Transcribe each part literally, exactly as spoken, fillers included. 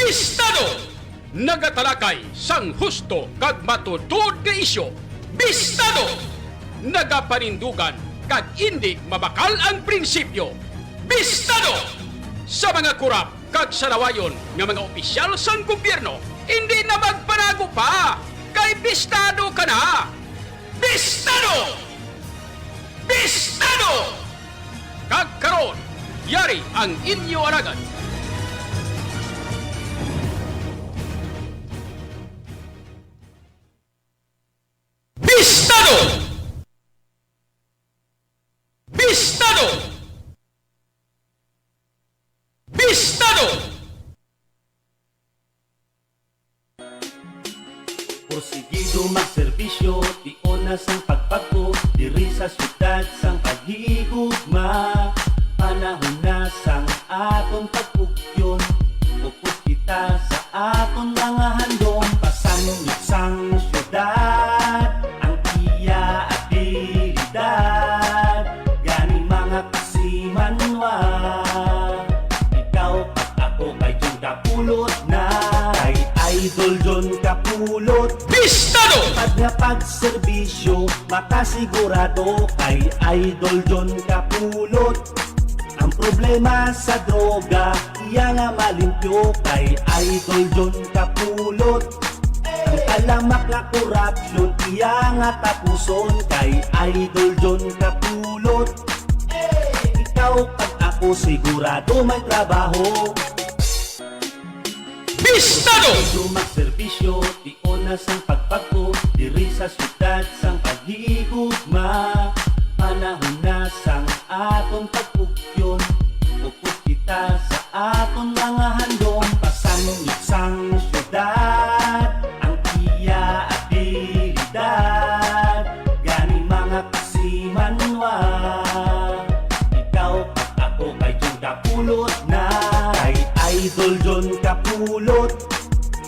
Bistado! Nagatalakay sang husto kag matuod nga isyu. Bistado! Nagapanindugan kag indi mabakal ang prinsipyo. Bistado! Sa mga kurap kag salawayon nga mga opisyal sang gobyerno, indi na magpanago pa, kay bistado ka na! Bistado! Bistado! Kag karon, yari ang inyo alagad. Bistado! Bistado! Bistado! Porsigido magserbisyo, tion na sang pagpagko, diri sa syudad sang paghigugma. Panahon na sang aton pagpugyon, upos kita sa aton mga handom. Pasanyog sang syudad ang iya abilidad, gani mga kasimanwa. Ikaw kag ako kay John Kapulot na, kay Idol John Kapulot. Bistado! Pag nga pagserbisyo, makasigurado kay Idol John Kapulot. Ang problema sa droga, iya nga malimpyo kay Idol John Kapulot. Ang talamak nga korupsyon, iya nga tapuson kay Idol John Kapulot. Ikaw kag ako sigurado may trabaho. Bistado! Dito magserbisyo, tion na sang pagpagko, diri sa syudad sang paghigugma. Panahon na sang aton pagpugyon, upos kita sa aton mga handom. Pasanyog sang syudad ang iya abilidad, gani mga kasimanwa. Ikaw kag ako kay John Kapulot na, kay Idol John Kapulot.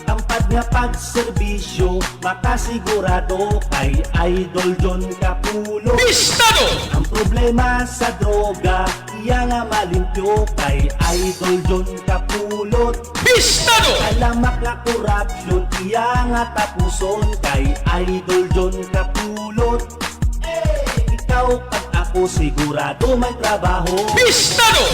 Ang pag nga pagserbisyo, makasigurado kay Idol John Kapulot. Bistado! Ang problema sa droga, iya nga malimpyo kay Idol John Kapulot. Bistado! Talamak nga korupsyon, iya nga tapuson kay Idol John Kapulot. Ikaw kag ako sigurado may trabaho. Bistado!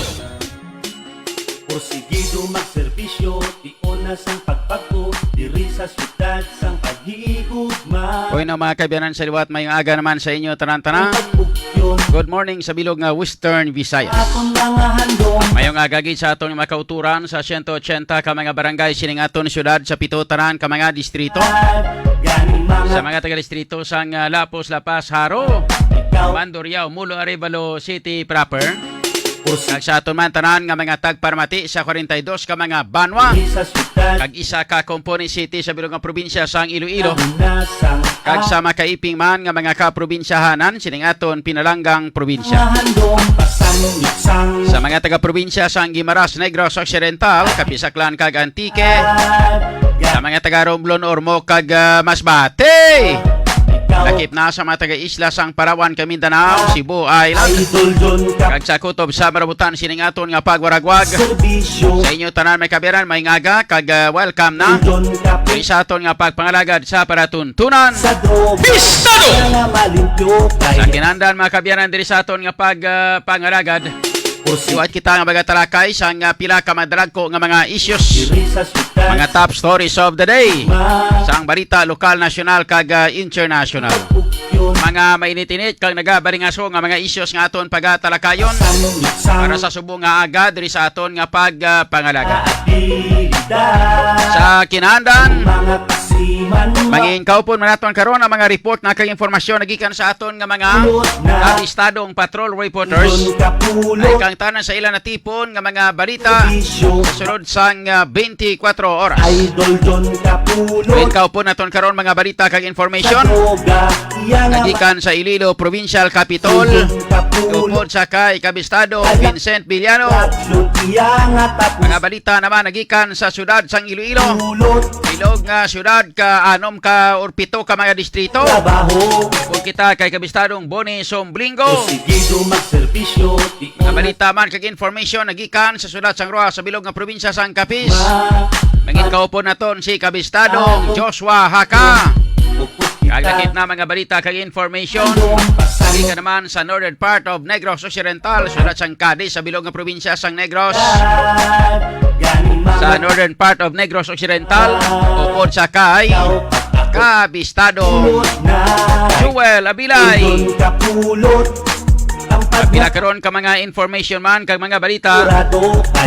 Porsigido magserbisyo, tion na sang pagpagko, diri sa syudad sang paghigugma. Uy, na, mga kaabyanan sa liwat, mayong aga naman sa inyo tanan-tanan. Ang pagpugyon. Good morning sa bilog nga Western Visayas. Aton mga handom. Mayong aga gid sa aton mga kauturan sa siyento otsenta ka mga barangay sining aton syudad, sa pito tanan ka mga distrito. Gani mga Sa mga taga-distrito sang, ah, Lapuz, La Paz, Jaro, Ikaw. Mandurriao, Molo, Arevalo City proper. Kag sa aton man tanan nga mga tagparamati sa kwarenta y dos ka mga banwa, kag isa ka Compone City sa bilog nga probinsya sang Iloilo, kag sa makaiping man nga mga kaprobinsyahanan sining aton pinalanggang probinsya. Sa mga taga-probinsya sang Guimaras, Negros Occidental, Capiz, Aklan, kag Antique, sa mga taga-Romblon, Ormoc, kag, ah, Masbate. Lakip na sa mga taga-isla sang Palawan, kag Mindanao, Cebu Island, kag sa kutob sa marabutan sining aton nga pagwaragwag. Sa inyo tanan, mga kaabyanan, mayong aga, kag, ah, welcome na diri sa aton nga pagpangalagad sa palatuntunan. Bistado! Sa kinahanglan, mga kaabyanan, diri sa aton nga pag, ah, pangalagad, liwat kita nga magatalakay sang, ah, pila ka madalagko nga mga issues, mga top stories of the day, sang balita lokal, nasyonal, kag, ah, international. Mga mainit-init kag nagabalingaso nga mga issues nga aton pagatalakayon para sa subong nga aga diri sa aton nga pag, ah, pangalagad. Sa kinahanglan, mangin kaupon man naton karon ang mga report na kag impormasyon nagikan sa aton nga mga kabistadong patrol reporters. Ay kang tanan sa ila natipon nga mga balita sa sulod sang, ah, twenty-four oras. Idol John Kapulot. Ikaw po naton karon mga balita kag information. Kaduga, iya nga nagikan sa Iloilo Provincial Capitol. Upod sa kay Kabistado Vincent Villano. Mga balita naman nagikan sa siyudad sang Iloilo. Bilog nga siyudad ka anom ka or pito ka mga distrito. Kung kita kay Kabistadong Boni Somblingo. Mga balita man kag information nagikan sa siyudad sang Roxas sa bilog nga probinsya sang Capiz. Mangin kaupod naton si Kabistadong Joshua Haka. Kag nakit na mga balita kag information. Gikan naman sa northern part of Negros Occidental, syudad sang Cadiz, sa bilog nga probinsya sang Negros. Sa northern part of Negros Occidental, upod sa kay Kabistadong Joel Abilay. Pila karon ka mga information man kag mga balita.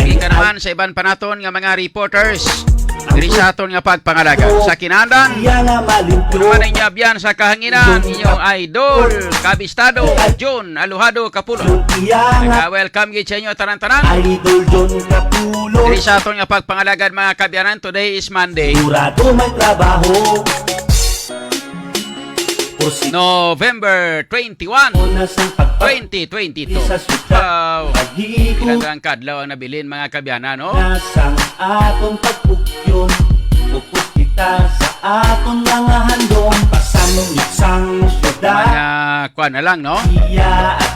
Gikan naman sa iban pa naton nga mga reporters diri sa aton nga pagpangalaga. Sa kinahanglan, naman ang inyo abyan sa kahanginan, inyong idol, Kabistado, John Alojado Kapulon. Nag-welcome gid sa inyo tanan-tanan. Idol John Kapulon. Diri sa aton nga pagpangalagad, mga kabyanan, today is Monday. Sigurado may trabaho. November twenty-one, twenty twenty-two. Wow. Ilang kadlaw ang nabilin, mga kabyanan, no? Nasang atong pagpugyon, upod kita sa aton mga handom, pasamit sang syudad. Mga kuwan na lang, no?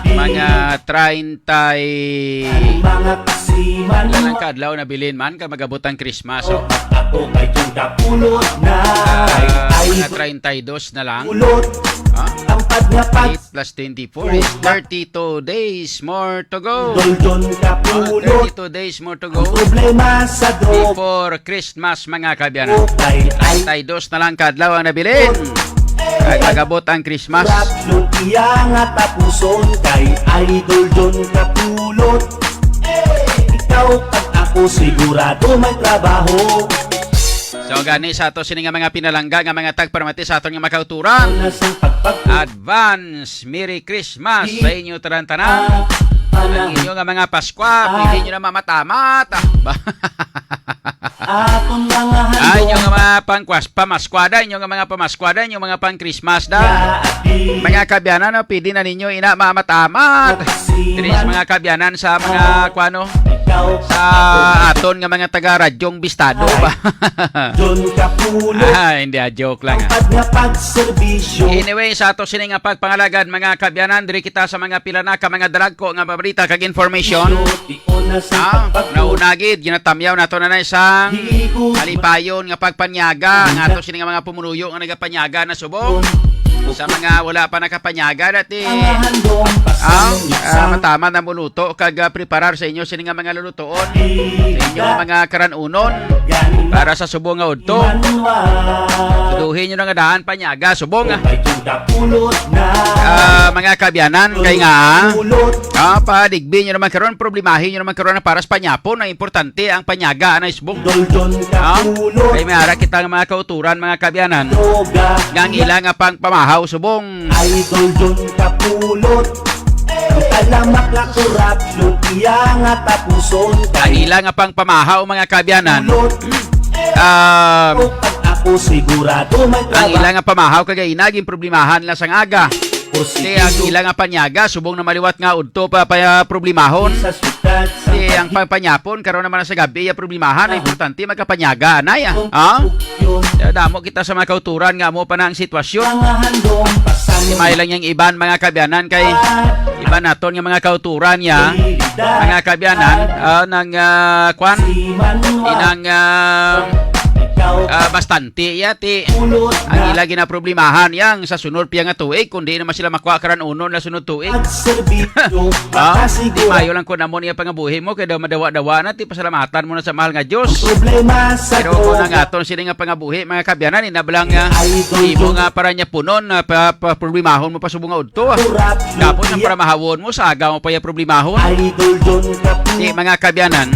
Mga treinta y... Mga kasiman. Ilang kadlaw nabilin man, kag magabot ang Christmas, oh. Ako kay Juda Pulot na. Ah, mga treinta y dos na lang. Pulot. Ha? Ang pag nga pag Eight plus twenty-four is thirty-two days more to go. Doldon ka. Ah, pulot. Thirty-two days more to go. Ang problema sa dog. Before Christmas, mga kabyanan. Okay, ay. Treinta y dos na lang kadlaw ang nabilin. Ay, magabot ang Christmas. Corruption iya nga tapuson kay Idol John Kapulot. Ikaw kag ako sigurado may trabaho. So, gani sa ato sini nga mga pinalangga nga mga tagparamati sa aton nga makauturan. Advance Merry Christmas sa inyo tanan-tanan. Ang inyo nga mga Paskwa, pwede nyo na mamatamat. Ah, ba- Aton mga handom. Ay, inyo nga mga pangkwas-, pamaskwada, inyo nga mga pamaskwada, inyo mga pang-Christmas da. Mga kabyanan, no, pwede na ninyo ina mamatamat. Diri sa mga kabyanan sa mga, kuano, sa aton nga mga taga-radyong bistado ba? John Kapulot. Ah, hindi, ah, joke lang, ah. Pag nga pagserbisyo. Anyway, sa ato sini nga pagpangalagad, mga kabyanan, diri kita sa mga pila na ka mga dalagko nga balita kag information. Ah, nauna gid, ginatamyaw nato na na isang malipayon nga pagpanyaga nga ato sini nga mga pumuluyo nga nagapanyaga na subong sa mga wala pa nakapanyaga dati. Ah, ah, mataman ang muluto kag, ah, preparar sa inyo sini nga mga lulutoon, sa inyo nga mga karanunon para sa subong nga udto. Tuduhin nyo na nga daan panyaga subong, ah. Ah, mga kabyanan, kay nga, ah, padigbi nyo naman karon, problemahin nyo naman karon ang paras panyapon. Ang importante ang panyaga, anay subong. Ah, kay may ara kita nga mga kauturan, mga kabyanan, nga ang ila nga pang pamahaw subong. Idol John Kapulot. Ang talamak na corruption, iya nga tapuson. Ang ila nga pang pamahaw, mga kabyanan. Pulot. Um, Ako sigurado may ang trabaho. Ila nga pamahaw kag inaging problemahan na sang aga. Kay ang ila nga panyaga, subong na maliwat nga udto pa, pa problemahon. Sa syudad, sa Kay ang pagpanyapon, karon naman sa gabi, ya problemahan. Ang importante, magkapanyaga, anay, ah. Ah? Kaya damo kita sa mga kauturan nga amo pa na ang sitwasyon. Mga handom, pasan- May lang yang iban, mga kabyanan, kay iban naton nga mga kauturan, ya. Mga kabyanan, ah, nang, ah, kwan, inang, ah, ah, bastante, ya, ti. Ang ila ginaproblemahan, yang sa sunod piya nga tuig, kundi naman sila makuha karan unon na sunod tuig. Pagserbisyo, Ah, makasigura. Di mayo lang ko namo niya pangabuhi mo, kay daw madawa-dawa na, ti pasalamatan mo na sa mahal nga Diyos. Ang problema sa Pero kung Diyos. Ang aton sini nga pangabuhi, mga kabyanan, inablang nga Idol imo Diyos. Nga para niya punon, na pa, pa, problemahon mo pa subong nga udto, ah. Corruption, Tapos ang iya. Para mahawon mo, sa aga mo pa iya problemahon. Idol John Kapulot. Di, mga kabyanan,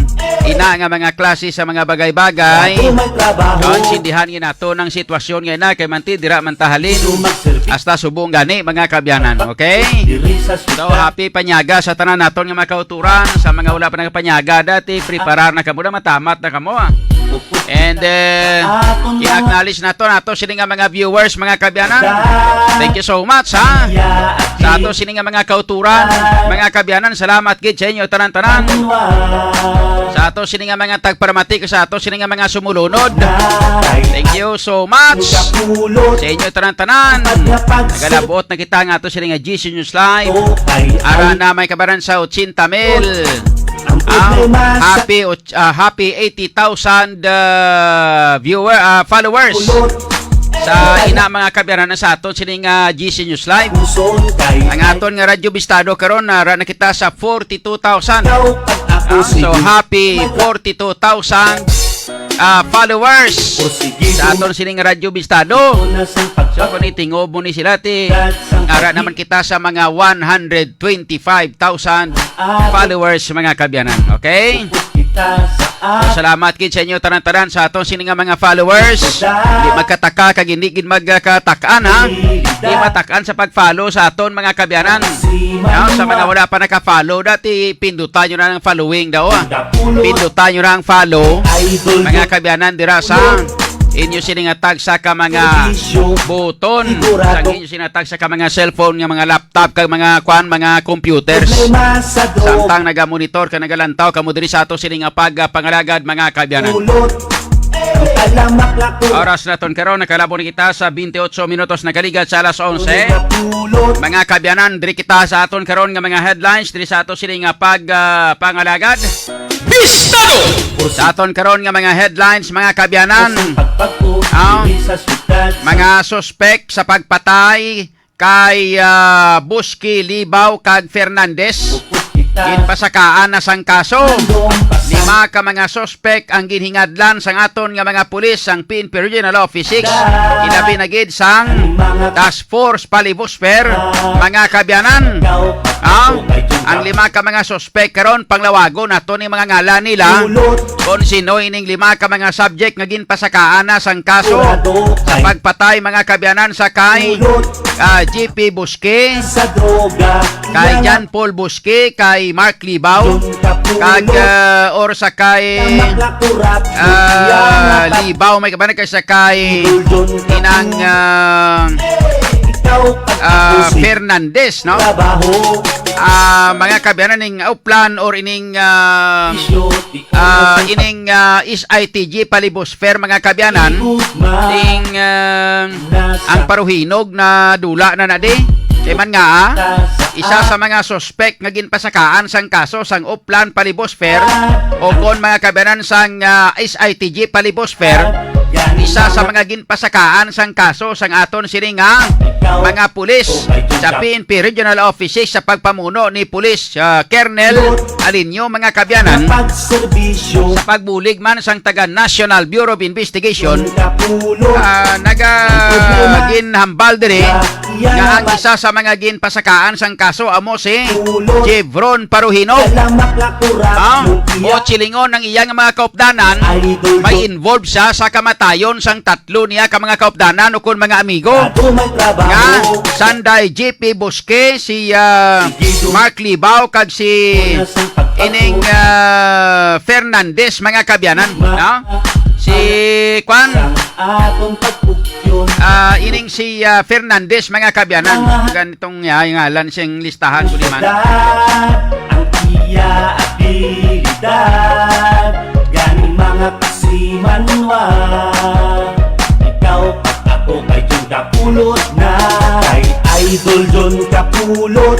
ina nga mga klase sa mga bagay-bagay. Ako may trabaho. Kaintindihan nga nato ng sitwasyon nga ina, kay manti, dira man tahalin. Gusto magserbi- Hasta subong gani, mga kabyanan, okay? Diri sa So, syudad. Happy panyaga sa tanan naton nga mga kauturan, sa mga wala pa nakapanyaga dati, preparar na kamo na, matamat na kamo, ah. And, eh, i-acknowledge nato, nato sini nga mga viewers, mga kabyanan. Thank you so much, ha? Sa ato sini nga mga kauturan, mga kabyanan, salamat gid sa inyo tanan-tanan. Sa ato sini nga mga tagparamati, sa ato sini nga mga sumulunod. Thank you so much sa inyo tanan-tanan. Nagalabuot na kita nga ato sini nga G C News Live. Ara na may kabaran sa ochenta mil. Ah, happy, och- ah, happy eighty thousand, ah, viewer, ah, followers. Sa ina, mga kaabyanan, sa aton sining, ah, G C News Live. Ang aton nga Radyo Bistado karon, ah, ra na kita sa forty-two thousand. Ah, so, happy forty-two thousand, ah, followers sa aton sining Radyo Bistado. So, kung itingob mo ni sila, ti, ara naman kita sa mga one hundred twenty-five thousand followers, mga kaabyanan. Okay? So, salamat gid sa inyo tanan-tanan sa aton sini nga mga followers. Di magkataka kag hindi gid magkatak-an, ha? Di matak-an sa pag-follow sa aton mga kaabyanan. No? Sa mga wala pa naka-follow, dati pindutan nyo na ang following daw, ha? Pindutan nyo na ang follow, mga kaabyanan, dira sa inyo sini nga tagsa ka mga buton, sa inyo sini nga tagsa ka mga cellphone, nga mga laptop, kag mga kwan, mga computers. Samtang nagamonitor ka, nagalantaw kamo diri sa ato sini nga pagpangalagad, mga kaabyanan. Oras naton karon, nakalabo na kita sa twenty-eight minutos, nagaligat sa alas onse. Mga kaabyanan, diri kita sa aton karon nga mga headlines diri sa ato sini nga pag, ah, pangalagad. Bistado! Sa aton karon nga mga headlines, mga kaabyanan, ah, mga suspek sa pagpatay kay, ah, Buski, Libaw kag Fernandez ginpasakaan na sang kaso. Lima ka mga suspek ang ginhingadlan sang aton nga mga pulis sang P N P Regional Office six, ilabi na gid sang Task Force Palibosfer, mga kaabyanan. Ah, ang lima ka mga suspek karon, panglawagon nato ni mga ngalan nila, kung sino ining lima ka mga subject nga ginpasakaan na sang kaso sa pagpatay, mga kaabyanan, sa kay, ah, G P Buski, kay John Paul Buski, kay Mark Libaw, kag, ah, or sa kay, ah, Libaw, may kabanag kay sa kay inang, ah, ah, Fernandez, no? Ah, mga kaabyanan, ning uplan or ining, ah, ah, ining, ah, S I T G Palibosfer, mga kaabyanan, ning, ah, ang paruhinog na dula na na di. Kay man nga, ah, isa sa mga suspek nga ginpasakaan sang kaso sang uplan Palibosfer, o kon, mga kaabyanan, sang, ah, S I T G Palibosfer, isa sa mga ginpasakaan sang kaso sang aton sini nga mga pulis sa P N P Regional Office six sa pagpamuno ni Pulis, ah, Colonel Alinio, mga kaabyanan, sa pagbulig man sang taga National Bureau of Investigation, ah, naga ginhambal diri nga ang isa sa mga ginpasakaan sang kaso amo si Jevron Paruhinog. Ah, o silingon ang iya nga mga kaupdanan, may involved siya sa kamatayon sang tatlo niya ka mga kaupdanan ukon mga amigo nga sanday G P Bosque, si, ah, Mark Libaw, kag si ining, ah, Fernandez, mga kaabyanan, no? Si kwan, ah, ining si, ah, Fernandez, mga kaabyanan. Ganitong, ah, ngalan siyang listahan ko di man. Ang iya abilidad, gani mga kasimanwa. Ikaw pag ako kay Jun Kapulot na. Kay Idol Jun Kapulot,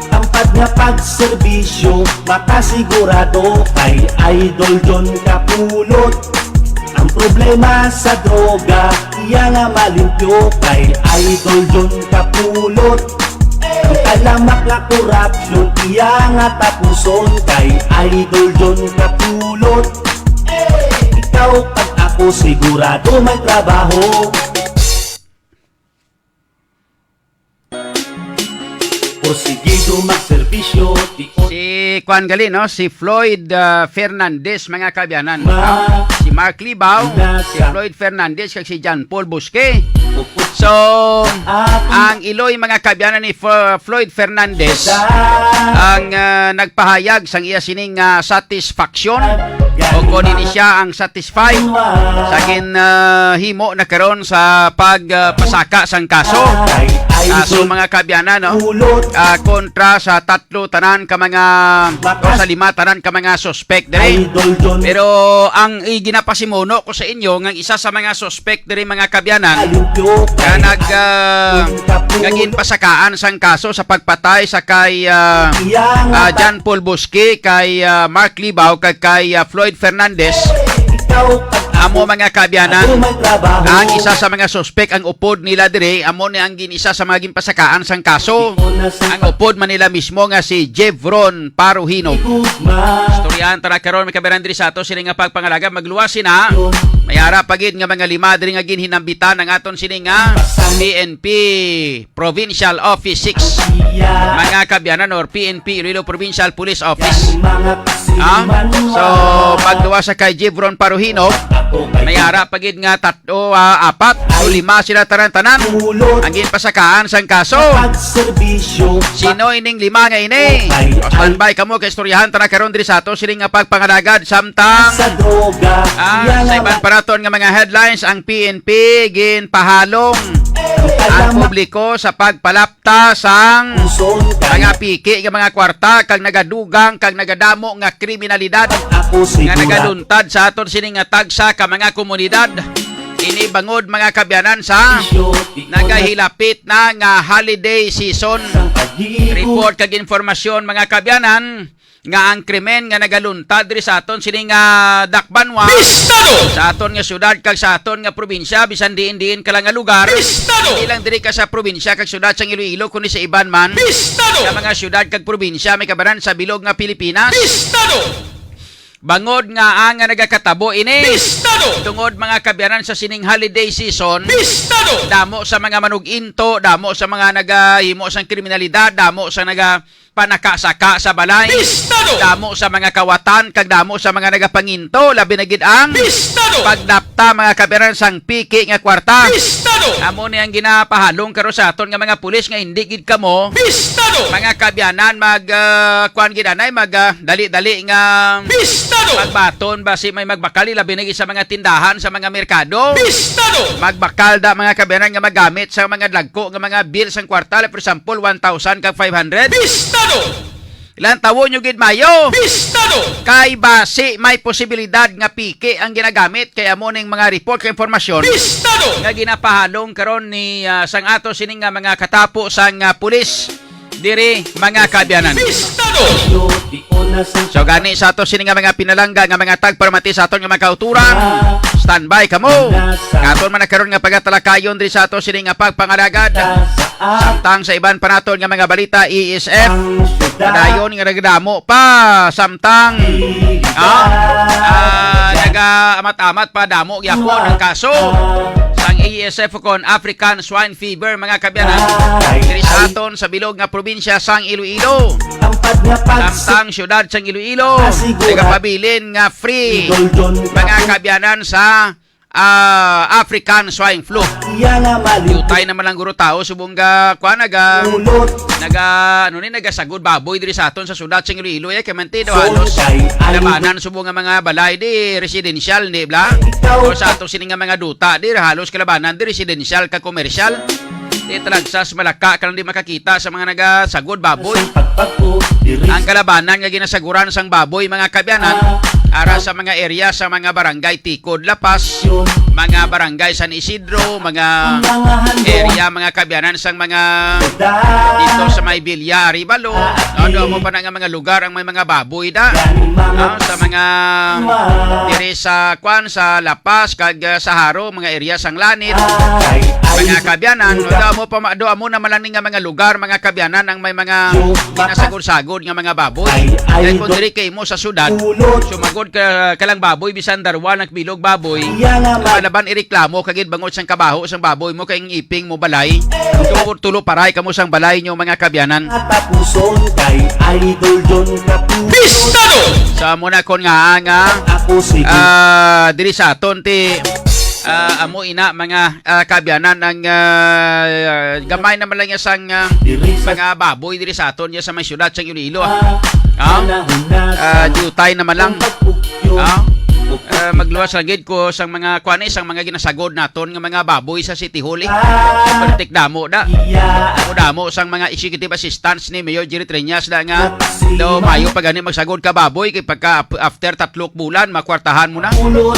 tampad nga pagserbisyo, makasigurado kay Idol Jun Kapulot. Ang problema sa droga, iya nga malimpyo kay Idol Jun Kapulot. Ang talamak nga korupsyon, iya nga tapuson kay Idol Jun Kapulot. Ikaw pag ako sigurado may trabaho. Porsigido magserbisyo, di Si kwan gali, no? Si Floyd, ah, Fernandez, mga kaabyanan, no? Si Mark Libaw, si Floyd Fernandez, kag si John Paul Bosque. So, ang iloy, mga kaabyanan, ni Fo-, Floyd Fernandez ang, ah, nagpahayag sang iya sining, ah, satisfaction, o kon ini siya ang satisfied sa gin, ah, himo na karon sa pag, ah, pasaka sang kaso. kaso, mga kaabyanan, no? Ah, kontra sa tatlo tanan ka mga, o sa lima tanan ka mga suspect diri. Pero ang iginapasimuno ko sa inyo nga isa sa mga suspect diri, mga kaabyanan, nga nag, ah, nga ginpasakaan sang kaso sa pagpatay sa kay, ah, ah, John Paul Bosque, kay, ah, Mark Libao, kag kay, ah, Floyd Fernandez. Amo, mga kaabyanan, ang isa sa mga suspek, ang upod nila diri, amo ni ang gin-, isa sa mga ginpasakaan sang kaso. Ang upod man nila mismo nga si Jevron Paruhino. Istoryahan ta na karon, mga kaabyanan, diri sa ato sini nga pagpangalaga. Magluwas sina. May ara pa gid nga mga lima diri nga ginhinambitan ang aton sini nga P N P Provincial Office six, mga kaabyanan, or P N P Iloilo Provincial Police Office. Ah? So, pagduwa sa kay Jevron Paruhino, may ara pa gid nga tatlo, ah, apat, so lima sila tanan-tanan ang ginpasakaan sang kaso. Sino ining lima nga ini? O, standby kamo kay istoryahan ta na karon diri sa ato sining nga pagpangalagad samtang, ah, sa iban pa naton nga mga headlines, ang P N P ginpahalong ang publiko sa pagpalap ta sang mga piki nga mga kwarta kag nagadugang kag nagadamo nga kriminalidad nga nagaluntad sa aton sini nga tagsa ka mga komunidad. Ini bangod, mga kaabyanan, sa nagahilapit na nga holiday season. Report kag informasyon, mga kaabyanan, nga ang krimen nga nagaluntad diri sa aton sining, ah, dakbanwa, Bistado! Sa aton nga syudad kag sa aton nga probinsya, bisan diin-diin ka lang nga lugar, Bistado! Hindi lang diri ka sa probinsya kag syudad sang Iloilo, kundi sa iban man, Bistado! Sa mga syudad kag probinsya, mga kaabyanan, sa bilog nga Pilipinas. Bistado! Bangod nga ang nga nagakatabo ini, Bistado! Tungod, mga kaabyanan, sa sining holiday season, Bistado! Damo sa mga manug-into, damo sa mga nagahimo sang kriminalidad, damo sa naga panakasaka sa balay. Bistado! Damo sa mga kawatan kag damo sa mga nagapanginto, labi na gid ang Bistado! Pagdapta, mga kaabyanan, sang piki nga kwarta. Bistado! Amo ni ang ginapahalong karon sa aton nga mga pulis nga hindi gid kamo, Bistado! Mga kaabyanan, mag, ah, kuan gid anay, mag, ah, dali-dali nga Bistado! Magbaton ba si may magbakal, labi na gid sa mga tindahan, sa mga merkado. Bistado! Magbakal da, mga kaabyanan, nga magamit sa mga dagko nga mga bill sang kwarta, like, for example, one thousand kag five hundred. Bistado! Ilang tawo nyo gid mayo. Bistado! Kay basi may posibilidad nga piki ang ginagamit, kay amo ning mga report kag impormasyon Bistado! Nga ginapahalong karon ni, ah, sang ato sini nga mga katapo sang, ah, pulis diri, mga kaabyanan. Bistado! So, gani sa ato sini nga mga pinalangga nga mga tagparamati sa aton nga mga kauturan, standby kamo. Nga aton man na karon nga pagatalakayon diri sa ato sini nga pagpangalagad. Samtang sa iban pa naton nga mga balita, E S F, padayon nga nagdamo pa. Samtang, ah, ah, nagaamat-amat pa, damo gyapon ang kaso sang A S F kon African Swine Fever, mga kaabyanan, diri sa aton sa bilog nga probinsya sang Iloilo. Samtang siyudad sang Iloilo, nagapabilin nga free, mga kaabyanan, sa, ah, African Swine Flu. Yutay naman lang guro tao subong ga, kuan, naga, naga, ano ni, nagasagod baboy diri sa aton sa siyudad sang Iloilo, eh, kay manti daw halos labanan subong nga mga balay di residential, di bala? O sa ato sini nga mga duta, di halos kalabanan di residential ka commercial. Di talagsas malaka ka lang di makakita sa mga nagasagod baboy. Ang kalabanan nga ginasaguran sang baboy, mga kaabyanan, ara sa mga area sa mga barangay Tikod, La Paz, mga barangay San Isidro, mga area, mga kaabyanan, sang mga dito sa may Villa Arevalo. Ano mo pa na nga mga lugar ang may mga baboy da? Ah, sa mga diri sa, kwan, sa La Paz kag, ah, sa Jaro, mga area sang Lanid, mga kaabyanan, do amo pa ma-, do amo naman lang ni nga mga lugar, mga kaabyanan, ang may mga ginasagod-sagod nga mga baboy. Kay kung diri kay mo sa syudad, sumagod ka, ka lang baboy, bisan darwa nagbilog baboy, malaban ireklamo kagid bangod sang kabaho sang baboy mo kay ang iping mo balay. Tulo, tulo paray kamo sang balay nyo, mga kaabyanan. Katapuson kay Idol John Capuzon. Bistado! Sa muna kon nga, nga, Ako si ah, diri sa aton ti, ah, amo ina, mga, ah, kaabyanan, ang, ah, gamay naman lang niya sang, ah, Diri sa mga baboy diri sa aton niya sa may syudad sang Iloilo, ah. Ah? Panahon na Ah, sa diutay naman lang. Pagpugyo. Ah? Ah, magluwas lang gid ko sang mga, kuan, eh, sang mga ginasagod naton nga mga baboy sa City Hall, eh. Pertik damo da. Damo, damo sang mga executive assistants ni Mayor Jerry Treñas da nga daw mayo pa gani magsagod ka baboy kay pagka ap-, after tatlok bulan, makwartahan mo na. Ang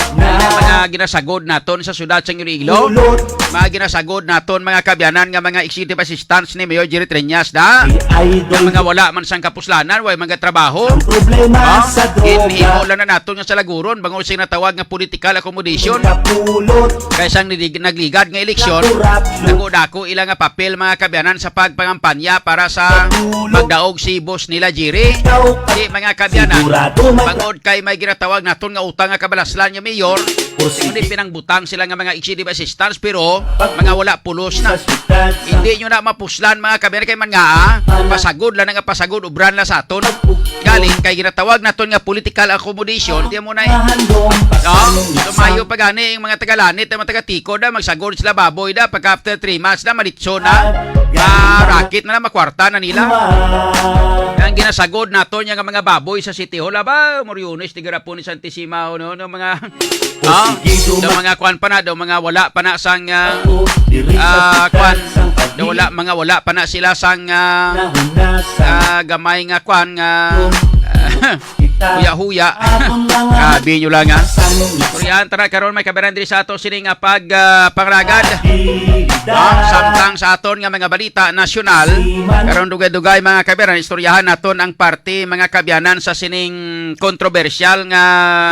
mga ginasagod naton sa syudad sang Iloilo, mga ginasagod naton, mga kaabyanan, nga mga executive assistants ni Mayor Jerry Treñas da. Ang mga wala man sang kapuslanan, way mga trabaho. Ang problema sa droga. Ginhimo lang na naton nga salaguron, bangod sa ginatawag nga political accommodation. Kapulot. Kay sang nilig-, nagligad nga eleksyon, dako-dako ila nga papel, mga kaabyanan, sa pagpangampanya para sa magdaog si boss nila Jerry. Di, mga kaabyanan, bangod kay may ginatawag naton nga utang nga kabalaslan nga mayor, kundi pinangbutang sila nga mga executive assistants, pero mga wala pulos na. Hindi nyo na mapuslan, mga kaabyanan, kay man nga, ah, pasagod lang nga pasagod, ubran lang sa aton. Galing kay ginatawag naton nga political accommodation, di mo na, eh. No? Lumayo pa gani ang mga taga-Lanit, ang mga taga-Ticod, ah, magsagod sila baboy da, pagka after three months na, malitso na. Ah, racket na lang, makwarta na nila. Ang ginasagod naton nga mga baboy sa City Hall, aba, Moriones, Tigarapon ni Santissima, no, no, mga, ah, do mga kwan pa na, do mga wala pa na sang, ah, ah, kwan, do wala, mga wala pa na sila sang, ah, ah, gamay nga kwan nga, ah, huya-huya. Grabe nyo lang, ha? Istoryahan tara karon, mga kaabyanan, diri sa ato sini nga pag, ah, pangalagad. Ah, samtang sa aton nga mga balita nasyonal, karon dugay-dugay, mga kaabyanan, istoryahan naton ang parte, mga kaabyanan, sa sining kontrobersyal nga,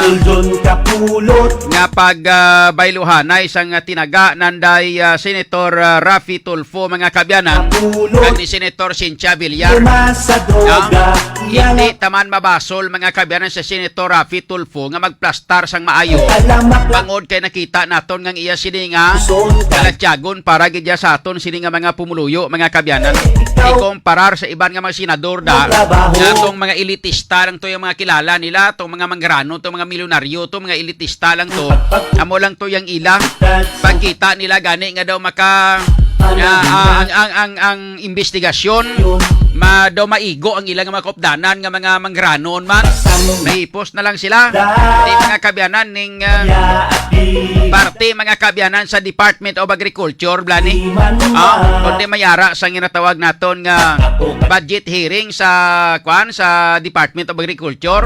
Uljon kapulot. Nga pag, ah, bayluhanay sang tinaga nanday, ah, Senator, ah, Raffy Tulfo, mga kaabyanan, Kapulot. Kag ni Senator Cynthia Villar. Luma sa droga. Nga hindi taman mabasol, mga kaabyanan, sa Senator Raffy Tulfo nga magplastar sang maayo. Alamak lang. Bangod kay nakita naton nga ang iya sini nga Puson ka. Kalatyagon para gid ya sa aton sini nga mga pumuluyo, mga kaabyanan. Ikaw. Ikomparar sa iban nga mga senador da, Trabaho. Nga tong mga elitista lang to yung mga kilala nila, tong mga manggaranon, tong mga milyonaryo, tong mga elitista lang to. Amo lang to yung ila. Pagkita nila gani nga daw maka, nga, ah, ang, ang, ang, ang investigasyon, ma-, daw maigo ang ilang mga kaupdanan nga mga manggaranon man. Mahipos na lang sila. Di, mga kaabyanan, ning, ah, parte, mga kaabyanan, sa Department of Agriculture, bala ni. Ah, kundi may ara sa ginatawag naton nga budget hearing sa, kwan, sa Department of Agriculture.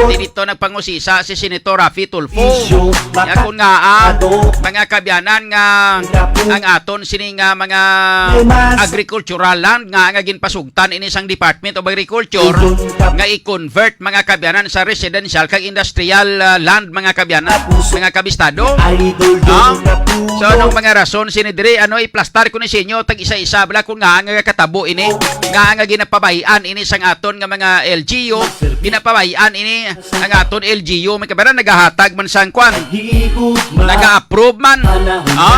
Di dito nagpangusisa si Senator Raffy Tulfo. Nga kun nga, ah, mga kaabyanan, nga ang aton sini nga mga agricultural land nga, nga ginpasugtan ini sang Department of Agriculture nga i-convert, mga kaabyanan, sa residential kag industrial, ah, land, mga kaabyanan, mga kabistado. Ah? So, anong mga rason sini diri? Ano, iplastar ko ni sa inyo tag isa-isa, bala, kung nga nga katabo ini, nga nga ginapabay-an ini sang aton nga mga L G U, ginapabay-an ini ang aton L G U, may kabara nagahatag man sang kwan. Nag-a-approve man. Ha?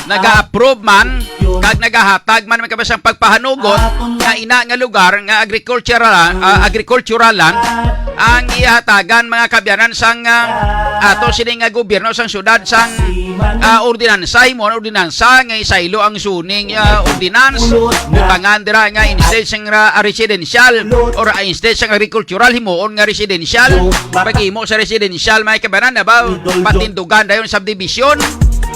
Nag-a-approve man kag nagahatag man, may kabara sang pagpahanugot nga ina nga lugar nga agricultural, ah, agricultural land ang ihatagan, mga kaabyanan, sang, ah, ato sini nga gobyerno sang syudad sang, ah, ordinansa, himo ang ordinansa nga isaylo ang zoning, ah, ordinance, butangan dira nga instead sang ra-, residential or, ah, instead sang agricultural, himuon nga residential. Paghimo sa residential, mga kaabyanan, na ba, patindugan dayon subdivision.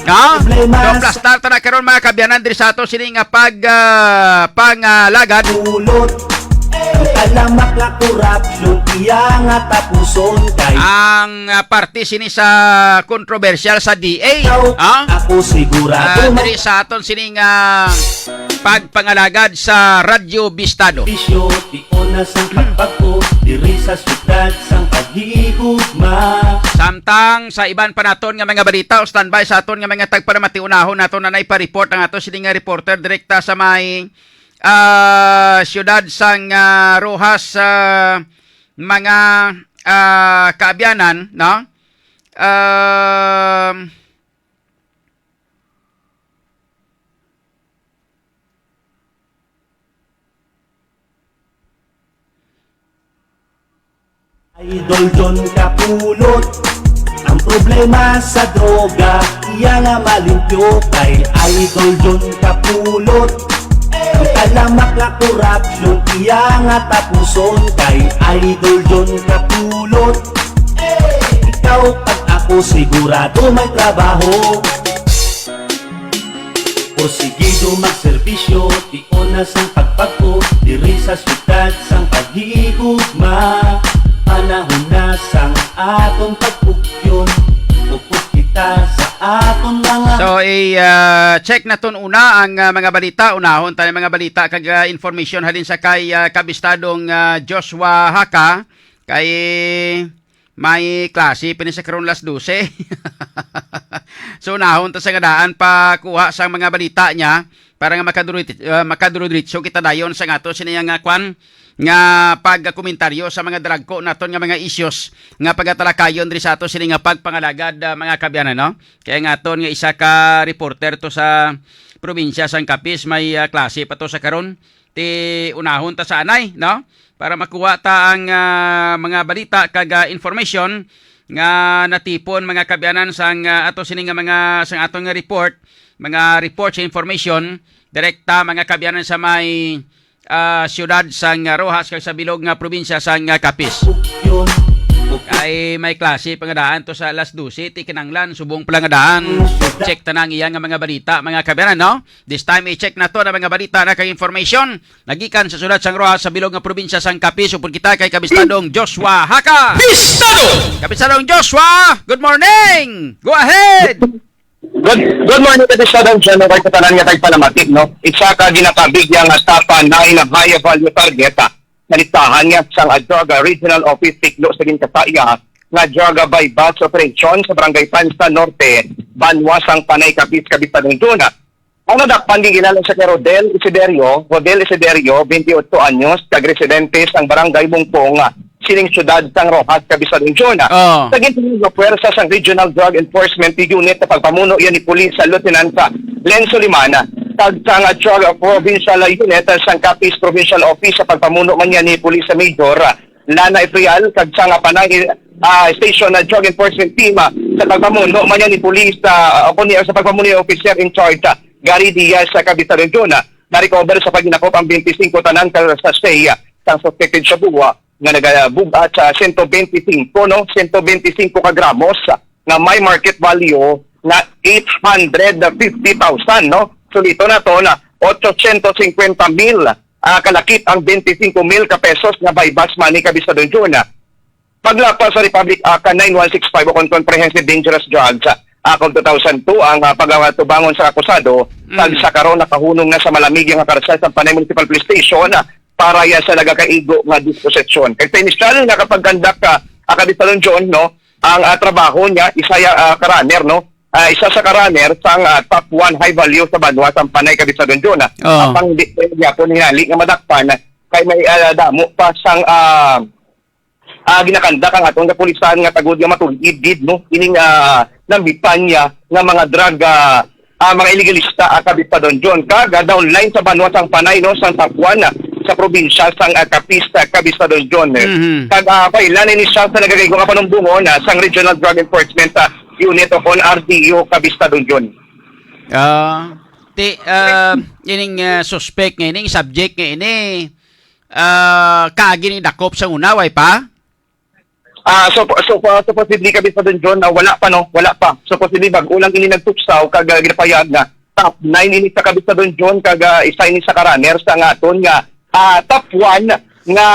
Ha? Problema. Daw plastar ta na karon, mga kaabyanan, diri sa ato sini nga pag, ah, pangalagad. Ulot. Ang kalamak nga korupsyon, iya nga tapuson kay ang, ah, parte sini sa kontrobersyal sa D A. Ikaw, ha? Ako sigurado. Ah, man diri sa aton sini nga pagpangalagad sa Radyo Bistado. Bisyo, tion na sang pagpagko, diri sa syudad sang paghigugma. Samtang sa iban pa naton nga mga balita, o standby sa aton nga mga tagpalamati, unahon naton na naipa-report ang ato sini nga reporter direkta sa may, ah, siyudad sang, ah, Roxas, ah, mga, ah, kaabyanan, no? Um, Idol John Kapulot. Ang problema sa droga, iya nga malimpyo kay Idol John Kapulot. Ang kalamak nga korupsyon, iya nga tapuson kay Idol John Kapulot. Ikaw pag O sigurado may trabaho. Porsigido magserbisyo, tion na sang pagpag-o, diri sa syudad sang paghigugma. Panahon na sang aton pagpugyon, upod kita sa aton mga So, i-check naton una ang ah, mga balita. Unahon tayo mga balita kag ah, information halin sa kay ah, Kabistadong ah, Joshua Haka. Kay may klase pa ni sa karon las dose. So, unahon ta sa nga daan pa kuha sa mga balita niya para nga makaduro-, ah, makaduro-diretso kita dayon sa ato sini nga kwan nga pagkomentaryo sa mga dalagko naton nga mga issues nga pagatalakayon diri sa ato sini nga pagpangalagad, ah, mga kaabyanan, no? Kay ang aton nga isa ka reporter to sa probinsya sang Capiz may ah, klase pa to sa karon. Ti unahon ta sa anay, no? Para makuha ta ang ah, mga balita kag ah, information nga natipon, mga kaabyanan, sang ah, ato sini nga mga sang aton nga report, mga report sa information direkta, mga kaabyanan, sa may ah, siyudad sang ah, Roxas kag sa bilog nga probinsya sang ah, Capiz. Ay may klase pa nga daan to sa alas dose, ti kinanglan subong pala nga daan. Check ta na ang iya nga mga balita, mga kaabyanan, no? This time, i-check nato ang mga balita na kag information nagikan sa siyudad sang Roxas sa bilog nga probinsya sang Capiz. Upod kita kay Kabistadong Joshua Haka. Bistado! Kabistadong Joshua, good morning! Go ahead! Good, good morning, Kabistadong John, kag sa tanan nga tagpalamati, no? Isa ka ginakabig nga tapa nine high value target, ah, na listahan niya sang Drug Regional Office tiklo sa ginkasaya nga drug buy-bust operation sa Barangay Pansa Norte, Banwa sang Panay, Capiz, Kabistadong John. Ang nadakpan ginhimo sa kay Rodel Isiderio, Rodel Isiderio, twenty-eight anyos, kag residente sang Barangay Mungpong, sining siyudad sang Roxas, Kabistadong John. Oh. Sa gintunog nga puwersa sang Regional Drug Enforcement Unit sa pagpamuno yan ni Police Lieutenant Len Soliman, kag sang Drug Provincial Unit sang Capiz Provincial Office sa pagpamuno man yan ni Police Major Lana Ifrial, kag sang Panay ah, Station na Drug Enforcement Team ah, sa pagpamuno man yan ni Police ah, o kundi sa pagpamuno ni Officer in Charge ah, Gary Diaz sa Kabistadong John. Na-recover sa paghinakop ang twenty-five tanan ka sachet ah, sang suspected shabu ah, nga nagabug-at sa cento veinticinco, no? Cento veinticinco ka gramos ah, nga may market value nga eight hundred fifty thousand, no? So dito na to na eight hundred fifty thousand ah, kalakip ang twenty-five mil ka pesos nga buy-bust money, Kabistadong John. Paglapas sa Republic Act nine one six five o kon Comprehensive Dangerous Drugs Act of two thousand two ang ah, pagatubangon sa akusado, kag Mm. sa karon nakahunong na sa malamig nga karsel sa Panay Municipal Police Station ah, para ya sa nagakaigo nga disposisyon. Kag sa inisyal nga kapagkandak, ah, ah, Kabistadong John, no, ang ah, trabaho niya, isa ya ah, ka-runner, no? Ah, isa sa ka-runner sang ah, top one high value sa banwa sang Panay, Kabistadong John. Ah. Oh. Apang hindi pa niya po hinali nga madakpan kay may ah, damo pa sang ah, ah, ginakandak ang aton kapulisan nga tagod nga matul-id gid, no, ining ah, nambitan niya nga mga drug ah, ah, mga iligalista, ah, Kabistadong John. Kag ah, downline sa banwa sang Panay, no, sang top one ah, sa probinsya sang ah, Capiz, ah, Kabistadong John. Mhm. Kag ah, paila na ini siya sa nagakaigo nga panumbongon ah, sang Regional Drug Enforcement ah, Unit o kon R D U, Kabistadong John. Ah, ti ah, ining ah, suspect nga ini, subject nga ini, ah, kaagi ni dakop sa una, way pa? Ah, so, so, so posible, Kabistadong John, na wala pa, no? Wala pa. So posible, bag-o lang ini nagtuksaw kag ah, ginapayag nga top nine ini sa, Kabistadong John, kag ah, isa ini sa ka-runner sa nga aton nga ah, top one nga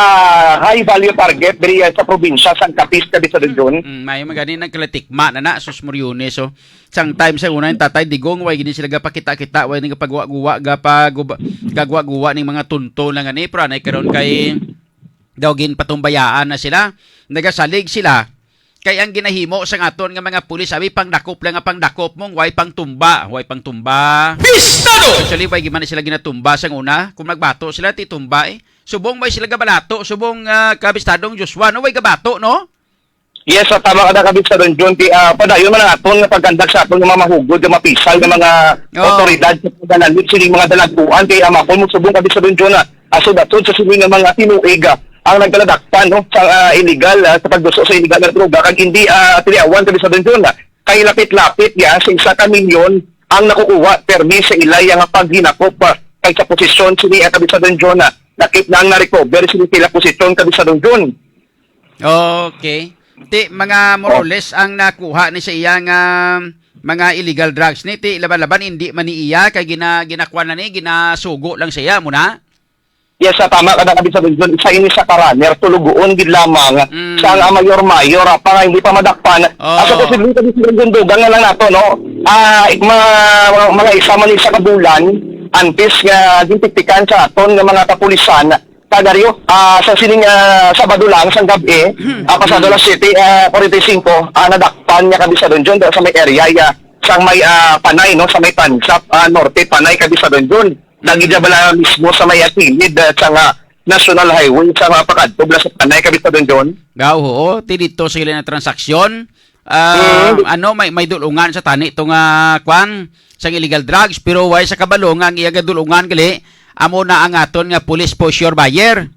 high value target diri ah, sa probinsya sang Capiz, Kabistadong John. Mm, may magani nagkalatikma na na, sus, Moriones, oh. Sang time sa una, yung Tatay Digong, way gini sila gapakita-kita, way nagapagwa-guwa, gapagwa-guwa ning mga tunto na gani, pero anay karon kay daw ginpatumbayaan na sila, nagasalig sila. Kay ang ginahimo sa aton nga mga pulis, abi, pangdakop lang nga pangdakop mong, way pangtumba, way pangtumba. Bistado! Actually, way gid man sila ginatumba sang una. Kung nagbato sila, ti tumba eh. Subong may sila gabalato, subong ah, Kabistadong Joshua, no? Way gabato, no? Yes, so tama ka na, Kabistadong John. Ti, ah, padayon man ang aton nga pagkandak sa aton nga mga mahugod nga mapisal nga mga Oo. otoridad sa pagdalalit sining mga dalagkuan. Kay ang ako mo subong, Kabistadong John, ah, asod-asod sa sini nga mga tinuig ah, ang nagkaladakpan, no, sa ah, illegal, ah, sa pagduso sa illegal nga droga, kag hindi ah, tiliawan, Kabistadong John, ah, kay lapit-lapit ya sa isa ka milyon ang nakukuha permi sa ilay nga paghinakop, ah, kay sa posisyon sini, ah, Kabistadong John, ah, lakip na ang na-recover sini sila posisyon, Kabistadong John. Okay. Ti, mga more Oh. or less ang nakuha ni sa iya nga mga illegal drugs ni, ti, laban-laban, hindi man ni iya, kay gina-, ginakuha na ni, ginasugo lang sa iya, muna? Yes, sa tama ka na, Kabisado John. Isa ini sa ka-runner, tulugoon gid lamang Mm. sa ang mayor-mayor, ah, pa nga hindi pa madakpan. Oh. Asa posible, Kabisado John, dugang na lang nato, no? Ah, mga, mga, mga isa man isa ka bulan, antes nga gintiktikan sa aton nga mga kapulisan, Tagaryo, ah, sa sining, ah, Sabado lang, sang gab-i, ah, pasado alas siyete, ah, forty-five, ah, nadakpan niya, Kabisado John, sa may area, ah, sang may, ah, Panay, no, sa may Tansap, ah, Norte, Panay, Kabisado John. Lagi dyan bala mismo sa may, ah, kilid, ah, sa nga National Highway, sa nga pakadto bala sa Panay, Kabisado John. Gaw, oo. Ti dito sa ila na transaksyon, ah, Mm. ano, may, may dulungan sa tani to nga, kwan, sang illegal drugs, pero way sa kabalo nga ang iya gadulungan gali, amo na ang aton nga police for sure buyer.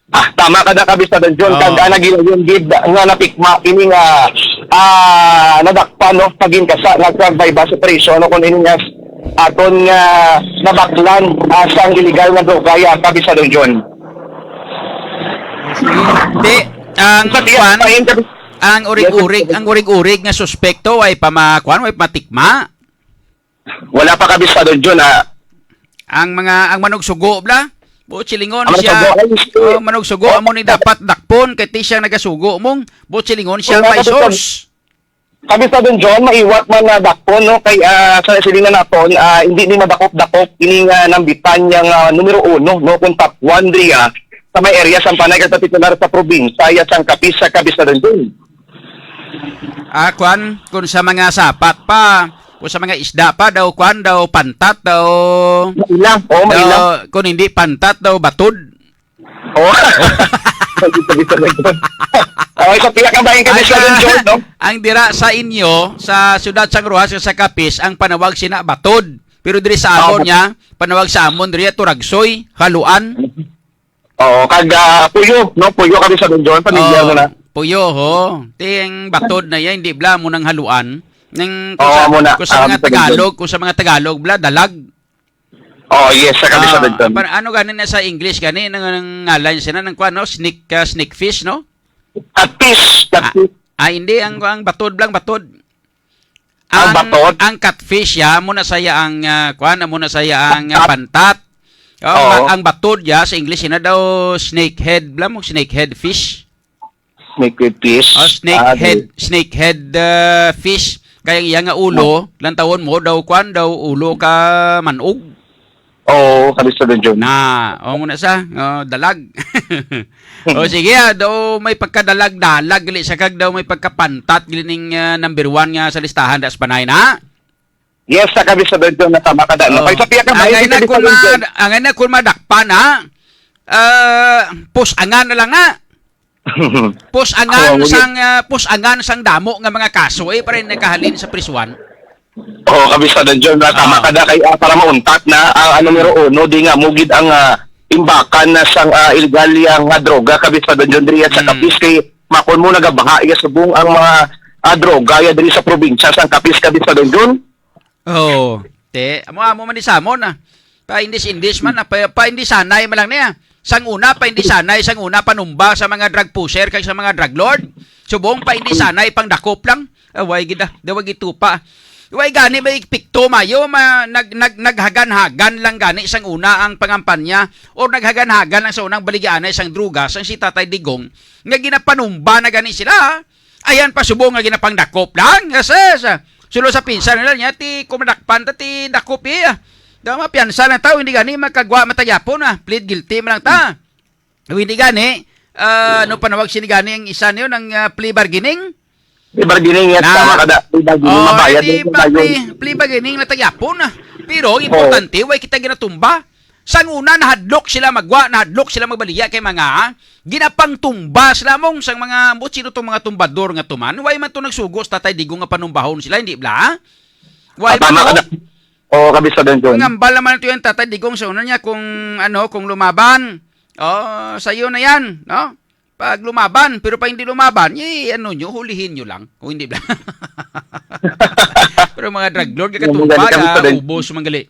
Ah, tama ka na, Kabisado John. Oh. Kag, ah, nagilayon gid nga natikma ini nga, ah, nadakpan, no, pagin kasa nga drug buy-bust operation, no, kung ini nga aton nga nabaklan, ah, sang illegal nga droga, ya, Kabisado John. Di, ang Sa tiyak kwan, pa yun, Kabis-, ang urig-urig, Yes, ang urig-urig nga suspekto ay pa ma-, kwan, ay matikma. Wala pa, Kabisado John, ah. Ang mga, ang manugsugo, bla? Buot silingon Ang siya. manugsugo, ay, Oh, manugsugo, oh, amo ni dapat dakpon, kay ti siya nagasugo mong. Buot silingon siya, wala may pa, Kabisado. Source. Kabisado John, maiwat man na dakpon, no? Kay, ah, sa silingan naton, ah, hindi ni madakop-dakop, ini nga nambitan niya nga numero uno, no? Kung top one diri, ah, sa may area, sa Panay, kag partikular sa probinsya, ya, sang Capiz, sa Kabisado John. Ah, kwan, kung sa mga sapat pa, kung sa mga isda pa, daw kwan, daw pantat, daw, Maila. Oo, maila. daw, kung hindi pantat, daw batod. Oo. Sabi, sabi, sabi. Okay, sa pila ka bayan ka Ay, sa sa, John, no? ang dira sa inyo, sa siyudad sang Roxas, sa Capiz, ang panawag sina batod. Pero diri sa Oo. amon niya, panawag sa amon diri, turagsoy, haluan. Oo, kag, ah, puyo, no? Puyo kami sa Don John, pamilya Oo, mo na. Puyo, ho. Ting batod na yan, hindi bla mo nang haluan. Nang kung Oo, sa, mo na. kung sa Ah, mga sa Don John. Tagalog, kung sa mga Tagalog, bla, dalag. Oh, yes, sa kami sa Ah, Don John. Apa-, ano gani na sa English gani, nang, nang ngalan siya na, nang kuwan, no? Snake, ah, snake fish, no? Catfish, Ah, catfish. ah, hindi, ang, ang batod, blang batod. Ang Ang, batod? ang catfish, ya, amo na saya ang, ah, kuwan, amo na saya ang, ah, Pantat. pantat. Oh, Oo. ma-, ang batod, ya, sa English, ina daw snakehead, bla mo, snakehead fish. Snakehead fish. Oh, Ah, snakehead, di- snakehead, ah, fish. Kaya ang iya nga ulo, Oh. lantawon mo, daw, kuwan, daw, ulo ka manog. Oo, kami sa Don John. Na, o mo na sa, o, dalag. O, sige, ah, daw may pagkadalag-dalag, gali sa kag daw may pagkapantat, gali ning, ah, number one nga sa listahan, das panay na. Yes, sa kami sa Don John, na tama ka, Dan. Oh. Kay sa piyak ka Angay bayan, na kami sa kung Don John. ma-, angay na kung madakpan, ha? Ah, pusangan na lang na. Pusangan Oo, sang, ah, pusangan sang damo nga mga kaso, eh, pa rin nakahalin sa prisuan. Oo, Kabisado John, na tama Oo. ka na kay, ah, para mauntat na ang, ah, numero uno, di nga mo gid ang, ah, imbakan na sang, ah, illegal yang, ah, droga, Kabisado John, diri sa Mm. Capiz kay makon mo nagabaha iya subong ang mga, ah, droga ya diri sa probinsya sang Capiz, Kabisado John. Oh, te, amo, amo man ni Samon, ah. Pa-English-English man, ah, pa, pa-English-anay man lang niya. Sang una, pa-English-anay, sang una, panumba sa mga drug pusher kag sa mga drug lord. Subong, pa-English-anay, pang dakop lang. Away gid, ah, dawag itupa. Way gani may epekto, mayo, ma-, nag-, nag-, naghagan-hagan lang gani sang una ang pangampanya or naghagan-hagan lang sa unang baligyaanay sang druga, sang si Tatay Digong, nga ginapanumba na gani sila, ah. Ayan pa subong nga ginapangdakop lang. Yes, yes. Sulo sa pinsan nila niya, ti kumadakpan ta, ti dakop, eh. Daw mapiyansa na tao, hindi gani makagwa matagyapon, ah. Plead guilty man lang ta. O hindi gani, ah, ano panawag sini gani ang isa niyo ng, ah, plea bargaining? Plea bargaining, yes, Na, tama ka da. Plea bargaining, oh, mabayad hindi yung pa, plea, plea bargaining na tagyapon, ah. Pero ang Oo. importante, way kita ginatumba. Sang una, nahadlok sila magwa, nahadlok sila magbaligya kay mga, ah, ginapangtumba sila mong sang mga, ambot sino tong mga tumbador nga tuman? Way man to nagsugo sa Tatay Digong nga panumbahon sila, hindi bla? Way Ah, man tama to? ka na. Oo, Kabisado Don John. Ang ambal naman ito yung Tatay Digong sa una niya kung, ano, kung lumaban. Oh, sa'yo na yan, no? Pag lumaban, pero pag hindi lumaban, eh, ano nyo, hulihin nyo lang. Kung hindi bla. Pero mga drug lord, Yung kakatumba, mga Kabisado Don. ubos, manggali.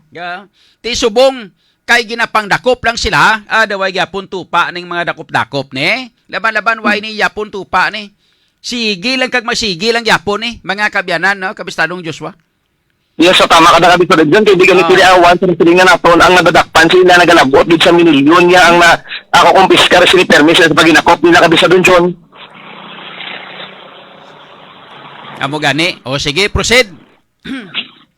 Ga, ti subong, kay ginapangdakop lang sila, ah, daway gyapon tupa ning mga dakop-dakop ni. Laban-laban, way ni yapon tupa ni. Sige lang kag magsige lang gyapon, eh, mga kaabyanan, no, Kabistadong Joshua. Yes, so tama ka na, Kabisado John, kay di kami Oo. piliawan sa silingan naton ang nadadakpan sila nagalabot gid sa minilyon niya ang na, ako kumpiskar sini permi sila sa paghinakop nila, Kabisado John. Amo gani. O sige, proceed.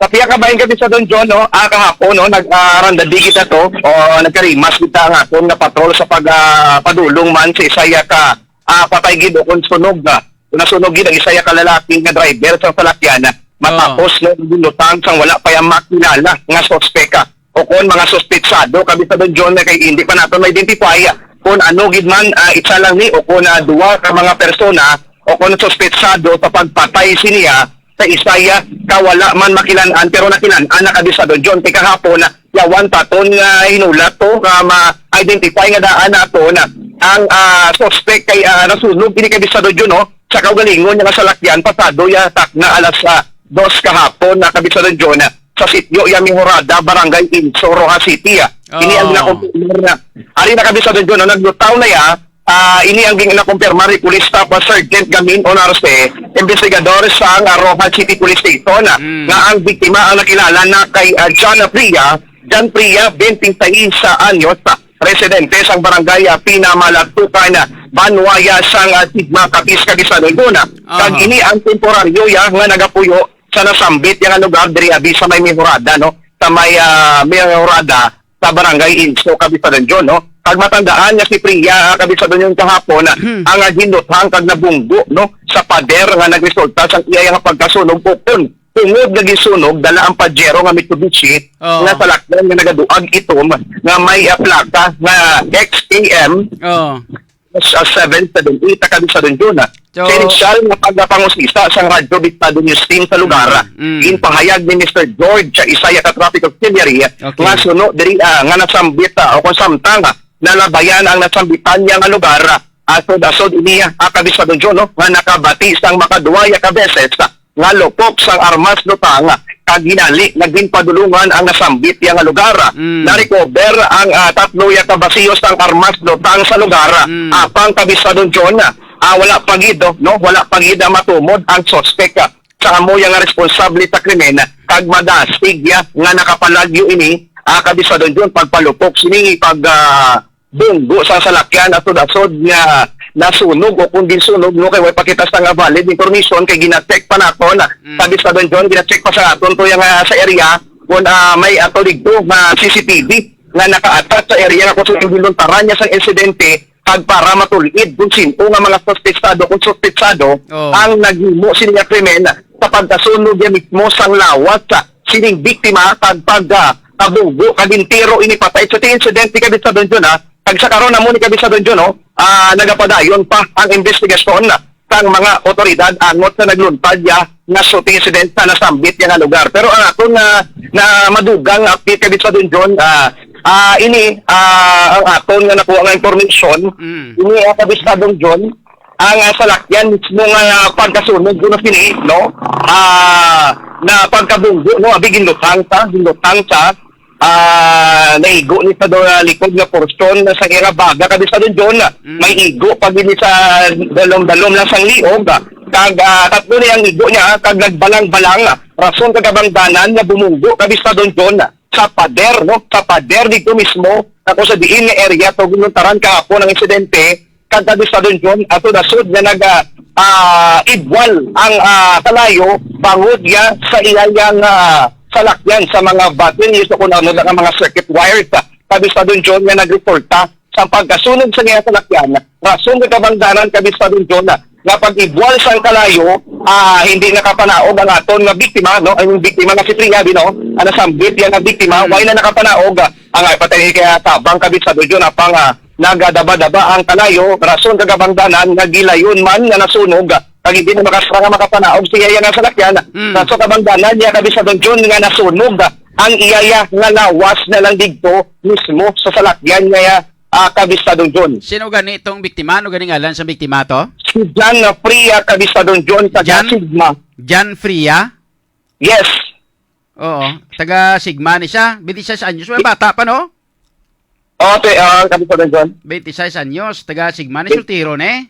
Sa piya ka bahin, Kabisado John, no, ah, kahapon, no, nag, ah, randadi kita to, o nagkarimas kita ang aton nga patrol sa pag, ah, padulong man sa isa ya ka, ah, patay gid o kon sunog, ah, nasunog gid ang isa ya ka lalaki nga driver sa salakyan, ah, matapos, no, gilutang sang wala pa ya makilala nga suspek, ah, o kon mga suspetsado, Kabisado John, na kay hindi pa naton ma-identify, ah, kung ano gid man, ah, isa lang ni o kung, ah, duwa ka mga persona o kung suspetsado sa pagpatay siniya sa isa ya ka wala man makilan-an, pero nakilan-an na, Kabisado John, kay kahapon, ah, yawan pa ton nga hinulat to nga ma-identify nga daan naton, ah, ang, ah, suspect kay, ah, nasunog ini, Kabisado John, no, sa kaugalingon nga salakyan pasado ya takna alas, ah, dos kahapon na, Kabisado John, ah, sa sitio ya Mejorada, Barangay Inso, Roxas City, ah. Ini ang Oh. ginakumpirmar na. Ari na, Kabisado John, no, naglutaw na ya, ah, ini ang gin-, nakumpirmar ni Police Staff Sergeant Gamin Onarse, investigador sa, ah, Roxas City Police Station, ah, Mm. nga ang biktima ang nakilala na kay, ah, John Priya, John Priya, twenty-six anyos, ah, residente sang barangay, ah, Pinamalatukan, ah, Banwa ya sang, ah, Sigma, Capiz, Kabisado John, ah. Kag Aha. ini ang temporaryo ya nga nagapuyo sa nasambit ya nga lugar diri abi sa may Mejorada, no? Sa may, ah, Mejorada sa Barangay Inso, Kabisado John, no? Kag matandaan nga si Priya, ah, Kabisado John, kahapon, ah, Hmm. ang, ah, ginluthang kag nabunggo, no, sa pader nga nagresulta sang iya nga pagkasunog ukon tungod nga gisunog dala ang Pajero nga Mitsubishi Oo. nga salakyan nga nagaduag itom nga may, ah, plaka nga X A M Oo. sa seven seven eight, Kabisado John, ah. So, Sa inisyal nga pagpangusisa sang Radyo Bistado News Team sa lugar, Mm, mm. ginpahayag ni Mister George, ah, isa ya ka traffic auxiliary, ah, Okay. nga suno diri, ah, nga nasambit, ah, o kung samtang, ah, nalabayan ang nasambitan niya nga lugar, ah, asod-asod ini, ah, Kabisado John, no, nga nakabati sang makaduwa ya ka beses, ah, nga lupok sang armas lutang, kag hinali nga ginpadulungan ang nasambit ya nga lugar. Mm. Na-recover ang, ah, tatlo ya ka basiyo sang armas lutang sa lugar. Mm. Apang, Kabisado John, ah, wala pa gid, no? Wala pa gid, ah, matumod ang suspek, ah, sa amo ya nga responsable sa krimen, kag madasig ya nga nakapalagyo ini, ah, Kabisado John, pagpalupok sini pag, ah, bunggo sa salakyan, asod-asod nga nasunog o kung ginsunog, no, kay way pa kita sa nga valid information, kay gina-check pa naton, ah, Mm. Kabisado John, gina-check pa sa aton to yang, ah, sa area kung, ah, may ato digto nga C C T V nga naka-attach sa area nga kung saan ginluntaran niya sang insidente, kag para matul-id kung sin-o nga mga suspetsado, kung suspetsado Oh. ang naghimo sini nga krimen sa pagkasunog niya mismo sang lawas sa sining biktima kag pag, ah, kabunggo kag entero ini patay. So, ti insidente, Kabisado John, ha, kag sa karon amo ni, Kabisado John, no, ah, nagapadayon pa ang investigasyon sang mga otoridad angot sa nagluntad ya nga shooting incident sa nasambit ya nga lugar. Pero ang aton na, na madugang nga update, Kabisado John, ah, ah, ini, ah, ang aton nga nakuha nga information, Mm. ini, ah, Kabisado John, ang, ah, salakyan mismo nga pagkasunog kuno sini, no? Ah, na pagkabunggo, no? Abi, ginlutang sa, ginlutang sa, ah, naigo ni sa do-, likod nga porsyon sa ira baga, Kabisado John. Mm. May igo pa gid sa dalom-dalom lang sang liog, ah. Kag, ah, tatlo ni ang igo niya, kag nagbalang-balang, ah. Rason kag kabangdanan nga bumunggo, Kabisado John, sa pader, no? Sa pader dito mismo, ako sa diin nga area to ginluntaran kahapon ang insidente, kag Kabisado John, asod-asod nga nag, ah, ah, ibwal ang, ah, kalayo bangod ya sa iya yang, ah, salakyan sa mga batteries o kung ano lang ang mga circuit wires, ah, Kabisado John, nga nagresulta sa pagkasunog sa iya salakyan. Rason nga kabangdanan, Kabisado John, ah, nga pag-ibwal sang kalayo, ah, hindi nakapanaog ang aton nga biktima, no? Ang biktima nga si Priya, no? Ang nasambit ya nga biktima, Hmm. way na nakapanaog, ah, ang, ah, patay kaya tabang, Kabisado John, apang, ah, nagadaba-daba ang kalayo, rason kag kabangdanan nga gilayon man nga nasunog, kag hindi na makasra nga makapanaog sa iya nga salakyan. Mm. Rason kabangdanan niya, Kabisado John, nga nasunog ang iya nga lawas na lang didto mismo sa salakyan niya, ah, Kabisado John. Sino gani itong biktima? Ano gani ngalan sa biktima to? Si John Fria, Kabisado John, taga John? Sigma. John Fria? Yes. Oo, taga Sigma ni siya. Twenty-six anyos. May bata pa, no? Oo, te, ah, Kabisado John. Twenty-six anyos, taga Sigma ni, Yes. Soltero ni?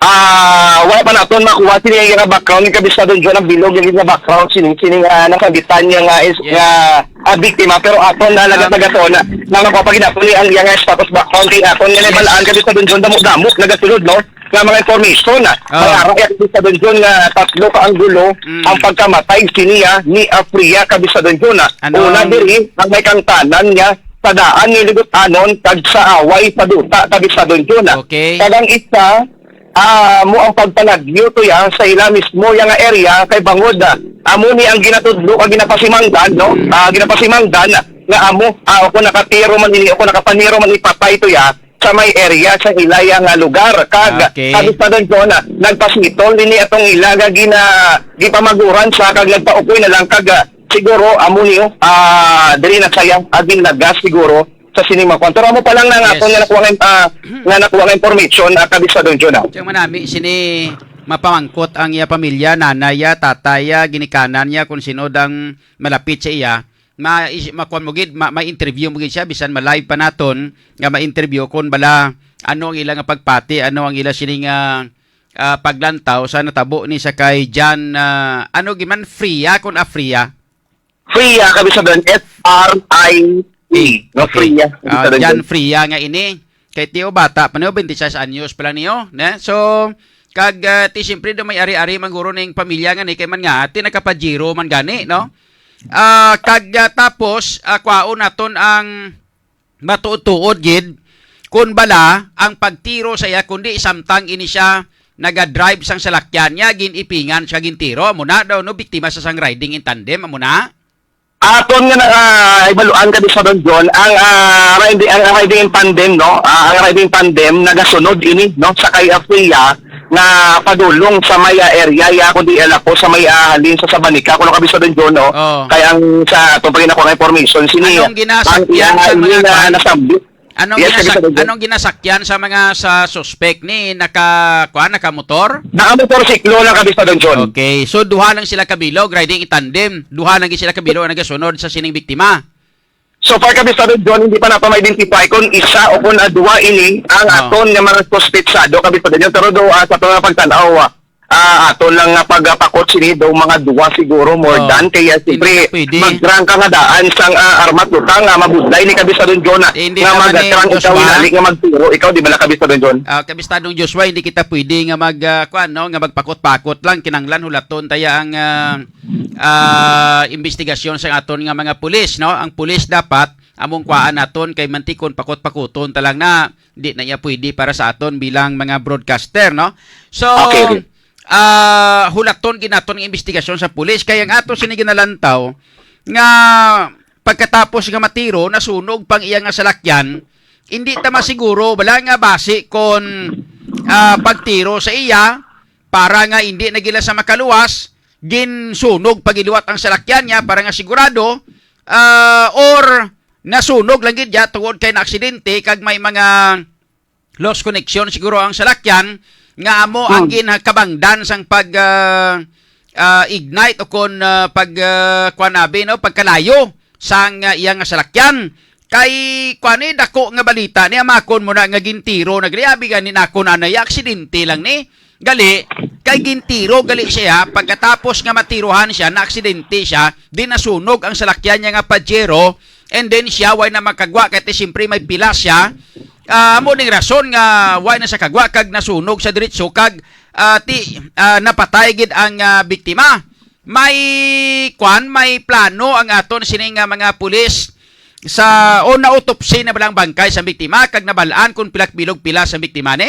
Ah, wala pa naton makuha sini nga background ni Kabisado John, ang bilog nga background sini, sini nga nasabitan niya nga is, Yes. nga, ah, biktima, pero aton na Um, nagataga to na, na makuha pa gid naton ni ang iyang status background kay aton nga Okay. nabalaan Kabisado John, damo-damo nagasulod, no, nga mga information na Oh. mga ara ya Kabisado John nga tatlo ka anggulo Mm. ang pagkamatay siniya ni Afria Kabisado John, ah. Ano Una ang diri ang may kangtanan niya sa daan ni Ligot-anon kag sa away sa duta Kabisado John, ah. Okay. Kag ang isa, ah, amo ang pagpanagyo to ya sa ila mismo ya nga area kay bangod, ah, amo ni ang ginatudlo kag ginapasimangdan, no? Ah, ginapasimangdan nga amo, ah, kung nakatiro man ini o kung nakapaniro man ipatay to ya sa may area sa ila ya nga lugar. Kag Okay. sabi pa doon, John, ah, nagpasitol ini atong ila nga gina-, gipamaguran sa kag nagpaukoy na lang kag, ah, siguro amo niyo, ah, diri na saya agin nagas siguro sa sining mga kwan. Pero amo pa lang na nga Yes. ako nga nakuha nga, ah, nga nakuha nga information, ah, Kabisado John, ah. Kaya manami, sini mapamangkot ang iya pamilya, nanay ya, tatay ya, ginikanan niya, kung sino dang malapit sa iya. Ma-, is-, makuha mo gid, ma-, ma-interview mo gid siya, bisan ma-live pa naton, nga ma-interview kung bala, ano ang ila nga pagpati, ano ang ila sini nga, ah, paglantaw sa natabo ni sa kay John, ah, ano giman, Fria, kung Afria? Fria, Kabisado John, F R I A, no, Fria, Ah, Kabisado John John. Fria nga ini. Kay tiyo bata pa niyo, twenty-six anyos pa lang niyo, ne? So, kag, ah, ti siyempre do may ari-ari man guro ning pamilya nga ni kay man nga, ti nakapajero man gani, no? Ah, kag, ah, tapos, ah, kwaon naton ang matuod-tuod gid kun bala ang pagtiro sa iya, kundi samtang ini siya naga-drive sang salakyan niya, gin-ipingan siya gintiro. Amo na daw, no, biktima sa sang riding in tandem, amo na? Aton nga na, ah, ibaluan, Kabisado John, ang, ah, riding, ang riding in tandem, no? Ah, ang riding tandem nagasunod ini, no, sa kay Afria nga padulong sa may, ah, area ya, kundi ela po sa may, ah, halin sa Sabanica, kuno, Kabisado John, no? Oh. Kay ang sa atong paginakuha nga information, sini Anong ginasakyan ang sa mga ina kwan? Nasambit. Anong Yes, ginasak-, Kabisado John. anong ginasakyan sa mga sa suspect ni naka, kwan, nakamotor? Nakamotorsiklo lang, Kabisado John. Okay. So, duha lang sila kabilog, riding in tandem. Duha lang gid sila kabilog ang nagasunod sa sining biktima. So far, Kabisado John, hindi pa nato ma-identify kung isa o kung, ah, duha ini ang Oh. aton nga mga suspetsado, Kabisado John. Pero do, ah, sa aton nga pagtan-aw, ah, ah, aton lang nga pagpakot sini do mga duha siguro, more Oh. than. Kaya, Hindi siyempre, na pwede. magdrang ka nga daan sang, ah, armat butang nga mabudlay ni Kabisado John, ah, Hindi nga naman ni magdrang ikaw, Joshua. hinali nga magtiro ikaw, di ba na, Kabisado John? Ah, Kabistadong Joshua, hindi kita pwede nga mag, ah, kwan, no, nga magpakot-pakot lang. Kinanglan hulaton taya ang, ah, ah, investigasyon sa aton nga mga pulis, no? Ang pulis dapat among kwaan naton kay mantikon pakot-pakuton ta lang na di na iya pwede para sa aton bilang mga broadcaster, no? So, Okay, okay. ah, hulaton gid naton ang investigasyon sa pulis kay ang ato sini ginalantaw nga pagkatapos nga matiro, nasunog pang iya nga salakyan, hindi ta masiguro bala nga basi kon, ah, pagtiro sa iya para nga hindi na gila sa makaluwas, ginsunog pagiliwat ang salakyan niya para nga sigurado, ah, or nasunog lang gid ya tungod kay naaksidente kag may mga lost connection siguro ang salakyan nga amo ang Hmm. ginakabangdan sang pag, ah, ah, ignite o kon, ah, pag, ah, kuan abi, no, pagkalayo sang, ah, iya nga salakyan. Kay kuan ni, dako nga balita ni, amakon mo na nga gintiro na gali, abi gani nako na na, aksidente lang ni. Gali, kay gintiro gali siya, pagkatapos nga matirohan siya, naaksidente siya, di nasunog ang salakyan niya nga Pajero, and then siya way na makagwa, kay ti siyempre may pila siya. Ah, amo ning rason nga way na siya kagwa kag nasunog sa diretso kag, ah, ti, ah, napatay gid ang, ah, biktima. May kwan, may plano ang aton sini nga mga pulis sa, o na-autopsy na ba lang bangkay sa biktima kag nabalaan kung pila ka bilog pila sa biktima ni?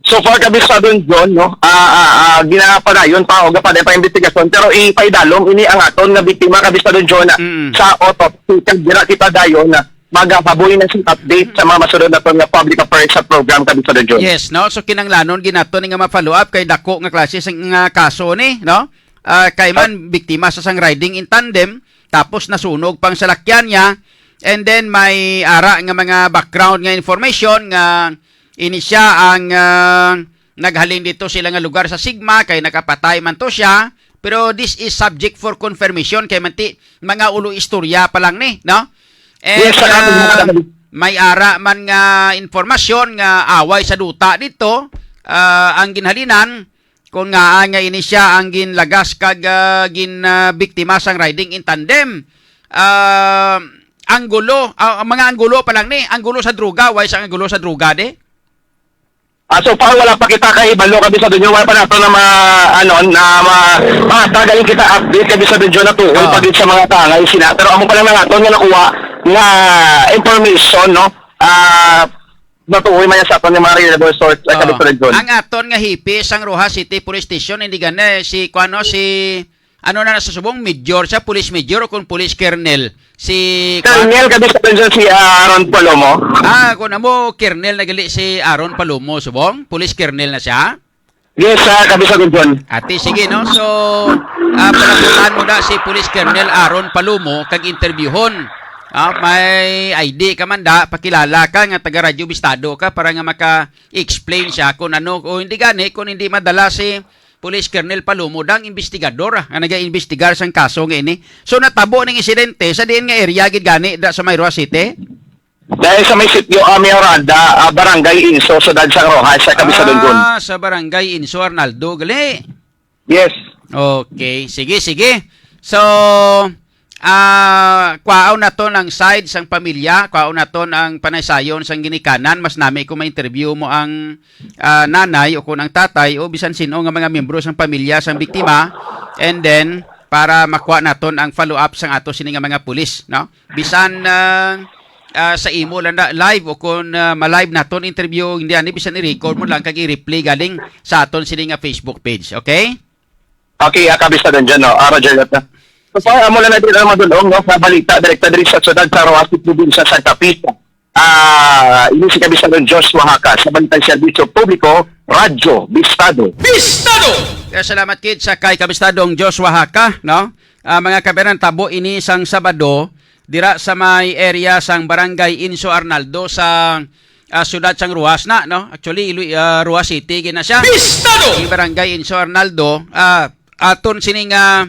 So far, Kabistadong John, no, ah, ah, ah, ginapadayon pa o gapaday pa investigasyon, pero ipaidalom ini ang aton nga biktima, Kabistadong John, ah, Mm. sa autopsy. Kag dira kita dayon na magahaboy na sing update sa mga masunod naton nga public affairs sa program, Kabistadong John. Yes, no? So, kinanglanon gid nato ni nga ma-follow up kay dako nga klase sang, nga kaso ni, no? Ah, kay man, biktima sa sang riding in tandem, tapos nasunog pang salakyan niya, and then may ara nga mga background nga information nga ini siya ang, ah, naghalin dito sila nga lugar sa Sigma, kay nakapatay man to siya. Pero this is subject for confirmation, kay manti, mga ulo istorya pa lang ni, no? And, Yes, sir. ah, may ara man nga informasyon nga away sa duta dito, Ah, ang ginhalinan, kung ngaa nga ini siya ang ginlagas kag, ah, gin, ah, biktima sang riding in tandem. Ah, ang gulo, ah, mga ang gulo pa lang ni, ang gulo sa droga, why sa ang gulo sa droga, de? Ah, so far, wala pa kita kahibalo, Kabisado Jun. Wala pa nato na ma-, ano, na ma-, matagaling kita update, Kabisado Jun, na tuon Oo. pa gid sa mga tangay sina. Pero amo pa lang na naton nga nakuha nga information, no? Ah, natuoy man yan sa aton nga mga reliable source, ah, Oo. Kabisado Jun. Ang aton nga hipi sang Roxas City Police Station, hindi gani, si, kuano, si, ano na sa subong, major siya, police major o kung police colonel? Si, kuan? Colonel, Kabisado Jun, si Aaron Palomo. Ah, kung amo, colonel na gali si Aaron Palomo, subong? Police colonel na siya? Yes, ah, Kabisado Jun. Ati, sige, no? So, ah, palaputan mo na si Police Colonel Aaron Palomo kag interviewhon. Ah, may I D ka man da, pakilala ka nga taga Radyo Bistado ka para nga maka-explain siya kung ano, o hindi gani, kung hindi madala si Police Colonel Palomo, dang investigador, ah, nga naga-investigar sang kaso nga ini. So, natabo ning insidente sa diin nga area gid gani da sa Mayroa City? Dahil sa may sitio, ah, Miranda, ah, Barangay Inso, Siyudad sang Roxas, sa Kabisado Jun. Ah, sa Barangay Inso, Arnaldo, gali. Yes. Okay, sige, sige. So, ah, kwaon naton ang side sang pamilya, kwaon naton ang panaysayon sang ginikanan. Mas nami kung ma-interview mo ang, ah, nanay o kung ang tatay o bisan sin-o nga mga miyembro sang pamilya sang biktima. And then, para makuha naton ang follow-up sang ato sini nga mga pulis, no? Bisan, ah, ah, sa imo lang na live o kung, ah, ma-live naton interview, hindi ani, bisan i-record mo lang kag i-replay galing sa aton sini nga Facebook page, okay? Okay, ah, Kabisado Jun, no? Ah, Roger Lata. So, pa, amo lang na din ang madulong, no? Sa balita, direkta diri sa siyudad sa Roxas, probinsya sa Capiz. Ah, ini si Kabisado Joshua Haka sa Balitang Serbisyo Publiko, Radyo Bistado. Bistado! Kaya salamat, kid, sa kay Kabistadong Joshua Haka, no? Ah, mga kabayan, tabo ini sang Sabado, dira sa may area sang Barangay Inso Arnaldo sa, ah, siyudad sang Roxas na, no? Actually, Iloy-, ah, Roxas City gid na siya. Bistado! Ang Barangay Inso Arnaldo, ah, aton sining, ah,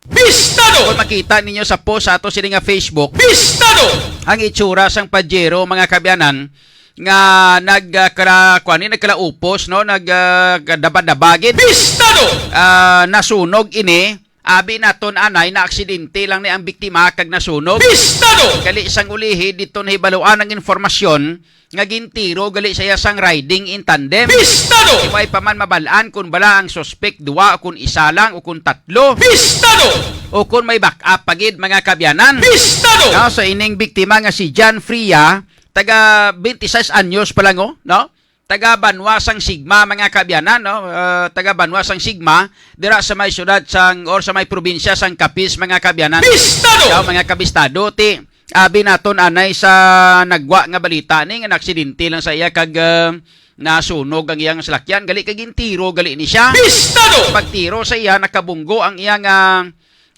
Bistado! Kung makita ninyo sa post sa ato sini nga Facebook, Bistado! Ang itsura sang Pajero, mga kaabyanan, nga nag, ah, kala-, kuwan ni, nagkalaupos, no? Nag, ah, kadaba-daba gid. Bistado! Ah, nasunog ini. Abi naton anay, na aksidente lang ni ang biktima kag nasunog. Bistado! Gali sang ulihi, dito nahibaluan ang informasyon nga gintiro gali sa iya sang riding in tandem. Bistado! Way pa man mabal-an kon bala ang suspek duwa o kon isa lang o kon tatlo. Bistado! O kon may backup pa gid, mga kaabyanan. Bistado! No, so ining biktima nga si John Fria, taga twenty-six anyos pa lang, oh, no? Taga banwa sang Sigma, mga kaabyanan, no? Ah, taga banwa sang Sigma, dira sa may siyudad sang, or sa may probinsya sang Capiz, mga kaabyanan. Bistado! Daw, mga kabistado, ti, abi naton anay sa nagwa nga balita ni nga naaksidente lang sa iya kag, ah, nasunog ang iyang salakyan. Gali kag gintiro gali ni siya. Bistado! Pagtiro sa iya, nakabunggo ang iyang, ah,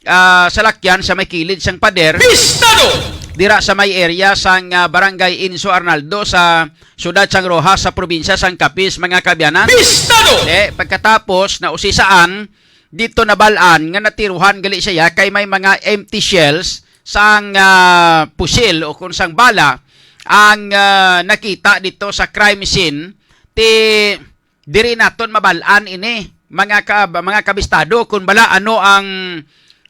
ah, salakyan sa may kilid sang pader. Bistado! Dira sa may area sang, ah, Barangay Inso Arnaldo sa siyudad sang Roxas sa probinsya sang Capiz, mga kaabyanan. Bistado! Eh, pagkatapos, nausisaan, dito nabal-an nga natiruhan gali siya kay may mga empty shells sang, ah, pusil o kung sang bala ang, ah, nakita dito sa crime scene. Ti diri naton mabal-an ini, mga ka-, mga kabistado, kung bala ano ang,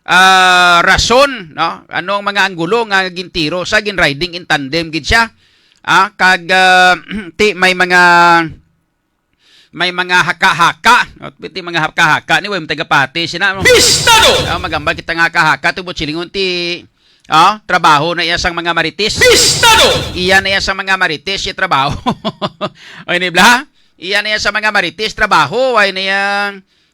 ah, rason, no? Ano ang mga anggulo nga gintiro sa, gin-riding in tandem gid siya. Ah, kag, ah, ti may mga may mga haka-haka. O, ti mga haka-haka ni, way mo tagapati sina, no? Bistado! Ah, magambal kita nga haka-haka, tubot silingon ti, ah, trabaho na iya sang mga marites. Bistado! Iya na iya sang mga marites, iya trabaho. O, ini bla? Iya na iya sang mga marites, trabaho, way na iya,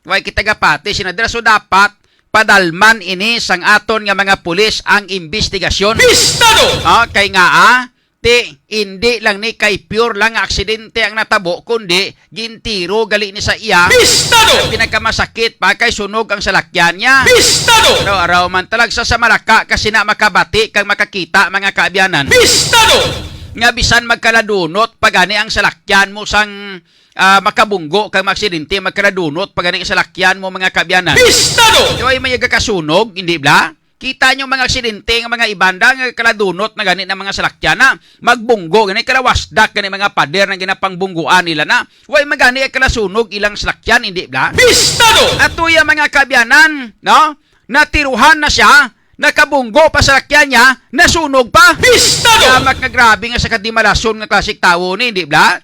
way kita gapati sina dira. So, dapat padalman ini sang aton nga mga pulis ang imbestigasyon. Bistado! Ah, kay nga, ah, ti, indi lang ni kay pure lang nga aksidente ang natabo, kundi gintiro gali ni sa iya. Bistado! Ang pinakamasakit pa kay sunog ang salakyan niya. Bistado! Pero araw man talag sa, sa Malacca, kasi na makabati kag makakita, mga kaabyanan. Bistado! Nga bisan magkaladunot pa gani ang salakyan mo sang, ah, makabunggo kag maaksidente, magkaladunot pa gani ang salakyan mo, mga kaabyanan. Bistado! Di ba, may nagakasunog, hindi bla? Kita nyo mga aksidente nga mga ibanda nga kaladunot na gani ng mga salakyan na magbunggo gani kalawasdak gani mga pader na ginapangbungguan nila na way magani ay kalasunog ilang salakyan, hindi bla? Pistado! At tuya mga kabyanan, no? Natiruhan na siya, nakabunggo pa salakyan niya, nasunog pa. Pistado! Yamak nga grabe nga sa kadimalason nga klasik tawo ni, hindi bla?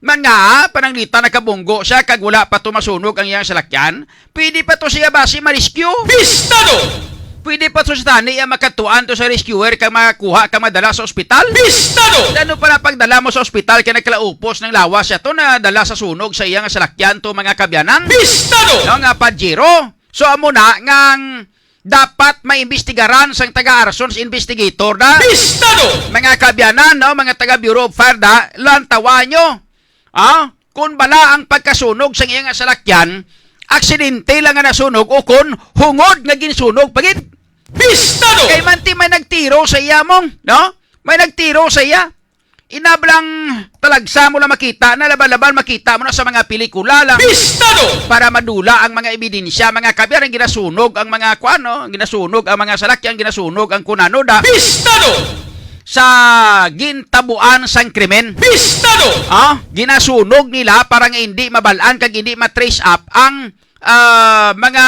Man nga, pananglitan nakabunggo siya kag wala pa to masunog ang iyang salakyan, pwede pa to siya basi ma-rescue. Pistado! Pwede pa to sa tani iya makatuan to sa rescuer kag makakuha kag madala sa ospital. Pistado! Ano pa na pagdala mo sa ospital kay nagkalaupos ng lawas siya to na dala sa sunog sa iyang salakyan to mga kabyanan. Pistado! No, nga Pajero. So amo na ngang dapat maimbestigaran sang taga-Arsons investigator na. Pistado! Mga kabyanan, no, mga taga Bureau of Fire da, lantawan nyo. Ah, kung bala ang pagkasunog sang iyang salakyan, aksidente lang nga nasunog o kon hungod nga ginsunog pa gid. Pistado! Kay manti may nagtiro sa iya mong, no? May nagtiro sa iya. Inablang talagsa mo lang makita na laban-laban makita mo na sa mga pelikula lang. Pistado! Para madula ang mga ebidensya, mga kabyanan, ginasunog ang mga kuan, no? Ginasunog ang mga salakyan, ginasunog ang kunano da. Pistado! Sa gintabuan sang krimen. Pistado! Ah, ginasunog nila para nga hindi mabalaan kag hindi ma-trace up ang, ah, mga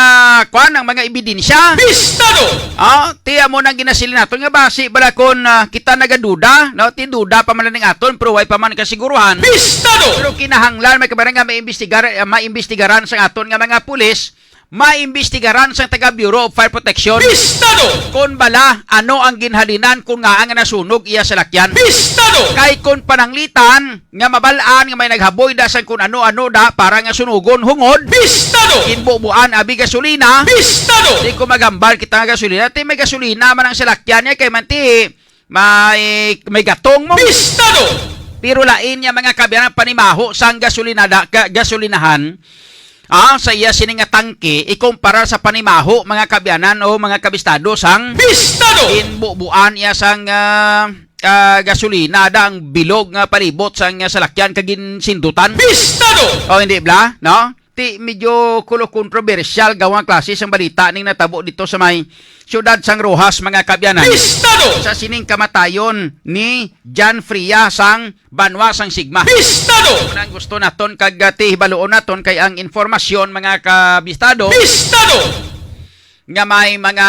kuan, ang mga ebidensya. Pistado! Ah, tiya mo nang ginasiling naton nga basi bala kon, ah, kita nagaduda, no? Ti duda pa man ning aton pero way pa man kasiguruhan. Pistado! Pero kinahanglan may kabarang nga maimbestigar, ah, maimbestigaran sa aton nga mga pulis, maimbestigaran sang taga Bureau of Fire Protection. Pistado! Kon bala, ano ang ginhalinan kon ngaa nga nasunog iya salakyan? Pistado! Kay kon pananglitan nga mabalaan nga may naghaboy da sang kun ano-ano da para nga sunugon hungod. Pistado! Ginbubuan abi gasolina. Pistado! Di ko maghambal kita nga gasolina. Ti may gasolina man ang salakyan niya kay manti may, may gatong mo. Pistado! Pero lain niya mga kabyanan panimaho sang gasolinada, ga-, gasolinahan, ah, sa iya sini nga tangke ikumpara sa panimaho mga kabyanan o mga kabistado sang. Pistado! Ginbubuan iya sang, ah, ah, gasolina da ang bilog nga palibot sang, ah, salakyan kag ginsindutan. Pistado! O hindi bla, no? Ti medyo kulo kontrobersyal gawa klase sang balita ning natabo dito sa may siyudad sang Roxas, mga kabyanan. Pistado! Sa sining kamatayon ni John Fria sang banwa sang Sigma. Pistado! Unang gusto naton kag, ah, ti hibaluon naton kay ang informasyon, mga kabistado, Pistado! Nga may mga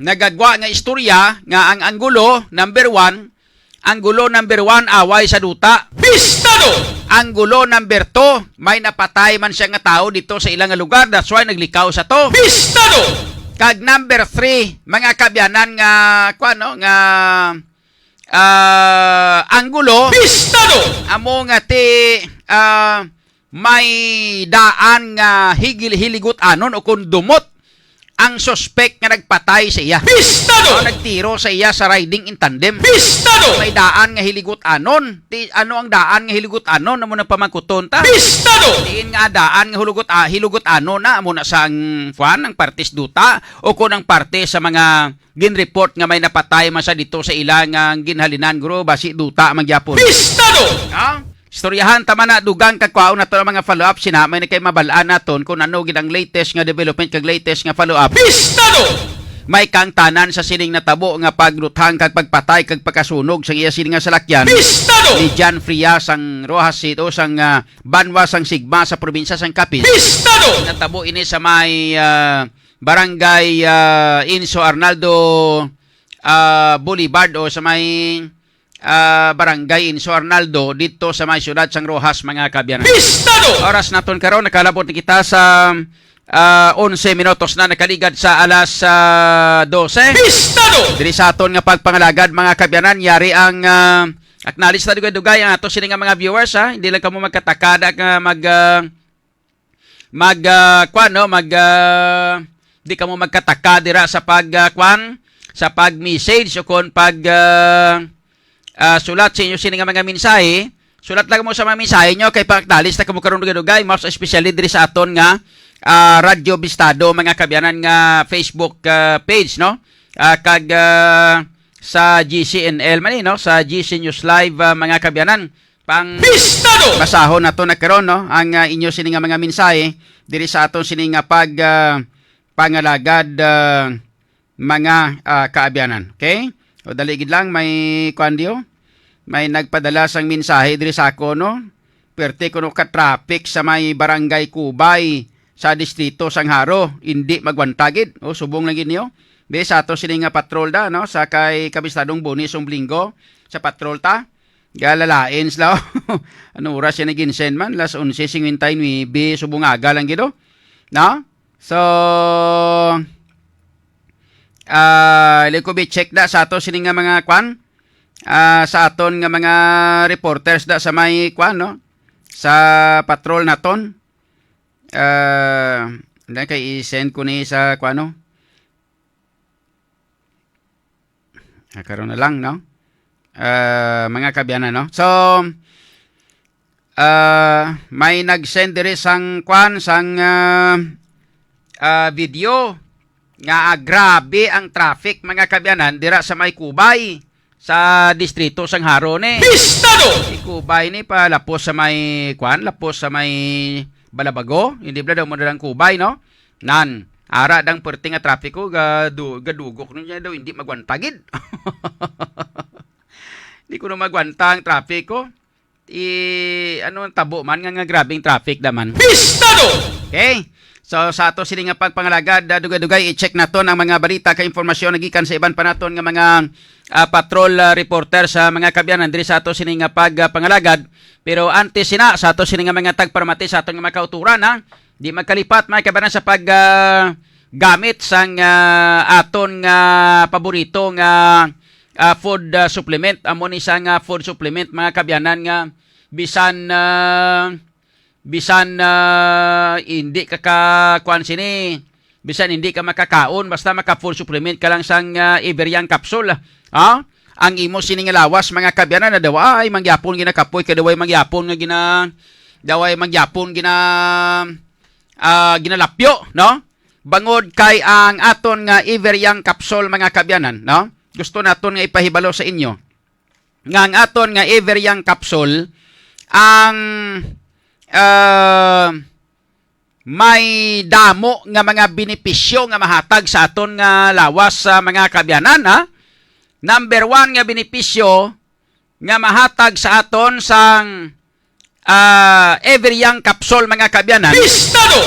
nagagwa nga istorya nga ang Angulo number one, Angulo number one, away sa duta. Pistado! Angulo number two, may napatay man siya nga tawo dito sa ilang lugar, that's why naglikaw sa to. Pistado! Kag number three, mga kabyanan nga, kuwan, no, nga, ah, Angulo. Pistado! Amo nga ti, ah, may daan nga higil-, hiligot-anon o kon dumot ang suspek nga nagpatay sa iya. Pistado! O nagtiro sa iya sa riding in tandem. Pistado! May daan nga hiligot-anon. Ti, ano ang daan nga hiligot-anon? Amo na pamangkuton ta. Pistado! Diin nga daan nga hulugot, ah, hilugot-anon na amo na sang, kuan, ang parte sa duta o kon ang parte sa mga ginreport nga may napatay man sa dito sa ila nga ginhalinan, guro, basi duta man gyapon. Pistado! Ha? Istoryahan ta man na dugang kag kwaon nato ang mga follow-up sina may na kay mabalaan naton kung ano gid ang latest nga development kag latest nga follow-up. Pistado! May kaangtanan sa sining natabo nga pagluthang kag pagpatay kag pagkasunog sa iya sining nga salakyan Pistado! Ni John Frias sang Roxas City o sang, ah, banwa sang Sigma sa probinsya sang Capiz. Pistado! Natabo ini sa may, ah, barangay, ah, Inso Arnaldo, ah, Boulevard o sa may, ah, barangay Inso Arnaldo dito sa may siyudad sang Roxas, mga kabyanan. Pistado! Oras naton karon, nakalabot na kita sa, ah, onse minutos na nakaligad sa alas, ah, dose. Pistado! Diri sa aton nga pagpangalagad, mga kabyanan, yari ang, ah, acknowledge ta dugay-dugay ang ato sini nga mga viewers, ha. Hindi lang kamo magkatakada nga mag, ah, mag, ah, kwan, no? Mag, ah, di kamo magkataka dira sa pag, ah, kwan, sa pag-message o kon pag, ah, ah, sulat sa inyo sini nga mga mensahe. Sulat lang mo sa mga mensahe nyo kay pagdalis na kamo karon dugay-dugay, mas especially diri sa aton nga, ah, Radyo Bistado, mga kabyanan nga Facebook, ah, page, no? Ah, kag, ah, sa G C N L man, eh, no? Sa G C News Live, ah, mga kabyanan. Pang Pistado! Basahon nato na karon, no? Ang, ah, inyo sini nga mga mensahe diri sa aton sini nga pag, ah, pangalagad, ah, mga, ah, kaabyanan. Okay? O, dali gid lang, may kuwan diyo. May nagpadala sang mensahe diri sa ako, no? Perte kuno ka traffic sa may Barangay Kubay sa distrito sang Jaro. Indi magwanta gid. O, subong lang gid niyo. Be, sa ato sini nga patrol da, no? Sa kay Kabistadong Boni Sumblinggo, sa patrol ta. Galalain sila. Ano oras siya nag-insend man? Las onse cincuenta y nueve, subong aga lang gid, oh. No? So, ah, like ko, be, check da sa ato sini nga mga kwan. Ah, sa aton nga mga reporters da sa may kwan, no? Sa patrol naton. Ah, na kay i-send ko ni sa kwan, no? Ah, karon na lang, no? Ah, mga kaabyanan, no? So, ah, may nag-send diri sang kwan, sang, ah, ah, video nga, ah, grabe ang traffic, mga kaabyanan, dira sa may Kubay, sa distrito sang Jaro ni. Pistado! Si Kubay ni palapos sa may kwan, lapos sa may Balabago, hindi bala daw mo na lang Kubay, no? Nan, ara dang perti nga trapiko, gadu-, gadugok nun niya daw, hindi magwanta gid. Hindi ko na magwanta ang trapiko. I, ano ang tabo man nga, nga grabing traffic naman. Pistado! Okay. So, sa ato sini nga pagpangalagad, ah, dugay-dugay, i-check naton ang mga balita kag impormasyon nagikan sa iban pa naton nga mga, ah, patrol, ah, reporter sa mga kaabyanan diri sa ato sini nga pagpangalagad. Pero antes sina, sa ato sini nga mga tagparamati sa aton nga mga kauturan, ha? Di magkalipat, mga kaabyanan, sa pag, ah, gamit sang, ah, aton nga paborito nga, ah, food, ah, supplement. Amo ni sa nga food supplement, mga kaabyanan, nga bisan, ah, bisan, ah, hindi ka ka-, kuwan sini, bisan hindi ka makakaon, basta maka-food supplement ka lang sang, ah, Everyang capsule. Ha? Ang imo sini nga lawas, mga kaabyanan, na daw ay mangyapon ginakapoy, kay daw ay mangyapon nga gina-, daw ay mangyapon gina-, ah, ginalapyo, no? Bangod kay ang aton nga Everyang capsule, mga kaabyanan, no? Gusto naton nga ipahibalo sa inyo nga ang aton nga Everyang capsule ang, ah, may damo nga mga benepisyo nga mahatag sa aton nga lawas, sa mga kaabyanan, ha? Number one nga benepisyo nga mahatag sa aton sang, ah, Everyang capsule, mga kaabyanan, Pistado!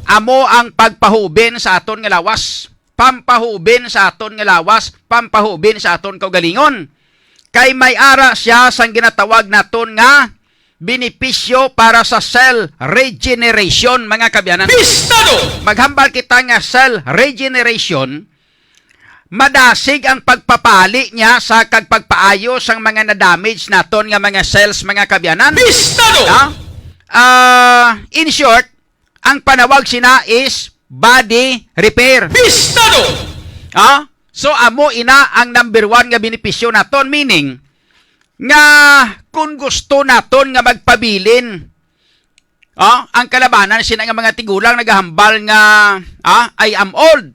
Amo ang pagpahubin sa aton nga lawas. Pampahubin sa aton nga lawas, pampahubin sa aton kaugalingon. Kay may ara siya sang ginatawag naton nga benepisyo para sa cell regeneration, mga kaabyanan. Pistado! Maghambal kita nga cell regeneration, madasig ang pagpapali niya sa kag pagpaayo sang mga na-damage naton nga mga cells, mga kaabyanan. Pistado! Ha? Ah, in short, ang panawag sina is body repair. Pistado! Ha? So, amo ina ang number one nga benepisyo naton, meaning nga kung gusto naton nga magpabilin, ah, ang kalabanan sina nga mga tigulang nagahambal nga, ah, "I am old,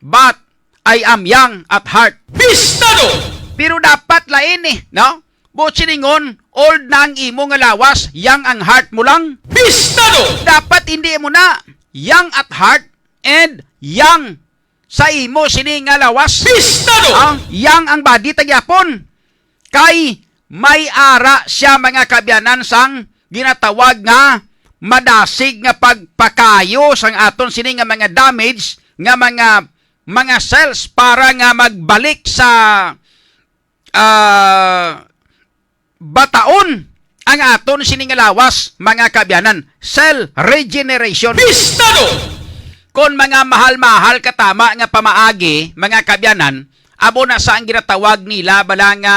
but I am young at heart." Pistado! Pero dapat lain eh, no? Buot silingon, old na ang imo nga lawas, young ang heart mo lang. Pistado! Dapat hindi mo na young at heart and young sa imo sini nga lawas. Pistado! Ah, young ang body ta gyapon. Kay may ara siya, mga kaabyanan, sang ginatawag nga madasig nga pagpakayo sang aton sini nga mga damage nga mga, mga cells para nga magbalik sa, ah, bataon ang aton sini nga lawas, mga kaabyanan, cell regeneration. Pistado! Kon mga mahal-mahal ka tama nga pamaagi, mga kaabyanan, amo na sa ang ginatawag nila bala nga,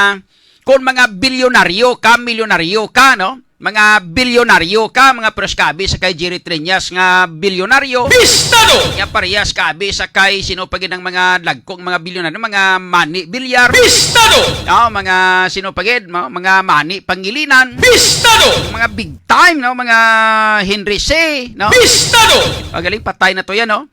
kon mga bilyonaryo ka, milyonaryo ka, no? Mga bilyonaryo ka, mga parehas ka abi sa kay Jerry Treñas nga bilyonaryo. Pistado! Nga parehas ka abi sa kay sino pa gid ang mga dagkong mga bilyonaryo, mga Manny Villar. Pistado! Oh, mga sino pa gid, mga, mga Manny Pangilinan. Pistado! Mga big time, no? Mga Henry Sy, no? Pistado! Magaling, patay na to yan, no?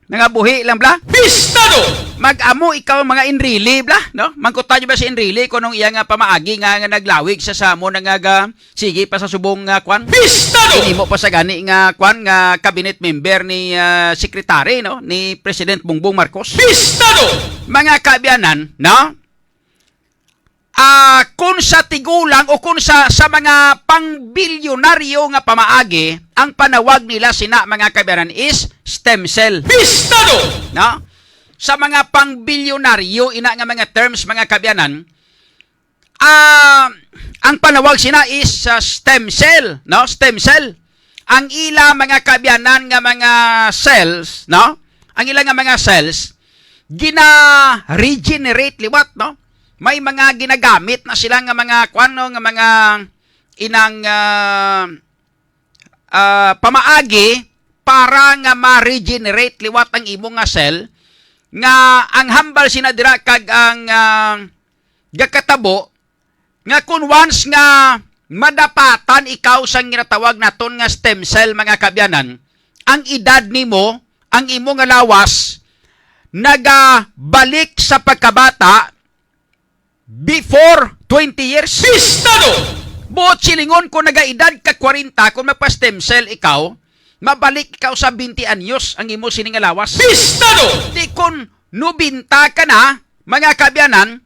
Nangabuhi lang, bla? Pistado! Mag-amo ikaw, mga Enrile, bla, no? Mangkuta nyo ba si Enrile kung anong iya nga pamaagi nga, nga naglawig sa samo na nga ga-, sige pa sa subong nga kwan? Pistado! Ginimo pa sa gani nga kwan nga cabinet member ni, ah, secretary, no? Ni President Bongbong Marcos. Pistado! Mga kaabyanan, no? Ah, kung sa tigulang o kung sa, sa mga pangbilyonaryo nga pamaagi, ang panawag nila sina, mga kaabyanan, is stem cell. Pistado! No? Sa mga pangbilyonaryo, ina nga mga terms, mga kaabyanan, ah, ang panawag sina is, ah, stem cell, no? Stem cell. Ang ila, mga kaabyanan, nga mga cells, no? Ang ila nga mga cells, gina-regenerate liwat, no? May mga ginagamit na sila nga mga, kwan, no, nga mga inang, ah, ah, pamaagi para nga ma-regenerate liwat ang imo nga cell, nga ang hambal sina dira kag ang, ah, gakatabo nga kung once nga madapatan ikaw sang ginatawag naton nga stem cell, mga kaabyanan, ang edad nimo, ang imo nga lawas, nagabalik sa pagkabata before twenty years. Pistado! Buot silingon, kung nagaedad ka kwarenta, kung magpa-stem cell ikaw, mabalik ikaw sa twenty anyos ang imo sini nga lawas. Pistado! Di kung nobenta ka na, mga kaabyanan,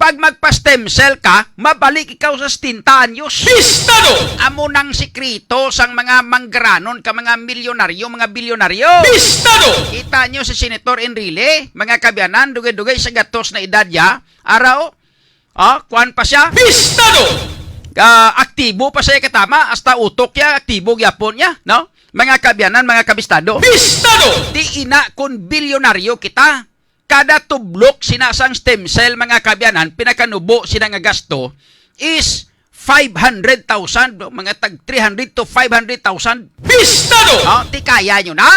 pag magpa-stem cell ka, mabalik ikaw sa setenta anyos. Pistado! Amo nang sikreto sang mga manggaranon ka, mga milyonaryo, mga bilyonaryo. Pistado! Kita nyo si Senator Enrile, mga kaabyanan, dugay-dugay sa gatos na edad ya, araw, oh, kwan pa siya. Pistado! Ah, aktibo pa siya katama, hasta utok ya, aktibo gyapon niya, no? Mga kaabyanan, mga kabistado. Pistado! Di ina kung bilyonaryo kita. Kada tublok sina sang stem cell, mga kaabyanan, pinakanubo sina nga gasto is five hundred thousand, mga tag three hundred to five hundred thousand. Pistado! Oh, di kaya nyo na?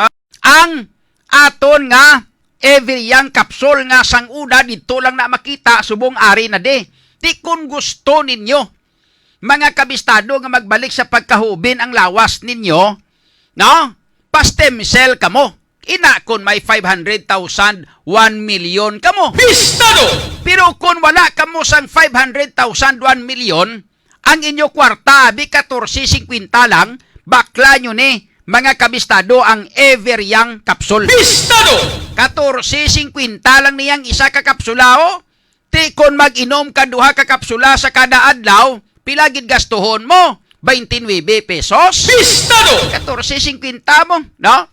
Ah, ang aton nga Every Young capsule nga sang una dito lang na makita, subong ari na di. Di kun gusto ninyo, mga kabistado, nga magbalik sa pagkahubin ang lawas ninyo, no? Pa-stem cell kamo. Ina kun may five hundred thousand, one million kamo. Pistado! Pero kun wala kamo sang five hundred thousand, one million, ang inyo kwarta, abi, katorse singkwenta lang, bakla nyo ni, mga kabistado, ang Ever Young capsule. Pistado! Katorse singkwenta lang niyang isa ka kapsula, oh. Ti kon mag-inom ka duha ka kapsula sa kada adlaw, pila gid gastuhon mo? Twenty-nine pesos? Pistado! Katorse singkwenta mo, no?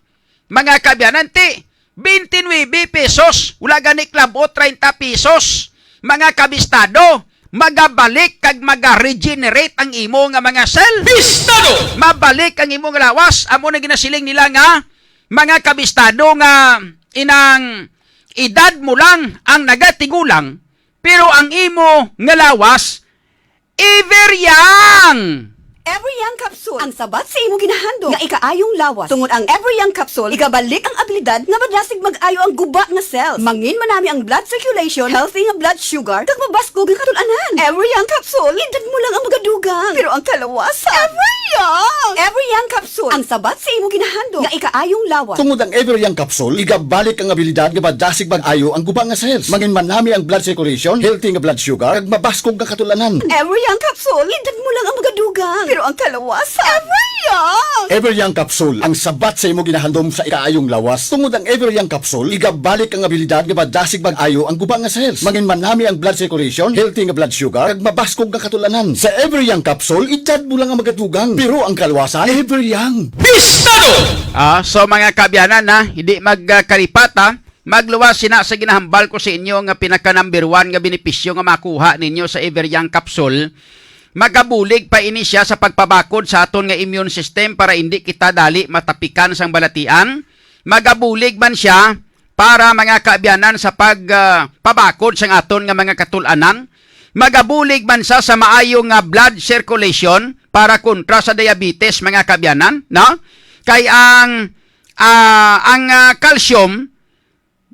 Mga kaabyanan, ti, twenty-nine pesos, wala gani klabo, treinta pesos. Mga kabistado, magabalik kag maga-regenerate ang imo nga mga cell. Pistado! Mabalik ang imo nga lawas. Amo na ginasiling nila nga, mga kabistado, nga inang edad mo lang ang nagatigulang, pero ang imo nga lawas, Ever Young! Ever Young Capsule, ang sabat sa imo ginahandom nga ikaayong lawas. Tungod ang Ever Young Capsule, igabalik ang abilidad nga madasig mag-ayo ang guba nga cells. Mangin manami ang blood circulation, healthy nga blood sugar, kag mabaskog nga katul-anan. Ever Young Capsule, edad mo lang ang magadugang, pero ang kalawas, Ever Young! Ever Young Capsule, ang sabat sa imo ginahandom nga ikaayong lawas. Tungod ang Ever Young Capsule, igabalik ang abilidad nga madasig mag-ayo ang guba nga cells. Mangin manami ang blood circulation, healthy nga blood sugar, kag mabaskog nga katul-anan. Ever Young Capsule, edad mo lang ang magadugang, pero ang kalawas, Ever Young! Ever Young Capsule, ang sabat sa imo ginahandom sa ikaayong lawas. Tungod ang Ever Young Capsule, igabalik ang abilidad nga madasig mag-ayo ang guba nga cells. Mangin manami ang blood circulation, healthy nga blood sugar, kag mabaskog nga katul-anan. Sa Ever Young Capsule, edad mo lang ang magadugang, pero ang kalawasan, Ever Young. Pistado! Ah, so, mga kaabyanan, ha, hindi magkalipat, ha. Magluwas sina sa ginahambal ko sa inyo nga pinaka number one nga benepisyo nga makuha ninyo sa Ever Young Capsule. Magabulig pa ini siya sa pagpabakod sa aton nga immune system para indi kita dali matapikan sang balatian. Magabulig man siya para, mga kaabyanan, sa pag, ah, pabakod sang aton nga mga katul-anan. Magabulig man sa, sa maayo nga blood circulation para kontra sa diabetes, mga kaabyanan, no? Kay ang, ah, ang, ah, calcium,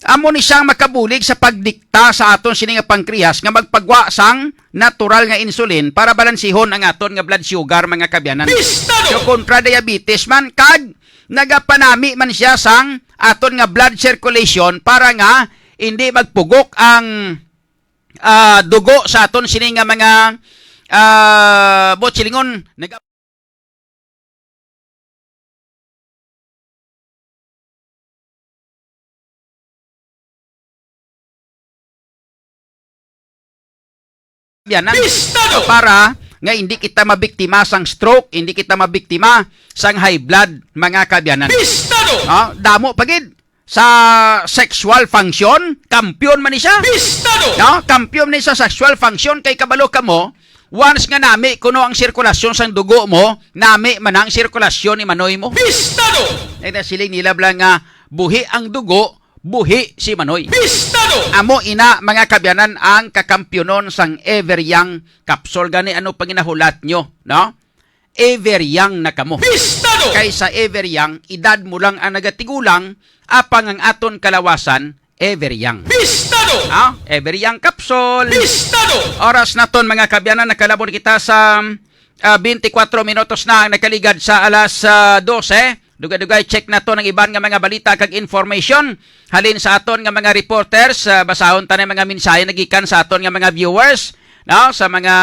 amo ni siyang makabulig sa pagdikta sa aton sini nga pancreas nga magpagwa sang natural nga insulin para balansihon ang aton nga blood sugar, mga kaabyanan. Pistado! So, kontra diabetes man, kag nagapanami man siya sang aton nga blood circulation para nga hindi magpugok ang, ah, dugo sa aton sini nga mga, ah, buot silingon, nag- Biyanan. Pistado! Para nga hindi kita mabiktima sang stroke, hindi kita mabiktima sang high blood, mga kaabyanan. Pistado! Ah, damo pa gid sa sexual function, kampiyon man ni siya. Pistado! No? Kampiyon ni sa sexual function, kay kabalo kamo, once nga nami kuno ang sirkulasyon sang dugo mo, nami man ang sirkulasyon ni Manoy mo. Pistado! Ay, nasiling nila bala nga buhi ang dugo, buhi si Manoy. Pistado! Amo ina, mga kaabyanan, ang kakampyonon sang Ever Young capsule. Gani, ano panginahulat nyo, no? Ever Young na kamo. Pistado! Kay sa Ever Young, edad mo lang ang nagatigulang, apang ang aton kalawasan, Ever Young. Pistado! Ha? Ever Young capsule. Pistado! Oras naton, mga kaabyanan, nakalabot kita sa, ah, twenty-four minutos na ang nakaligad sa alas, ah, dose. Dugay-dugay, check naton ang iban nga mga balita kag information halin sa aton nga mga reporters. Ah, basahon ta na mga mensahe nagikan sa aton nga mga viewers, no? Sa mga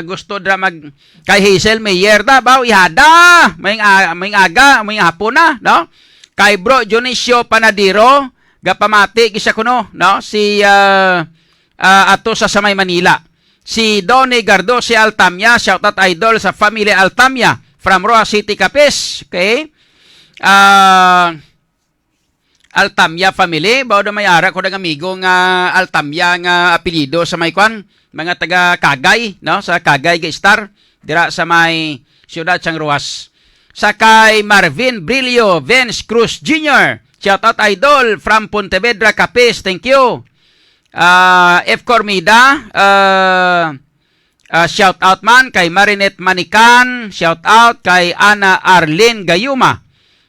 gusto dra mag kay Hazel Mayer da, baw, ihada. May nga, may aga, may hapon na, no? Kay Bro Dionisio Panadero, gapamati gid siya kuno, no? Si, ah, ah, ato sa, sa may Manila. Si Donny Gardosi Altamia, shoutout idol sa family Altamia from Roa City, Capiz. Okay? Ah, Altamia family, baw daw may ara ko nang amigo nga Altamia nga apelyido sa may kwan, mga taga Cagay, no? Sa Cagay ga estar, dira sa may siyudad sang Roxas. Sa kay Marvin Brillo, Vince Cruz Junior, shoutout idol from Pontevedra, Capiz. Thank you. Ah, F Cormida, ah, ah, shout out man kay Marinette Manican, shout out kay Ana Arlene Gayuma,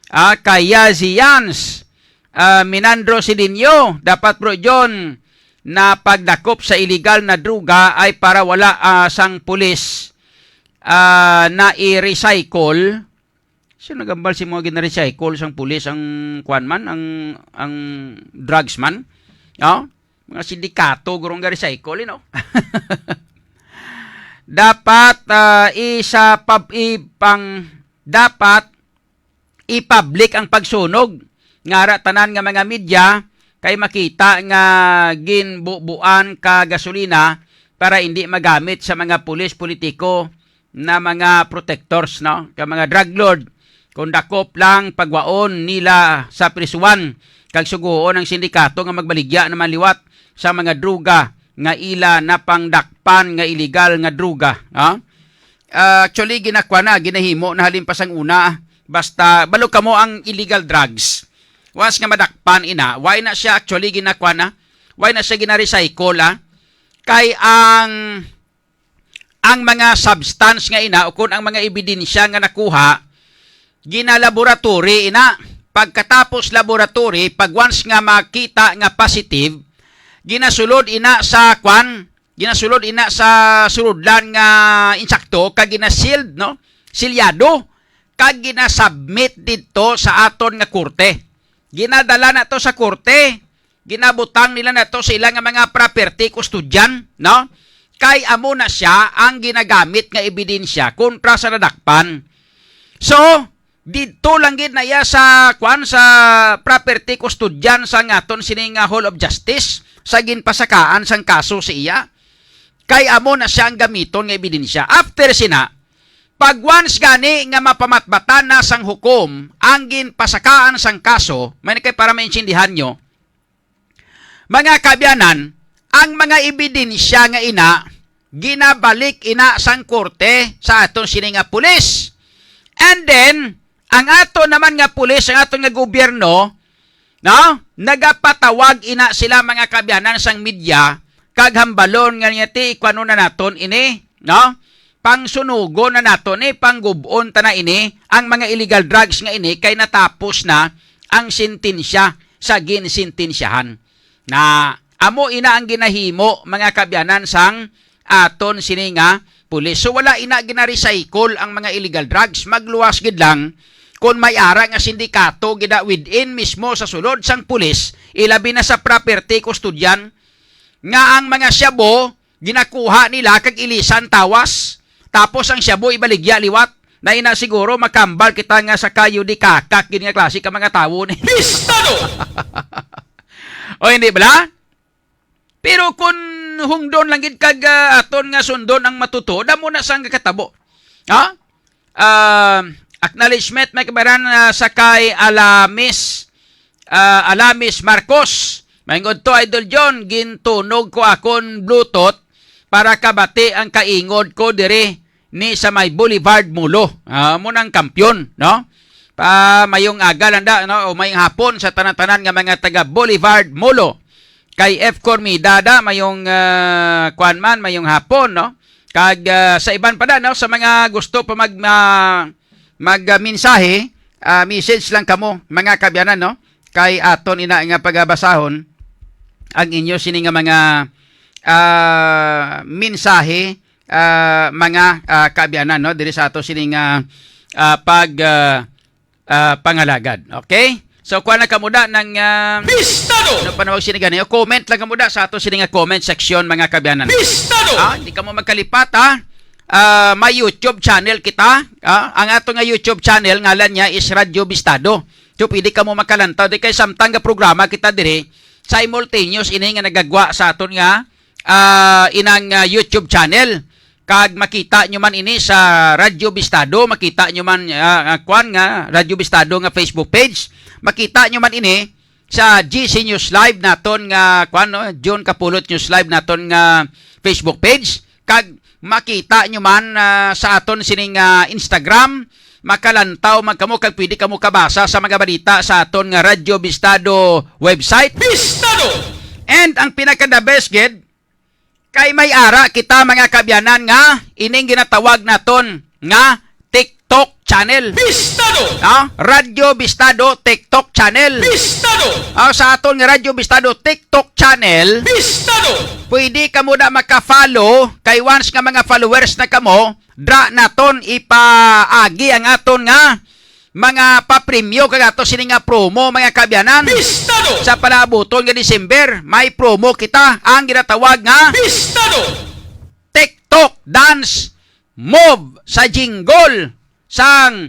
ah, kay Yazi Yans, ah, Minandro Sidinio, dapat, Bro John, na pagdakop sa illegal na droga ay para wala, ah, sang pulis, ah, na i-recycle. Sino nagambal si mga gina-recycle sang pulis ang kwan man, ang, ang drugs man? No? Mga sindikato gurong ga-recycle, you know? Dapat, ah, isa pab-, ipang, dapat i-public ang pagsunog nga ara tanan nga mga media kay makita nga ginbubuan ka gasolina para hindi magamit sa mga pulis, politiko na mga protectors, no? Ka mga drug lord, kung dakop lang pagwaon nila sa prisuhan, kag suguon ang sindikato nga magbaligya naman liwat sa mga droga nga ila napangdakpan nga illegal nga droga, no? Ah, actually, ginakwa na, ginahimo na halin pa sang una. Basta, balo kamo ang illegal drugs. Once nga madakpan ina, why na siya actually ginakwa na? Why na siya gina-recycle, ah? Kay ang, ang mga substance nga ina, o kung ang mga ebidensya nga nakuha, ginalaboratory ina. Pagkatapos laboratory, pag once nga makita nga positive, ginasulod ina sa kwan, ginasulod ina sa sulodlan nga insakto, kag gina-sealed, no? Silyado, kag ginasubmit didto sa aton nga korte. Ginadala na to sa korte, ginabutang nila na to sa ila nga mga property custodian, no? Kay amo na siya ang ginagamit nga ebidensya kontra sa nadakpan. So, didto lang gid na iya sa, kwan, sa property custodian sa ngaton sini nga Hall of Justice sa ginpasakaan sang kaso sa iya. Kay amo na siya ang gamiton nga ebidensya. After sina, pag once gani nga mapamatbatan na sang hukom ang ginpasakaan sang kaso, may na kay para maintindihan nyo, mga kaabyanan, ang mga ebidensya nga ina, ginabalik ina sang korte sa aton sini nga pulis. And then, ang ato naman nga pulis, ang aton nga gobyerno, no? Nagapatawag ina sila, mga kaabyanan, sang media, kag hambalon nga niya, ti, ikuanon na naton ini, no? Pangsunugon na naton ni, panggub-on ta na ini, ang mga illegal drugs nga ini, kay natapos na ang sentensya sa ginsentensyahan. Na amo ina ang ginahimo, mga kaabyanan, sang aton sini nga pulis. So, wala ina gina-recycle ang mga illegal drugs. Magluwas gid lang kon may ara nga sindikato gid within mismo sa sulod sang pulis, ilabi na sa property custodian, nga ang mga shabu ginakuha nila kag ilisan tawas, tapos ang shabu ibaligya liwat. Na ina siguro makambal kita nga sa kayo di kakak gid nga klase ka mga tawo ni. Pistado! O hindi bala? Pero kung hungdon lang gid kag ah, aton nga sundon ang matutuod, amo na sang katabo. Ha? Ah, acknowledgement may kabaran ah, sa kay Alamis ah, Alamis Marcos. Maingod to, Idol John, gintunog ko akon Bluetooth para kabati ang kaingod ko diri ni sa may Boulevard Mulo. Ah, mo nang kampiyon, no? Pa mayong aga lang da, no? O mayong hapon sa tanan-tanan nga mga taga Boulevard Mulo. Kay F Cormida da, mayong ah, kwan man, mayong hapon, no? Kag ah, sa iban pa da, no? Sa mga gusto pa mag ah, mag ah, mensahe, ah, message lang kamo, mga kabyanan, no? Kay aton ina nga pagabasahon ang inyo sini nga mga ah, mensahe, ah, mga ah, kaabyanan, no, diri sa ato sini nga ah, pag ah, ah, pangalagad. Okay? So kuha na kamo da ng ah, Pistado! Ano pa nawag sini gani? O comment lang kamo da sa ato sini nga comment section, mga kaabyanan. Pistado! Ah, hindi kamo magkalipat, ha? Ah, may YouTube channel kita. Ah, ang ato nga YouTube channel ngalan niya is Radyo Bistado. So pwede kamo makalantaw di kay samtang nga programa kita diri, simultaneous ini nga nagagwa sa aton nga ah, inang ah, YouTube channel. Kag makita nyo man ini sa Radyo Bistado, makita nyo man ah, ah, kwan nga Radyo Bistado nga Facebook page, makita nyo man ini sa G C News Live naton nga kwan, no? June Kapulot News Live naton nga Facebook page. Kag makita nyo man ah, sa aton sining ah, Instagram, makalantaw man kamo kag pwede kamo kabasa sa mga balita sa aton nga Radyo Bistado website. Bistado! And ang pinaka the best gid, kay may ara kita, mga kabyanan, nga ining ginatawag naton nga TikTok channel. Bistado! Ah, Radyo Bistado TikTok channel. Bistado! Ah, sa aton nga Radyo Bistado TikTok channel, Bistado! Pwede kamo na maka-follow kay once nga mga followers na kamo, dra naton ipaagi ang aton nga mga papremyo kag ato sini nga promo, mga kaabyanan. Bistado! Sa palaabuton nga December, may promo kita ang ginatawag nga Bistado! TikTok Dance Move sa jingle sang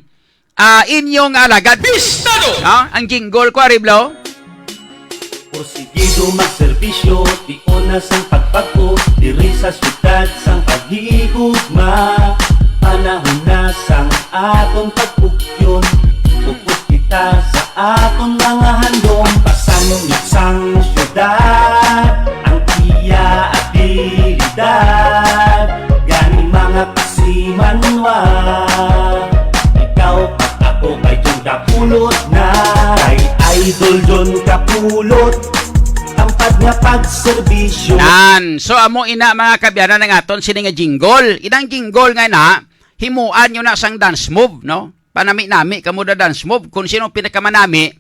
ah, inyong alagad. Bistado! Ah, ang jingle ko, Ariblo. Porsigido magserbisyo, tion na sang pagpag-o, diri sa syudad sang paghigugma. Panahon na sang aton pagpugyon, upod kita sa aton mga handom. Pasangyot sang syudad, ang iya abilidad, gani mga kasimanwa. Ikaw kag ako kay John Kapulot na, kay Idol John Kapulot, tampad nga pagserbisyo. Nan, so amo ina, mga kaabyanan, ang aton sini nga jingle. Inang jingle nga na, himuan nyo na sang dance move, no? Panami-nami kamo da dance move. Kung sino pinakamanami,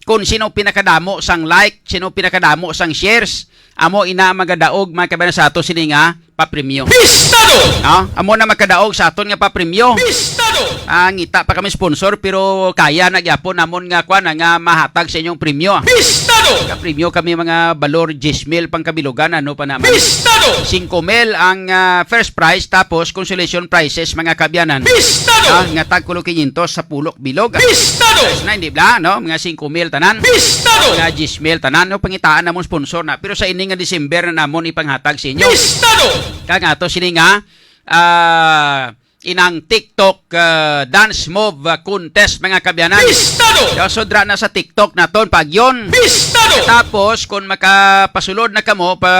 kung sino pinakadamo sang like, sino pinakadamo sang shares, amo ina magadaog, mga kaabyanan, sa ato sini nga papremyo. Bistado! No? Amo na makadaog sa aton nga papremyo. Bistado! Ah, ngita pa kami sponsor, pero kaya na gyapon namon nga kwan nga mahatag sa inyong premyo. Bistado! Kapremyo kami mga balor diyes mil pang kabilugan, ano pa naman? Bistado! Singko mil ang ah, first prize, tapos consolation prizes, mga kaabyanan. Bistado! Ah, nga tag kulo kinyentos sa pulok bilog. Bistado! Yes na, hindi bla, no? Mga singko mil tanan. Bistado! Mga diyes mil tanan, no? Pangitaan namon sponsor na. Pero sa ini nga December na namon ipanghatag sa inyo. Bistado! Kag ato sini nga ah, inang TikTok ah, dance move ah, contest, mga kaabyanan. Bistado! Yo, sudra na sa TikTok naton pagyon. Bistado! Tapos kung makapasulod na kamo pa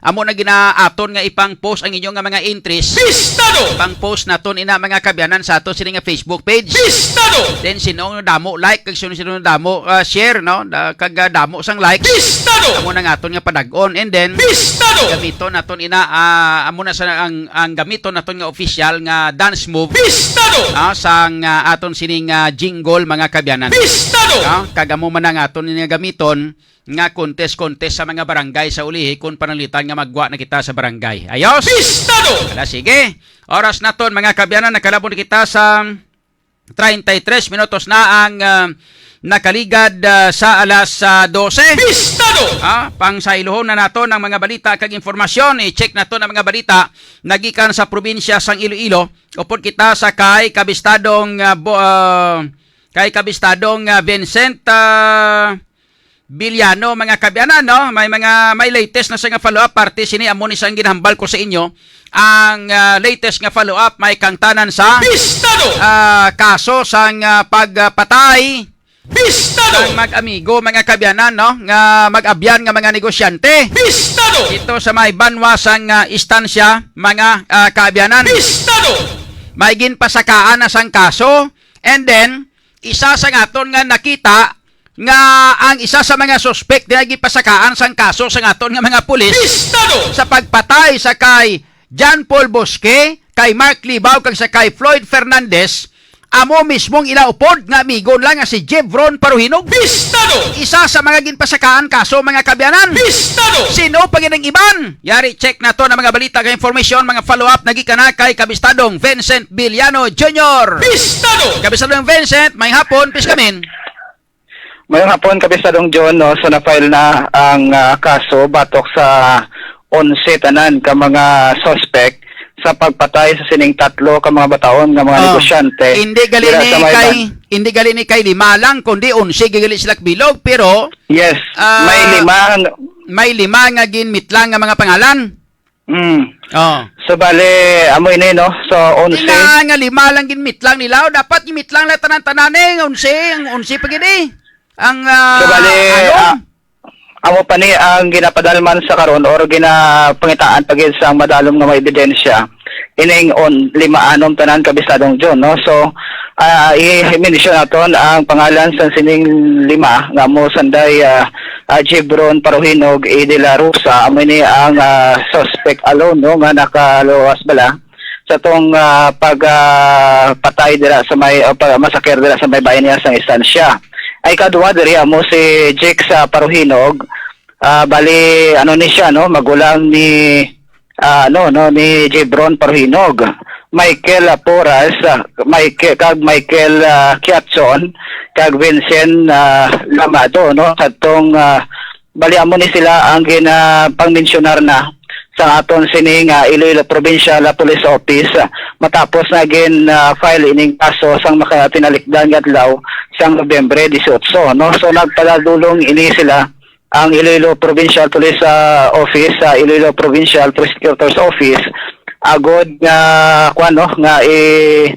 amo na ginaaton nga ipang-post ang inyo nga mga entries. Bistado! Pang-post naton ina, mga kaabyanan, sa ato sini nga Facebook page. Bistado! Then sino nga damo like kag sino, sino nga damo ah, share, no? Da, kag ah, damo sang like. Bistado! Amo na nga aton nga padag-on, and then Bistado! Gamiton naton ina ah, amo na sa ang ang gamiton naton nga official nga dance move. Bistado! Ah, sang ah, aton sining ah, jingle, mga kaabyanan. Bistado! Ah, kag amo man ang aton nga gamiton nga contest-contest sa mga barangay sa ulihi kung pananglitan nga magwa na kita sa barangay. Ayos? Bistado! Ala, sige. Oras naton, mga kaabyanan, nakalabon na kita sa treinta y tres minutos na ang, ah, nakaligad, ah, sa alas, ah, dose. Pistado! Ah, pangsailohon na nato ng mga balita kag informasyon. I-check nato ng mga balita nagikan sa probinsya sang Iloilo. Upod kita sa kay Kabistadong, ah, Bo-, ah, kay Kabistadong, ah, Vincent, ah, Villano, mga kaabyanan, no? May mga, may latest na sa nga follow-up, parte sini amo ni sang ginhambal ko sa inyo. Ang, ah, latest nga follow-up may kangtanan sa, Pistado! Ah, kaso sang, ah, pagpatay Pistado! Sang mag-amigo, mga kaabyanan, no? Nga mag-abyan nga mga negosyante. Pistado! Ito sa may banwa sang, ah, istansya, mga, ah, kaabyanan. Pistado! May ginpasakaan na sang kaso, and then isa sa aton nga nakita nga ang isa sa mga suspek nga gipasakaan sang kaso sa aton nga mga pulis Pistado! Sa pagpatay sa kay John Paul Bosque, kay Mark Libao, kag sa kay Floyd Fernandez, amo mismong ila upod nga amigo lang nga si Jevron Paruhinog. Pistado! Isa sa mga ginpasakaan kaso, mga kaabyanan. Pistado! Sino pa gid ang iban? Yari, check nato ang mga balita kag information, mga follow-up na gikan na kay Kabistadong Vincent Villano Junior. Pistado! Kabistadong Vincent, may hapon, please come in. Mayong hapon, Kabistadong John, no? So, na-file na ang, ah, kaso batok sa onse tanan ka mga suspect sa pagpatay sa sining tatlo ka mga bataon nga mga Oh, negosyante hindi gali dira ni sa may kay, ban- hindi gali ni kay lima lang, kundi onse gali sila kabilog, pero Yes, ah, may lima. May lima nga ginmitlang nga mga pangalan. Mm. Oh. So, bali, amo ini, no? So, onse. Di na nga lima lang ginmitlang nila. O, dapat ginmitlang na tanan-tanan eh. Ang onse, ang onse pa gid eh. Ang, ah, So, bali, ano? ah, amo pa ni ang ginapadalman sa karon or ginapangitaan pa gid sa madalom nga mga ebidensya. Ining on, lima anom tanan, Kabistadong John, no? So, ah, i-mention naton ang pangalan sa sining lima nga mo sanday, ah, ah, Jibron Paruhinog, A. De La Rosa, amo ni ang, ah, suspect alone, no, nga nakaluwas bala sa tong, ah, pag, ah, patay dira sa may, o pag masakit dira sa may bayan niya sang istansya. Ay kadwa diri amo si Jix, ah, Paruhinog, ah, bali, ano ni siya, no, magulang ni, ah, ano, no, ni Jibron Paruhinog, Michael, ah, Porras, ah, Michael, kag Michael, ah, Kiatson, kag Vincent, ah, Lamado, no, sa tong, ah, bali amo ni sila ang gina-, pangmensyonar na sa aton sining, ah, Iloilo Provincial, ah, Police Office, ah, matapos na gin, ah, file ining kaso sang maka-, tinalikdan nga adlaw sang Nobyembre dieciocho, no? So, nagpadalong ini sila ang Iloilo Provincial Police, ah, Office, sa Iloilo Provincial Prosecutor's Office, agod nga, kuwan, no, nga i-,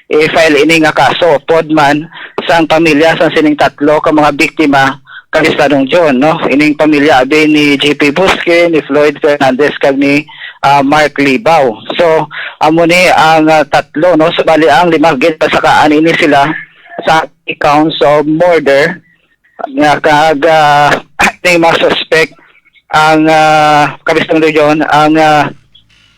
i-file ini nga kaso upod man sang pamilya sang sining tatlo ka mga biktima, Kabistadong John, no? Ining pamilya abi ni J P Busque, ni Floyd Fernandez, kag ni, ah, Mark Libao. So, amo ni ang, ah, tatlo, no? So, bali ang lima, ginpasakaan ini sila sa counts of murder, nga kag, ah, ning mga suspect ang, ah, Kabistadong John, ang, ah,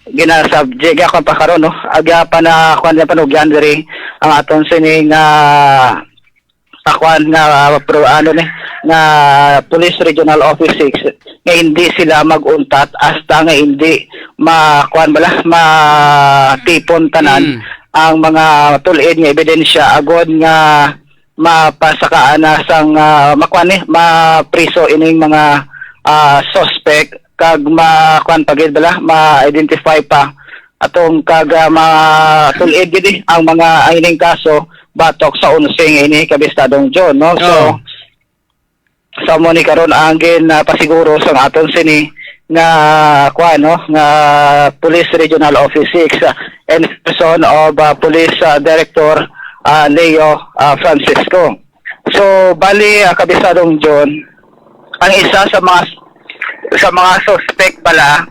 ginasubject, nga kung pa karon, no? Agya pa na, kung ano, panugyan diri ang aton sining, ah, sa kwan nga, ah, pro-, ano ni, nga Police Regional Office six, nga hindi sila mag-untat hasta nga hindi ma-, kwan bala, matipon tanan Mm. ang mga tulid nga ebidensya agod nga mapasakaan na sang, ah, makwan ni, mapriso ining mga, ah, suspect kag makwan pa gid bala, ma-identify pa atong kag, ah, matulid gid, eh, ang mga, ang ining kaso batok sa onse nga ini, Kabistadong John, no? So, Oh. sa mo ni karon ang gin, ah, pasiguro sang aton sini nga, kuan, no, nga Police Regional Office six, ah, in person of, ah, Police, ah, Director, ah, Leo, ah, Francisco. So, bali, ah, Kabistadong John, ang isa sa mga, sa mga suspect bala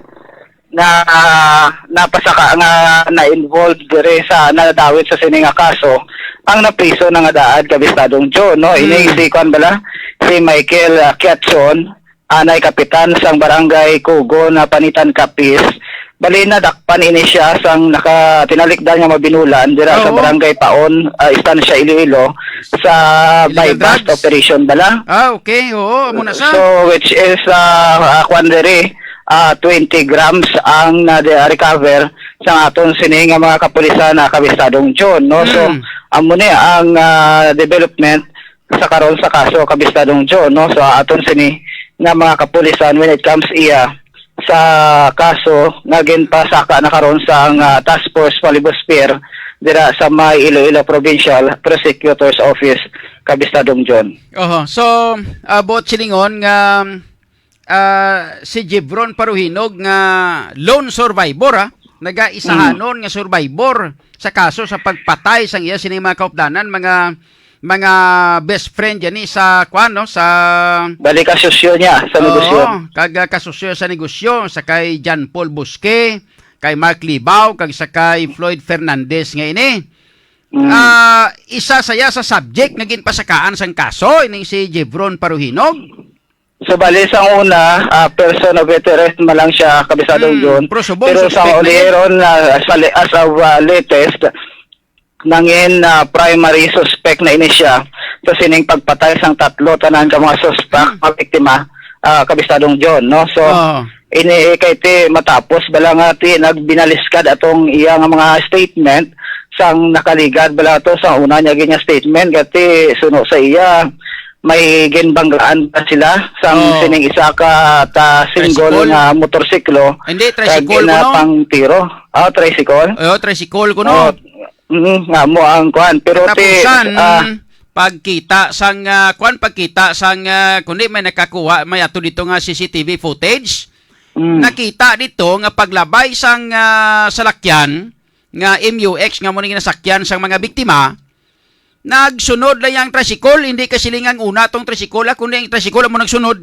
nga, ah, napasaka, nga na-involved diri sa nadawit sa sini nga kaso, ang napriso na nga daad, Kabistadong John, no? Ini Mm. si, kuan bala, si Michael, ah, Kiatson, anay kapitan sang barangay Kugo na Panitan, Capiz. Bali, nadakpan ini siya sang naka-, tinalikdan nga mabinulan dira sa Oo. barangay Paon, ah, Estancia, Iloilo, sa Illegal buy-bust drugs? operation bala. Ah, okay. Oo, amo na sa. So, which is, ah, ah, kwan diri, ah, twenty grams ang na-recover sa aton sini nga mga kapulisan na, Kabistadong John, no? So, Mm. amo ni ang, ah, development sa karon sa kaso, Kabistadong John, no? So, aton sini nga mga kapulisan when it comes iya sa kaso nga ginpasaka na karon sang, ah, Task Force Palibos Pier dira sa may Iloilo Provincial Prosecutor's Office, Kabistadong John. Oho. So, ah, buot silingon nga, ah, si Jevron Paruhinog nga lone survivor, ah, nagaisahanon Mm. nga survivor sa kaso sa pagpatay sang iya sining mga kaupdanan, mga, mga best friend yan ni sa, kuwan, no, sa Bali, kasosyo niya sa negosyo. Oo, kag, ah, kasosyo sa negosyo, sa kay John Paul Bosque, kay Mark Libao, kag sa kay Floyd Fernandez nga ini. Mm. Ah, isa saya sa subject nga ginpasakaan sang kaso, ining si Jevron Paruhinog. So, bali, sa una, ah, person of interest man lang siya, Kabisado Mm, John. Pero subong Pero sa suspect na yun. Ulihon, ah, sa li-, as of, ah, latest, nangin, ah, primary suspect na ini siya sa sining pagpatay sang tatlo tanan ka mga suspect, Mm. mga biktima, ah, Kabistadong John, no? So, Oo. ini kay ti matapos bala nga ti nagbinaliskad atong iya nga mga statement sang nakaligad bala to sa una niya gid nga statement, kay ti suno sa iya, may ginbanggaan pa sila sang Oo. sining isa ka ta single Tricycle? nga motorsiklo, Hindi, kag tricycle ina kuno. pang tiro. Ah, tricycle? Oo, tricycle kuno. Oh, mm, nga mo ang kuan. Pero ti, Katapusan, ah, pagkita sang, ah, kuan, pagkita sang, ah, kundi may nakakuha, may ato dito nga C C T V footage. Mm. Nakita dito nga paglabay sang, ah, salakyan nga M U X nga mo ni nasakyan sang mga biktima, nagsunod lang ang tricycle, hindi kasiling ang una tong tricycle, ah, kundi ang tricycle amo nagsunod.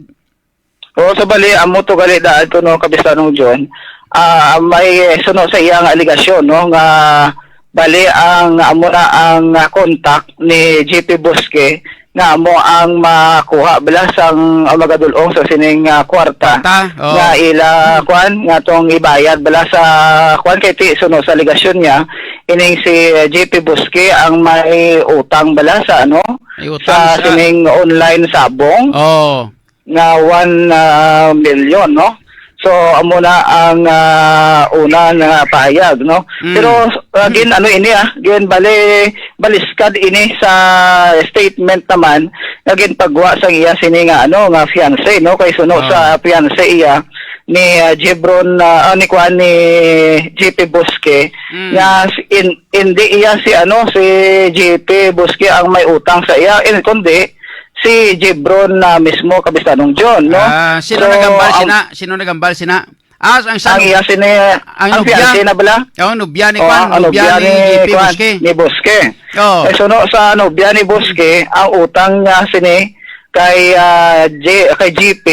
Oo, sa bali, amo to gali daan to, no, Kapistanong John. Ah, may suno sa iya nga alegasyon, no, nga bali ang amo na ang, ah, contact ni J P Bosque nga amo ang makuha bala sang, ah, magadulong sa sining, ah, kwarta Kwarta, oo. nga ila, Hmm. kwan, nga tong ibayad bala sa, kwan, kay ti, suno sa alegasyon niya, ining si J P Bosque ang may utang bala sa, ano, May utang sa sa sining online sabong. Oo. nga one, ah, million, no? So, amo na ang, ah, una nga pahayag, no? Mm. Pero, ah, Mm. gin-, ano ini, ah, gin-, bali-, baliskad ini sa statement naman nga ginpagwa sang iya sini nga, ano, nga fiancé, no? Kay suno Oh. sa fiancé iya ni, ah, Jebron, ah, ah, ni kuan ni J P Bosque, Mm. nga si-, in-, hindi iya si, ano, si J P Bosque ang may utang sa iya, in-, kundi si Jebron na mismo, Kapistanong John, no? Ah, sino So, naghambal ang sina? Sino naghambal sina? Ah, ang sa Ang iya sini, ang ang nobya? fiancé na bala? Oh, nobya ni Oh, kwan, ang nobya nobya ni ni J P kwan, Bosque. ni Bosque. Oh. Eh, suno sa nobya ni Bosque, ang utang niya sini kay, ah, J-, kay J P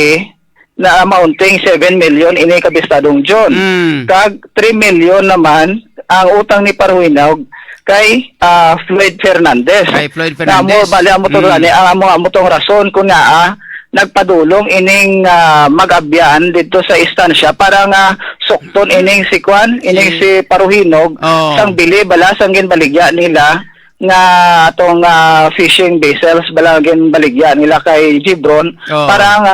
na amounting seven million ini, Kabistadong John. Mm. Kag three million naman ang utang ni Paruhinog kay, ah, Floyd Fernandez. Kay Floyd Na amo, Fernandez. bali, amo to Mm. gani, ang amo, amo tong rason kung nga, ah, nagpadulong ining, ah, mag-abyan dito sa istansya para nga sukton ining si Kwan, ining Si si Paruhinog, Oh. sang bili bala, sang ginbaligya nila nga atong, ah, fishing vessels bala ginbaligya nila kay Gibron Oh. para nga,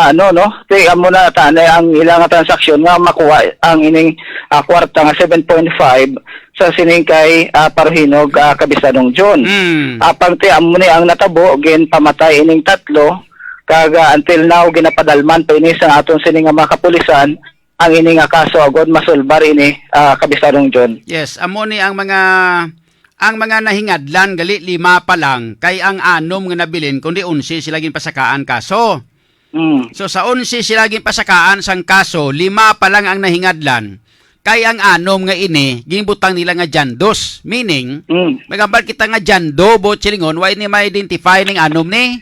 ano, no, ti amo na tani ang ilang transaksyon nga makuha ang ining, ah, kwarta nga seven point five sa sining kay, ah, Paruhinog, ah, Kabisadong John. Mm. Apang ti amo ni ang natabo, ginpamatay ining tatlo, kag, ah, until now ginapadalman pa ini sa aton sini nga mga kapulisan ang ini nga kaso agod masulbar ini, ah, Kabisadong John. Yes, amo ni ang mga, ang mga nahingadlan gali lima pa lang, kay ang anom nga nabilin kundi onse sila ginpasakaan kaso. Mm. So, sa onse sila ginpasakaan sang kaso, lima pa lang ang nahingadlan. Kay ang anom nga ini, ginbutang nila nga John Doe. Meaning, Mm. magambal kita nga John Doe, buot silingon, wa ini ma-identify ning anom ni.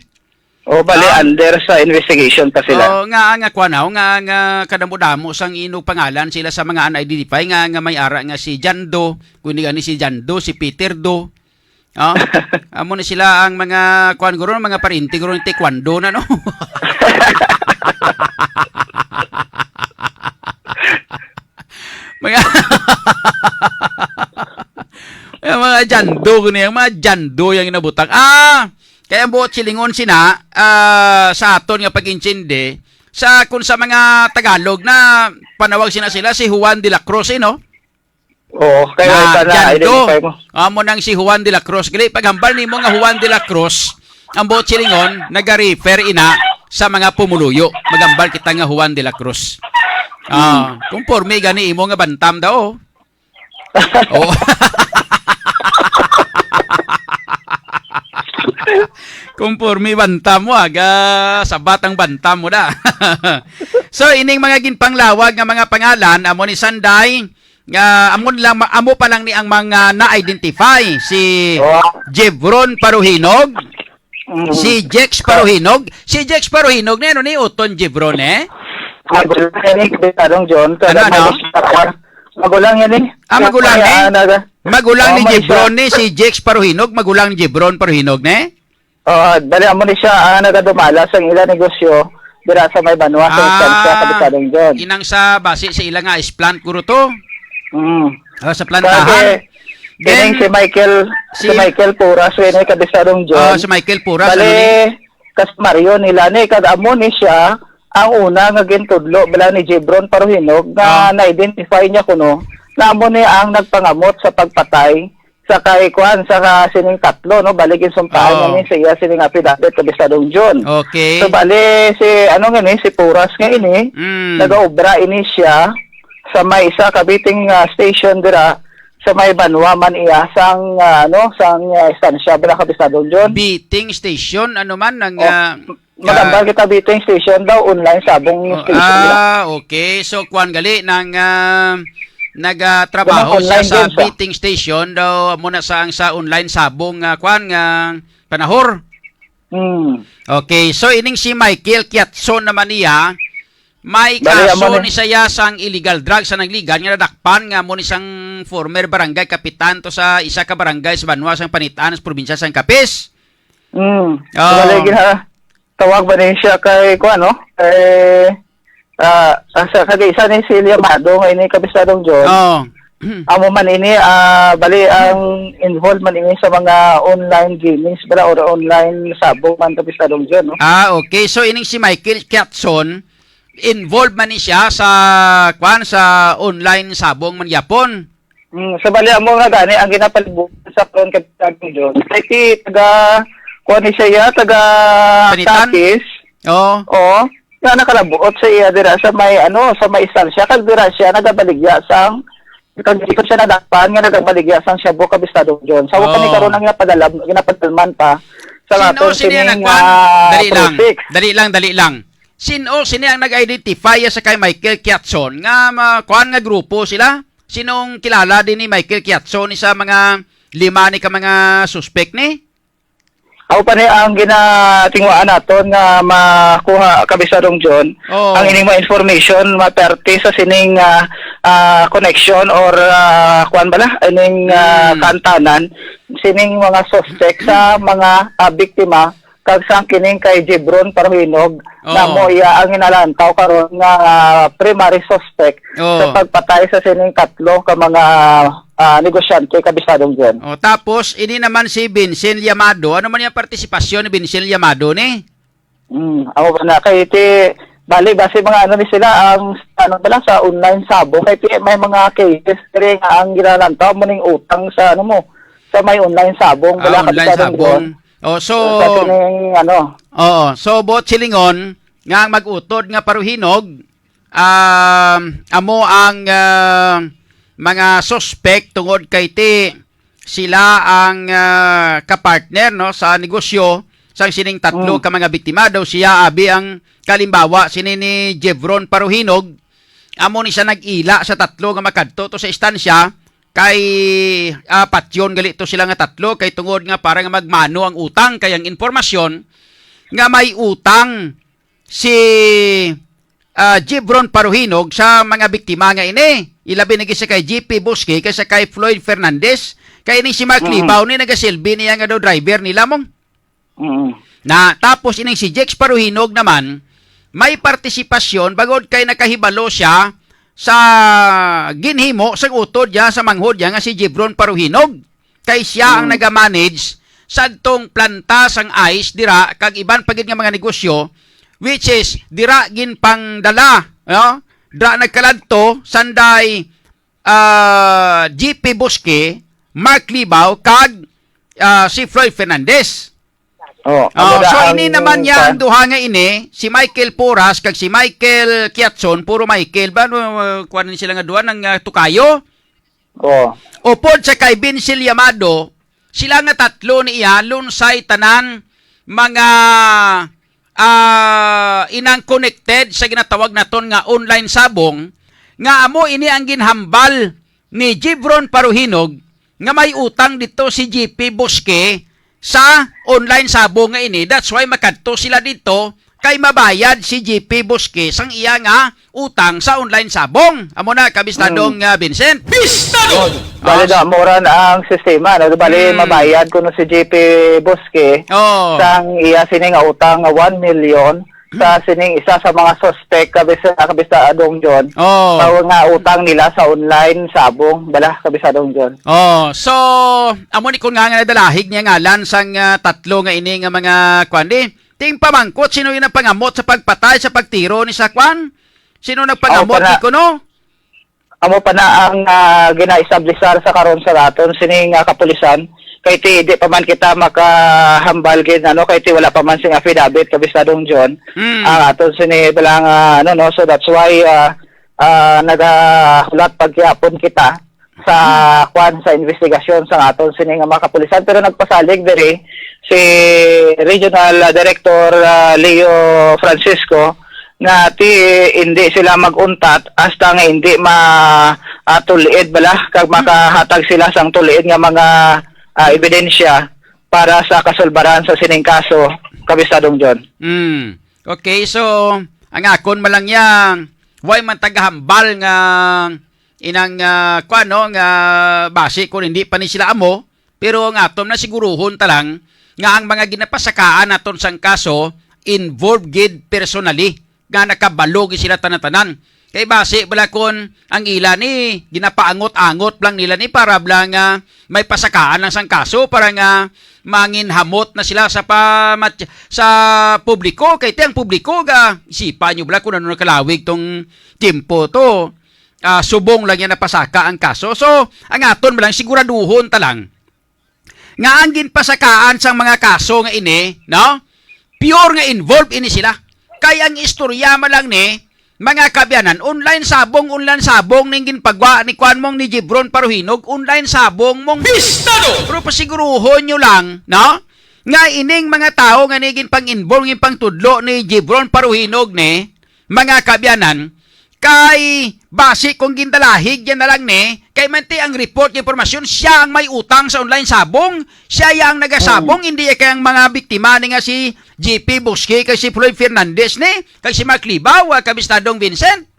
O, bali, Ah. under sa investigation pa sila. Oo, nga, nga, kuwan, oh, nga, nga, kadamo-damo sang inog pangalan sila sa mga unidentified nga, nga may ara nga si John Doe, kundi gani si John Doe, si Peter Doe. Oh, amo na sila ang mga, kuwan, guro, mga parinti, guro, ng taekwondo na, no? Mga, yung mga John Doe, gani, yung mga John Doe yung inabutang. Ah, kaya ang buot silingon sina, ah, sa aton nga pag-intindi, sa, kung sa mga Tagalog na panawag sina sila, si Juan de la Cruz, eh, no? Oo, kay na wala pa na Jando. Identify mo. Amo nang si Juan de la Cruz. Gali, paghambal nimo nga Juan de la Cruz, ang buot silingon, nag-refer ina sa mga pumuluyo. Maghambal kita nga Juan de la Cruz. Ah, mm, conforme gani imo nga bantam daw. Oh. Conforme bantam mo, aga, sabat ang bantam mo da. So, ining mga ginpanglawag nga mga pangalan, amo ni Sanday, nga amo lang, amo pa lang ni ang mga na-identify, si Jevron Paruhinog, mm, si Jex Paruhinog. Si Jex Paruhinog ni, ano ni, uton Jevron, eh? Magulang yan, eh, Kabisarong John. Ano, ano? Magulang yan, eh. Ah, magulang, eh? Magulang ni Jevron, eh, si Jex Paruhinog, magulang ni Jevron Paruhinog, ne? Oo, dali, amo ni siya ang nagadumala sa ila negosyo dira sa may banwa sa Estancia, Kabisarong John. Inang sa basi sa ila nga ice plant, guro to? Mm. Ah, sa plantahan. Kaya kining si Michael, si Michael Puras, yun, eh, Kabisarong John. Ah, si Michael Puras, ano ni? Bali, kasmaryo nila ni, kag amo ni siya ang una nga gintudlo bala ni Jebron Paruhinog nga na-identify niya kuno na amo ni ang nagpangamot sa pagpatay sa kay kuan sa ka-, sining tatlo, no? Bali, ginsumpaan niya ni sa iya sining affidavit, Kabistadong John. Okay. So, bali, si, ano nga ni, si Puras nga ini, nagaobra ini siya sa may isa ka between, ah, station dira sa may banwa man iya sang, ah, ano, sang, ah, Estancia, bala, Kabistadong John. Between station, ano man, ang, ah, Magambal kita, between station daw, online sabong station nila. Ah, okay. So, kuan gali, nang, ah, nagatrabaho siya sa betting station daw, amo na sa, ang sa online sabong, ah, kuan nga panahor. Hmm. Okay. So, ining si Michael Kiatson naman niya, may kaso ni saya sang illegal drugs sa Nangligan nga nadakpan nga amo ni sang former barangay kapitan to sa isa ka barangay sa banwa sang Panitan sa probinsya sang Capiz. Mm. Oh. Bali, gina-, tawag ba ni siya kay, kuwan, no? Eh, ah, ah, sa kag isa ni si Liamado nga ini, Kabistadong John. Oh. Amo man ini, ah, bali ang involved man ini sa mga online gamings bala or online sabong man, Kabistadong John, no? Ah, okay. So, ining si Michael Kiatson, involved man ni siya sa, kuwan, sa online sabong man gyapon. Mm, sa bali amo nga gani ang ginapalibutan sa karon, Kabistadong John. Kay si taga, kuwan ni siya, taga Panitan? Capiz. Oo. Oo. Nga nakalabuot sa iya dira sa may, ano, sa may istansya. Kag dira siya nagabaligya sang, kag dito siya nadakpan nga nagabaligya sang shabu, Kabistadong John. Sa wa pa ni Oo. Karon ang ginapadala-, ginapadalman pa sa Sino, aton sino yan sining, nagkuan? Ah, Dali lang. Project. Dali lang, dali lang. Sino, sino ang nag-identify sa kay Michael Kiatson nga ma-, kuan nga grupo sila? Sinong kilala din ni Michael Kiatson ni sa mga lima ni ka mga suspek ni? Ako pa ni ang ginatingwaan naton nga makuha, Kabistadong John. Oo. Ang ining mga information maperte sa sining, ah, ah, connection or, ah, kuan bala, ining, ah, Hmm. kaantanan sining mga suspek sa mga, ah, biktima kag sang kining kay Jebron Paruhinog, Oo. na mo iya ang ginalantaw karon nga, ah, primary suspect Oo. sa pagpatay sa sining tatlo ka mga, ah, negosyante, Kabistadong John. Oh, tapos, ini naman si Vincent Llamado. Ano man yung partisipasyon ni Vincent Llamado ni? Hmm, ako ba na kay ti, bali, basi mga ano ni sila, ang, ano ba lang, sa online sabong, kay ti, may mga cases diri nga ang ginalantaw mo ning utang sa, ano mo, sa may online sabong, Ah, bala, online Kabistadong sabong. John. Oh, so, Sa sining, ano. Oo, so, buot silingon, nga ang mag-utod nga Paruhinog, um, amo ang, ah, mga suspek tungod kay ti sila ang, ah, kapartner, no, sa negosyo sang sining tatlo Mm. ka mga biktima. Daw siya abi ang kalimbawa sini ni Jevron Paruhinog. Amo ni siya nag-ila sa tatlo nga makadto to sa istansya kay, ah, patyon gali to sila nga tatlo kay tungod nga para nga magmano ang utang kay ang impormasyon nga may utang si, ah, Jibron Paruhinog sa mga biktima nga ini. Ilabi na gid sa kay G P Busque kay sa kay Floyd Fernandez. Kay ini si Mark Mm. Libaw ni nagasilbi niya nga daw driver nila mong. Mm. Na tapos ining si Jex Paruhinog naman may partisipasyon bangod kay nakahibalo siya sa ginhimo sang utod niya sa manghod niya nga si Jibron Paruhinog. Kay siya ang Mm. nagamanage sadtong planta sang ice dira kag iban pa gid nga mga negosyo, which is dira ginpangdala, no? Dira nagkaladto, sanday ah, G P Bosque, Mark Libao, kag, ah, si Floyd Fernandez. Oh, amo Oh, na so ang ini naman niya ang duha nga ini, si Michael Poras kag si Michael Kiatson, puro Michael ba? No, kuan ni sila nga duha ng, ah, tukayo. Oh. Upod sa kay Vincil Yamado, sila nga tatlo ni iya, lunsay tanan mga, ah, inang connected sa ginatawag naton nga online sabong, nga amo ini ang ginhambal ni Gibron Paruhinog nga may utang dito si G P Bosque sa online sabong nga ini. That's why makadto sila dito kay mabayad si G P Bosque sang iya nga utang sa online sabong. Amo na, kabistadong, Mm. ah, Vincent. Bistado! Bali Ah, na, mura na ang sistema, no? Bali, Mm. mabayad kuno si G P Bosque Oh. sang iya sini nga utang nga one million sa Mm. sining isa sa mga suspect, kabis-, kabistadong John, Oh. sa nga utang nila sa online sabong, bala, kabistadong John. Oh, so, amo ni kun nga nga nadalahig niya ngalan sang, ah, tatlo nga ini nga mga kwan di. Ting pamangkot, sino yung napangamot sa pagpatay, sa pagtiro ni sa kwan? Sino nagpangamot Ako pa na. ni kuno? Amo pa na ang, ah, gina-establishar sa karon sa aton sining, ah, kapulisan. Kay ti, di pa man kita makahambal gid, ano, kay ti wala pa man sing affidavit, kabistadong John. Mm. Ang aton sini bilang, ah, ano, no, so that's why, ah, ah, nagahulat pagyapon kita sa Mm. kwan sa investigasyon sa aton sini nga mga kapulisan. Pero nagpasalig diri si Regional, ah, Director, ah, Leo Francisco, nga ti hindi sila mag-untat hasta nga hindi ma, ah, tulid bala kag Mm. makahatag sila sang tulid nga mga, ah, ebidensya para sa kasulbaran sa sining kaso, Kabistadong John. Mm. Okay, so ang akon man lang yang, way man tagahambal nga inang, ah, kuwan, no, nga basi kung hindi pa ni sila amo, pero ang aton na siguruhon ta lang nga ang mga ginapasakaan naton sang kaso involved gid personally, nga nakabalo gid sila tanan-tanan. Kay basi bala kun ang ila ni ginapaangot-angot lang nila ni para bala nga may pasakaan lang sang kaso para nga manginhamot na sila sa pa, sa publiko, kay ti ang publiko ga isipan nyo bala kung ano nakalawig tong tiempo to. Ah, subong lang yan napasaka ang kaso. So, ang aton lang siguraduhon ta lang nga ang ginpasakaan sang mga kaso nga ini, no? Pure nga involved ini sila. Kay ang istorya man lang ni, mga kaabyanan, online sabong, online sabong ning ginpagwa ni kuan mong ni Gibron Paruhinog, online sabong mong Bistado! Pero pasiguruhon nyo lang, no? Nga ining mga tawo nga ni ginpang-involve, ginpangtudlo ni Gibron Paruhinog ni, mga kaabyanan, kay basi kung gindalahig yan na lang ni, kay manti ang report, yung impormasyon, siya ang may utang sa online sabong, siya ya ang nagasabong, Mm. hindi ya kay ang mga biktima ni nga si G P Bosque, kay si Floyd Fernandez ni, kay si Mark Libao, ah, kabistadong Vincent.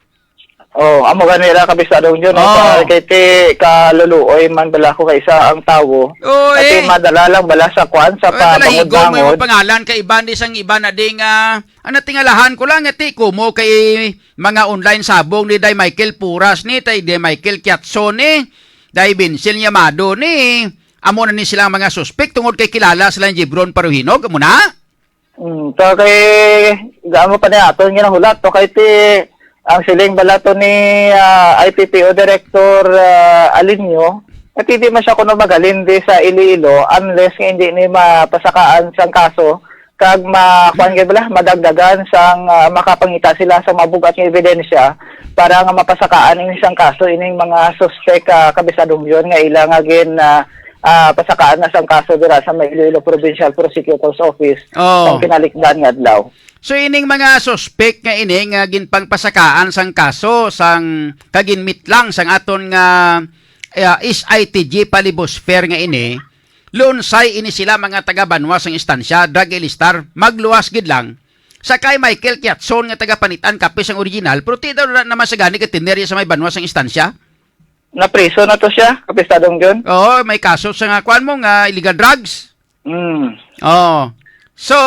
Oh, amo gani ra, kabistadong John, no? Oh. Sa, kay ti kaluluoy man bala ko kay isa ang tawo. Oh, At eh. madala lang bala sa kwan, sa Oh, dalahigon mo yung pamangod-mangod. pangalan kay iban di sang iban na ding, ah, ang natingalahan ko lang, nga ti ko mo kay mga online sabong ni Day Michael Puras ni, tay Day Michael Kiatson ni, Day Vincil Yamado ni. Amo na ni sila ang mga suspek tungod kay kilala sila ni Gibron Paruhinog, amo na? Mm, so kay, gaano pa niya aton ginahulat, to kay ti, ang siling bala to ni, ah, I P P O Director, ah, Alinio, nga ti di man siya kuno magalindi sa Iloilo unless nga hindi ni mapasakaan sang kaso kag ma-, kuwan gid bala, madagdagan sang, ah, makapangita sila sa mabugat nga ebidensya para nga mapasakaan ini sang kaso ining mga suspek, ah, Kabistadong John, nga ila nga gin, ah, ah, pasakaan na sang kaso dira sa may Iloilo Provincial Prosecutor's Office Oh. sang kinalikdan nga adlaw. So, ining mga suspek nga ini nga ginpangpasakaan sang kaso sang kaginmitlang sang aton nga, ah, S I T G Palibos Fair nga ini, lunsay ini sila mga taga banwa sang Estancia, Drug Elistar, magluwas gid lang. Sa kay Michael Kiatson nga taga Panitan, Capiz ang original, pero ti daw na naman sa gani ka tenerya sa may banwa sang Estancia? Napriso na to siya, Kapistadong John. Oo, may kaso sa nga, kuwan mo, nga illegal drugs. Mm. Oo. So,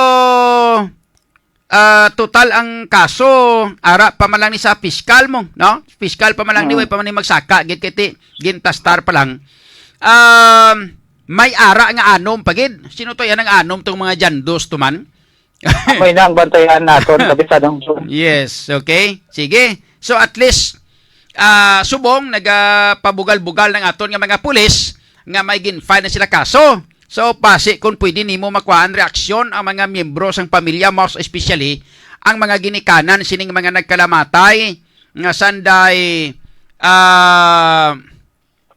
ah, total ang kaso, ara pa man lang ni sa piskal mo, no? Piskal pa man lang ni, Mm. way pa man ni magsaka, gid kay ti, gintastar pa lang. Um, may ara nga anom pa gid. Sino to yan ang anom tong mga jandos to man? Amoy na ang bantayan naton, Kapistadong John. Yes, okay. Sige. So at least, ah, subong nagapabugal-bugal ng aton nga mga pulis nga may gin-file na sila kaso. So, basi kung pwede nimo makuhaan reaksyon ang mga miyembro sang pamilya, most especially ang mga ginikanan sining mga nagkalamatay nga sanday, ah,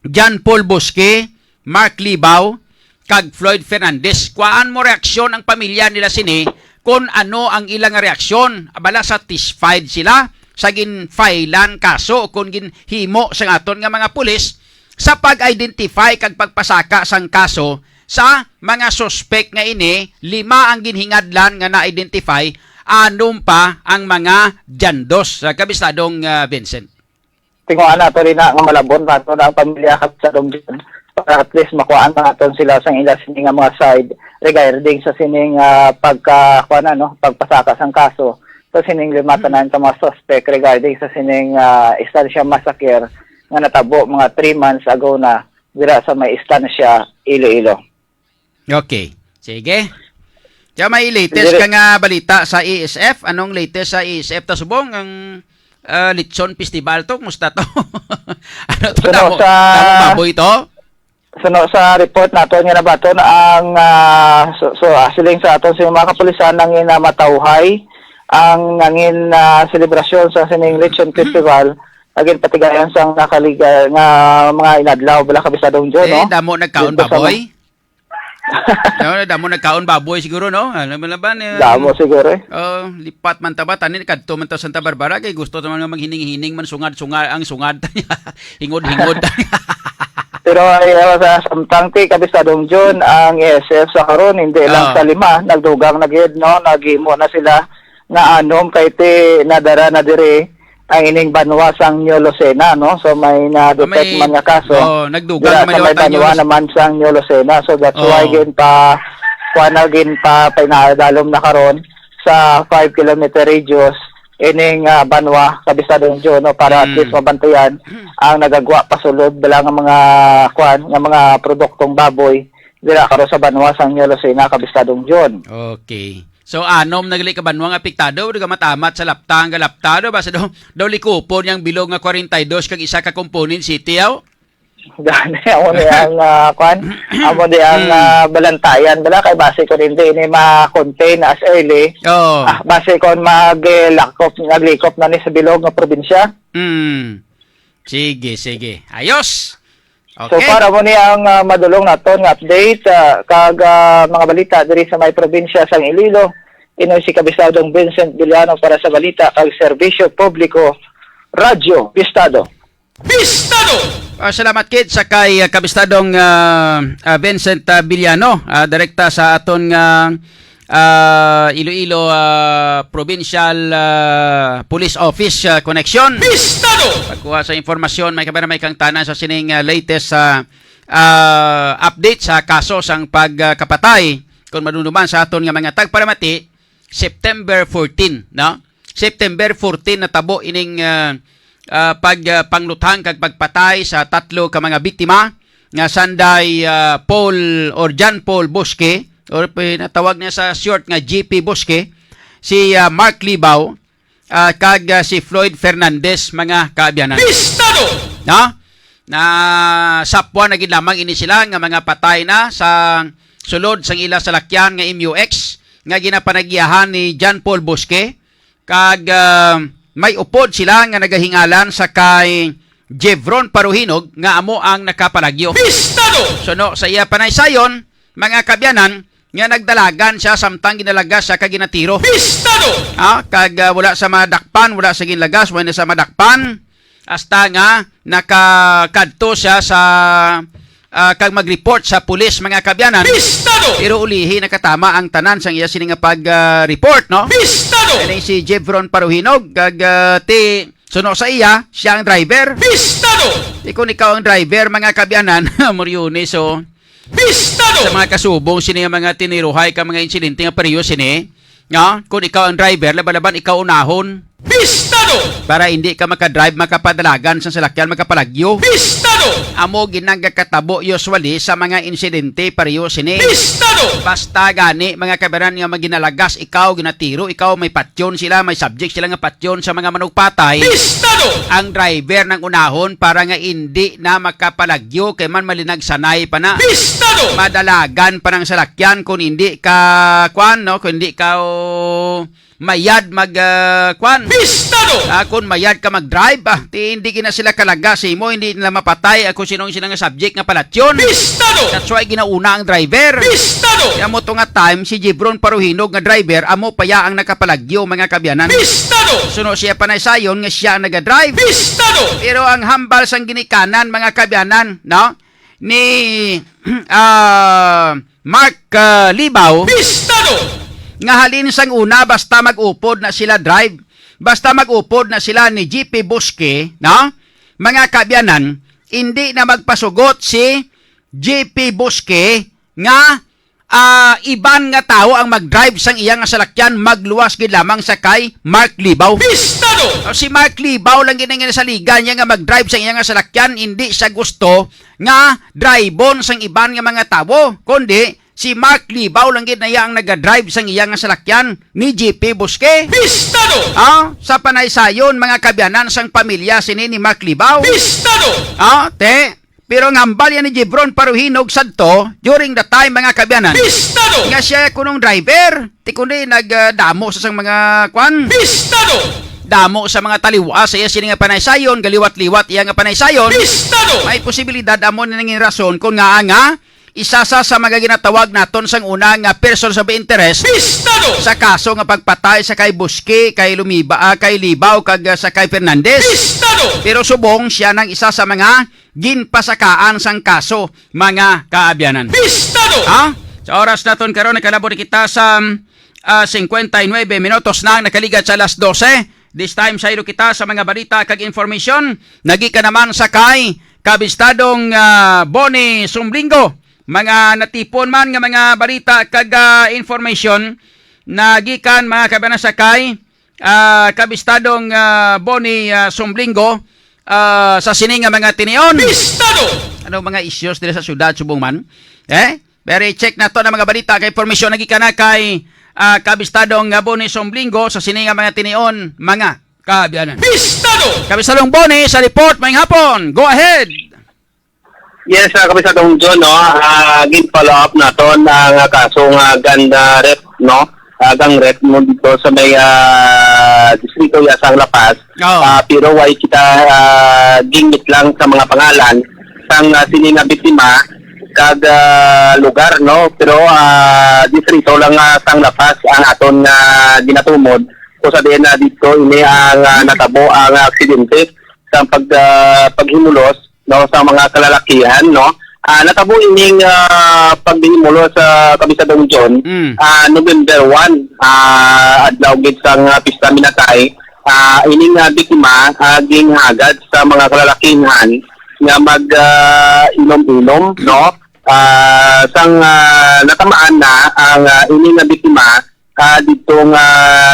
John Paul Bosque, Mark Libao, kag Floyd Fernandez. Kuhaan mo reaksyon ang pamilya nila sini kung ano ang ilang reaksyon. Bala, satisfied sila sa ginfailan kaso o kung ginhimo sang aton nga mga pulis sa pag-identify kag pagpasaka sang kaso sa mga suspek nga ini, lima ang ginhingadlan nga na-identify, anom pa ang mga dyandos, ah, Kabistadong, ah, Vincent. Tinguhaan nato rin na nga malabon nato na ang pamilya, Kabistadong John, para at least makuhaan naton sila sang ila sini nga mga side regarding sa sining, ah, pagka, kuwan na, no, pagpasaka sang kaso sa sining lima tanan ka mga suspect regarding sa sining, ah, Estancia massacre nga natabo mga three months ago na dira sa may Estancia, Iloilo. Okay. Sige. Kaya may latest Dire- ka nga balita sa A S F. Anong latest sa A S F ta subong? Ang, ah, Lechon Festival to, kumusta to? Ano to? Suno Damo, sa damo baboy to? Suno sa report naton nga nabaton ang, ah, so, so, ah, siling sa aton sa mga kapulisan nangin na matawhay ang nangin na selebrasyon sa sining Lechon Festival. Naging patigayan sang nakaliga nga mga inadlaw, bala, Kabistadong John, Eh, no? Damo nagkaon Dito sa baboy? Damo, damo nagkaon baboy siguro, no? Alam mo na ba ni Damo siguro, eh. Oh, lipat man ta ba? Tanin, kadto man ta Santa Barbara, kay gusto naman nga maghining-hining man, sungad-sungad ang sungad. Hingod-hingod. Pero ay, uh, sa samtang ti, Kabistadong John, ang A S F sa karon, hindi lang Ah. sa lima, nagdugang na gid, no? Naghimo na sila nga anom kay ti nadara na diri ang ining banwa sang New Lucena, no? So, may na-detect May man nga kaso. Oh, nagdugang Dira naman sa may liwat ang banwa New Lu- naman sang New Lucena. So, that's Oh. why gin pa, kuha na gin pa, pinaadalom na karon sa five kilometer radius ining, ah, banwa, Kabistadong John, no? Para at Mm. least mabantayan ang nagagwa pasulod bala nga mga, kuan, nga mga produktong baboy dira karon sa banwa sang New Lucena, Kabistadong John. Okay. So, anom na gali ka banwa nga apektado, di ka matamat sa laptang, ka laptado, basta daw, daw likupon yang bilog nga forty-two kag isa ka component city, aw? Gani, amo ni ang, ah, kwan, amo ni ang, Mm. ah, balantayan, bala, kay base ko rin di ini ma-contain as early. Oo. Ah, base ko mag, eh, lakop, naglikop na ni sa bilog nga probinsya. Mm. Sige, sige. Ayos. So Okay. far, amo ni ang, ah, madulong naton nga update, ah, kag, ah, mga balita diri sa may probinsya sang Iloilo. Inoy si Kabistadong Vincent Villano para sa balita kag serbisyo publiko, Radyo Bistado. Bistado! Ah, salamat, Kid, sa kay, ah, Kabistadong, ah, ah, Vincent, ah, Villano, ah, direkta sa aton nga, ah, Iloilo, ah, Provincial, ah, Police Office, ah, Connection. Bistado! Pagkuha sa impormasyon, may kabayan, may kang tanan sa sining, ah, latest, ah, ah, update sa kaso sang pagkapatay, kung madumduman sa aton nga mga tagpalamati, September fourteen, no? September fourteen natabo ining, ah, ah, pag, ah, pangluthang kag pagpatay sa tatlo ka mga biktima nga sanday, ah, Paul or John Paul Bosque, or pinatawag niya sa short nga G P Bosque, si, ah, Mark Libao, ah, kag, ah, si Floyd Fernandez, mga kaabyanan. Bistado! No? Na sapwan na gid lamang ini sila nga mga patay na sa sulod sang ila salakyan nga M U X nga ginapanagiyahan ni John Paul Bosque, kag, ah, may upod sila nga nagahingalan sa kay Jevron Paruhinog nga amo ang nakapalagyo. Bistado! Suno sa iya panaysayon, mga kaabyanan, nga nagdalagan siya samtang ginalagas siya kag ginatiro. Bistado! Ah, kag, ah, wala sa madakpan, wala sa ginlagas, wala na sa madakpan. Hasta nga nakakadto siya sa, ah, kag mag-report sa pulis, mga kaabyanan. Bistado! Pero ulihi nakatama ang tanan sang iya sini nga pag, ah, report, no? Bistado! Ini si Jevron Paruhinog, kag, ah, ti, suno sa iya, siya ang driver. Bistado! Di kung ikaw ang driver, mga kaabyanan, Muriones, so, Bistado! Sa mga kasubong sini nga mga tiniruhay ka mga insidente nga pareho sini, nga kung ikaw ang driver, laban-laban ikaw unahon. Pistado! Para hindi ka makadrive, makapadalagan sa salakyan, makapalagyo. Pistado! Amo ginang gakatabo usually sa mga insidente pareho sini. Pistado! Basta gani, mga kabaran, nga maginalagas ikaw, ginatiro ikaw, may patyon sila, may subject sila nga patyon sa mga manugpatay. Pistado! Ang driver nang unahon para nga hindi na makapalagyo, kay man malinagsanay pa na. Pistado! Madalagan pa nang salakyan kung hindi ka, kwan, no? Kung hindi ka, oh, mayad mag, ah, kwan. Pistado! Ah, kung mayad ka mag-drive, ah, ti hindi gina sila kalaga sa imo, hindi nila mapatay ako sinong sila nga subject nga palatyon. Pistado! That's why ginauna ang driver. Pistado! Kaya mo to nga time, si Jibron Paruhinog nga driver, amo pa ya ang nakapalagyo, mga kabyanan. Pistado! Suno siya panaysayon nga siya ang nagadrive. Pistado! Pero ang hambal sang ginikanan, mga kabyanan, no? Ni, ah, Mark, ah, Libaw, Pistado! Nga halin sang una, basta mag-upod na sila drive, basta mag-upod na sila ni G P Bosque, no? Mga kaabyanan, hindi na magpasugot si G P Bosque nga, ah, iban nga tawo ang mag-drive sang iya nga salakyan, magluwas gid lamang sa kay Mark Libaw. Pistado! O, si Mark Libaw lang gid ang ginasaligan niya nga mag-drive sang iya nga salakyan, hindi siya gusto nga drivon sang iban nga mga tawo, kundi si Mark Libaw lang gid na iya ang nagadrive sang iya nga salakyan ni G P Bosque. Pistado! Ah, sa panaysayon, mga kabyanan, sang pamilya sini ni Mark Libaw. Pistado! Ah, te, pero ang hambal yan ni Jibron Paruhinog sadto, during the time, mga kabyanan, Pistado! Nga siya kunong driver, ti kundi nagdamo sa sang mga kwan. Pistado! Damo sa mga taliwa sa iya sini nga panaysayon, galiwat-liwat iya nga panaysayon. Pistado! May posibilidad amo ni nangin rason kung ngaa nga isa sa, sa mga ginatawag naton sang una nga persons of interest Pistado! Sa kaso nga pagpatay sa kay Bosque, kay Lumiba, ah, kay Libaw, kag, ah, sa kay Fernandez. Pistado! Pero subong siya nang isa sa mga ginpasakaan sang kaso, mga kaabyanan. Pistado! Ha? Sa oras naton karon, nakalabot kita sa, ah, cincuenta y nueve minutos na ang nakaligad sa alas doce. This time, saylo kita sa mga balita kag information. Nagikan naman sa kay Kabistadong, ah, Bonnie Sumblingo. Mga natipon man nga mga balita kag, ah, information nagikan, mga kaabyanan, sa kay, ah, Kabistadong, ah, Bonnie, ah, Sumblingo, ah, sa sini nga mga tinion. Pistado! Ano mga issues diri sa syudad subong man? Eh? Pero i-check nato ang mga balita kay impormasyon nagikan na kay, ah, Kabistadong, ah, Bonnie Sumblingo sa sini nga mga tinion, mga kaabyanan. Pistado! Kabistadong Bonnie sa report, maayong hapon. Go ahead. Yes, ah, Kabistadong John, no, ah, gin-follow up naton ang, ah, kaso nga gun, ah, rape, no, ah, gang rape mo dito sa may, ah, distrito ya sang La Paz. Oo. Ah, pero way kita, ah, gingit lang sa mga pangalan sang, ah, sini nga biktima kag, ah, lugar, no? Pero, ah, distrito lang, ah, sang La Paz ang aton nga ginatumod. Kung sabihin na dito, ini ang, ah, natabo ang aksidente sa pag, ah, paghimulos, no, sa mga kalalakihan, no? Ah, natabo ining, ah, paghimulos sa Kabistadong John, Mm. ah, November one, ah, adlaw gid sang, ah, Pista Minatay. Ah, ining, ah, biktima, ah, ginhagad sa mga kalalakihan nga mag, ah, inom-inom, no? Ah, sang, ah, natamaan na ang, ah, ining, ah, biktima, ah, didto nga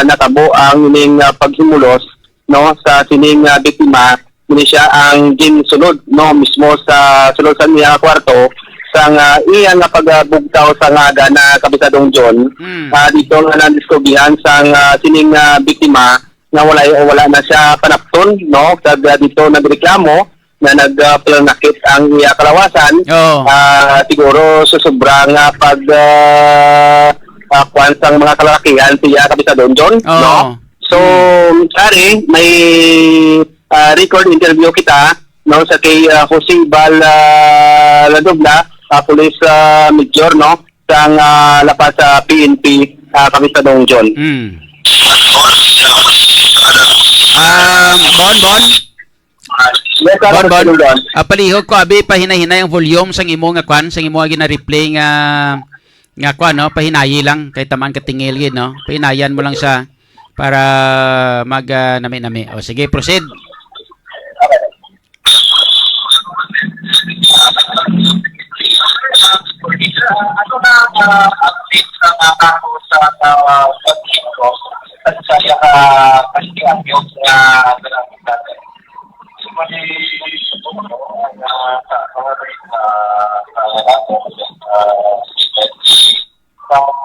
natabo ang ining, ah, paghimulos, no, sa sining, ah, biktima, ini siya ang ginsulod, no, mismo sa sulod sa iya kwarto, sang, ah, iya nga pagabugtaw sa nga aga na Kabistadong John, Mm. ah, dito nga nandiskubrihan sang, ah, sining, ah, biktima nga wala, wala na siya panapton, no, kag, ah, dito nagreklamo na nag, ah, pananakit ang iya kalawasan. Oo. Ah, siguro sa sobra nga pag, ah, ah, kwan sang mga kalalakihan siya, Kabistadong John, Oo. no? So, Mm. sorry, may, ah, record interview kita, no, sa kay, ah, Jose Bal, ah, Ladobla, ah, police, ah, major, no, sang, ah, La Paz, ah, P N P, ah, Kabistadong John. Mm. Ah, Bon, Bon? Yes, sir, Bon, Bon. Kabistadong John. Ah, palihog ko, abi, pahinay-hinay ang volume sang imo nga kwan, sang imo nga gina-replay nga, nga kwan, no? Pahinayi lang, kay tamaan ka tingil gid, no? Pahinayan mo lang sa para mag, ah, nami-nami. O, sige, proceed. Ano na, ah, update sa mga tao sa, ah, pagkiko? Sa, sa, ah, Ah, kasi ang news nga, nga, nga, so, mali, siguro, no, ang, ah, sa, sa, ah, ah, ah, ah, ah, ah,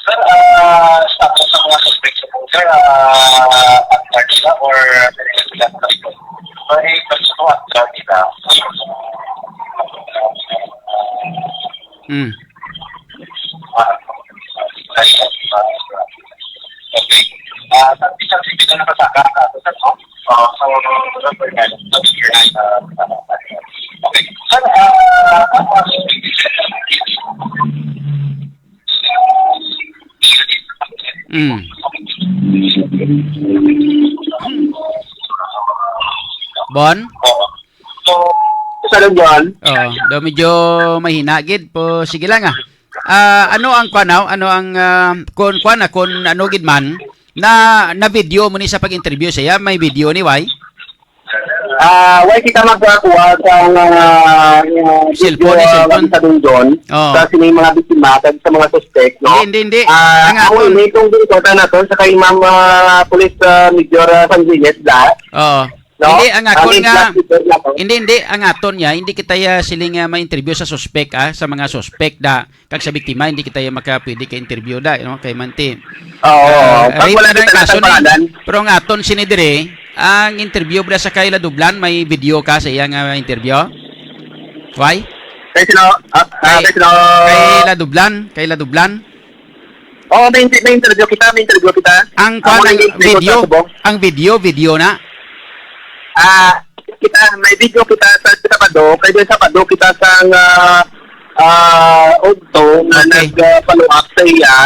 Sir, ah, status sa mga suspect sa po, sir, ah, at Manila or may preso po at Manila. Mm. Okay. Ah, sa isang sipit na nakasaka, ah, sa, ah, sa, sa, okay. Sir, ah, ang mga suspect, Mm. Bon? So, sa Luzon, Oh, daw medyo mahina gid po. Sige lang ah. Ah, ano ang kuan, ano ang ah, kun kuan na kun ano gid man na na video mo ni sa pag-interview siya, may video ni, why? Ah, why kita magkakuha sa mga, ah, Cellphone, video, ah, cellphone. Sa Dungdon, Oo. Sa sining mga biktima, kag sa mga suspect, no? Hindi, hindi, hindi. Ah, Ang ako aton. Ini itong ginkota naton sa kay Ma'am, ah, Police, ah, Major, ah, Sanjuliet da. Oo. No? Hindi, ang akon Ang nga, influx dito na to. Hindi, hindi, ang aton niya, hindi kita ya siling nga ma-interview sa suspect, ah, sa mga suspect da, kag sa biktima, hindi kita ya maka pwede ka interview da, no? Kay manti. Oo, Ah, pag rape wala na kita ang kaso sa ni. Pangalan. Pero ang aton sini dire, ang interview bala sa kay Ladublan, may video ka sa iya nga interview? Why? Kay sino? Ah, ah, Kay- kay sino? Kay Ladublan, kay Ladublan. Oo, may, may interview kita, may interview kita. Ang Ako kwan, na ang yung video, sa subong. Ang video, video na. Ah, kita, may video kita sa Sabado, kay sa Sabado kita sa, ah, ah, Ogto na Okay. nag, ah, follow up sa iya,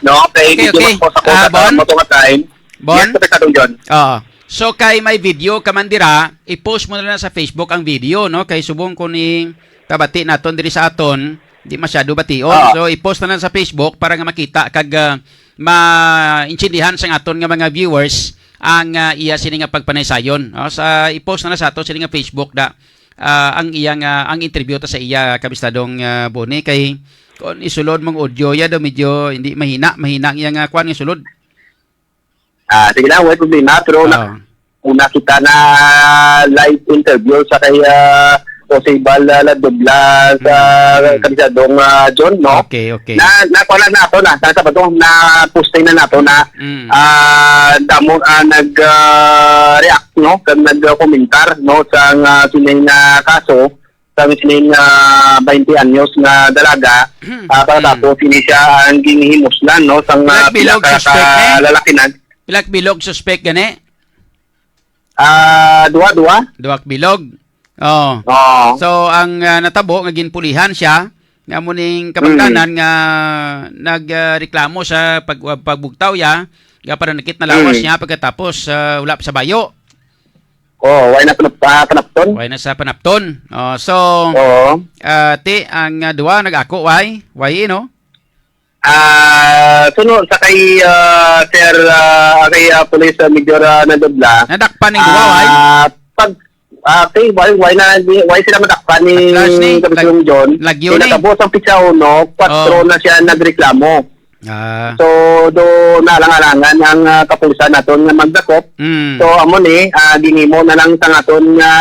no? Kay Okay, video okay. Mag-post ako Ah, sa Bon? Moto nga time. Bon? Yes, sa Kadungjon. Oo. So kay may video ka man dira, i-post mo na lang sa Facebook ang video, no? Kay subong ko ni kabati naton diri sa aton, di masyado bation. Ah. So i-post na lang sa Facebook para nga makita kag ah, maintindihan sang aton nga mga viewers ang ah, iya sini nga pagpanaysayon. No? Sa i-post na lang sa aton sini nga Facebook da ah, ang iya nga ang interview ta sa iya, Kabistadong ah, Boni, kay kung isulod mong audio ya daw medyo hindi mahina, mahina ang iya nga kwan nga sulod. Ah, sige lang, wala problema, pero na, Ah. Una kita na live interview sa kay, ah, Jose Bal, ah, Ladubla sa Mm. Kabsadong, ah, John, no? Okay, okay. Na, na, kuha na nato na, sa Sabado, na posting na nato na, Mm. ah, damo, ah, nag, ah, react, no? Kag nag-komentar, no? Sa, ah, sining, ah, kaso, sa sining, ah, twenty anyos nga dalaga, ah, para Mm. tapos ini siya ang ginhimuslan, no? Sa, ah, Black bilog pinaka-, suspect, eh? Kalalakinan. Pilak bilog suspect gani? Ah, duha, duha. Duwak bilog. Oh. Oo. So ang ah, natabo nga ginpulihan siya nga mo ning kabangdanan Mm. nga nagreklamo sa pag pagbugtaw ya, nga pananakit na lawas Mm. niya pagkatapos ah, wala pa sa bayo. Oh, why na panap, ah, panapton? Why na sa panapton? Oh, so Oo. ah, ti ang ah, duwa nag-ako why? Why no? Ah, suno sa kay ah, Sir ah, kay ah, Police ah, Major ah, Nadobla. Nadakpan ning duwa why? Ah, pag ah, kay why why na why sila madakpan ni Atras ni, Kapitulong John? lagyo Kay ni. Natabo sa pizza uno, kwatro Oh. na siya nagreklamo. Ah. So do naalang-alangan ang ah, kapulisan naton nga magdakop. Mm. So amo ni ah, ginhimo na lang sa aton nga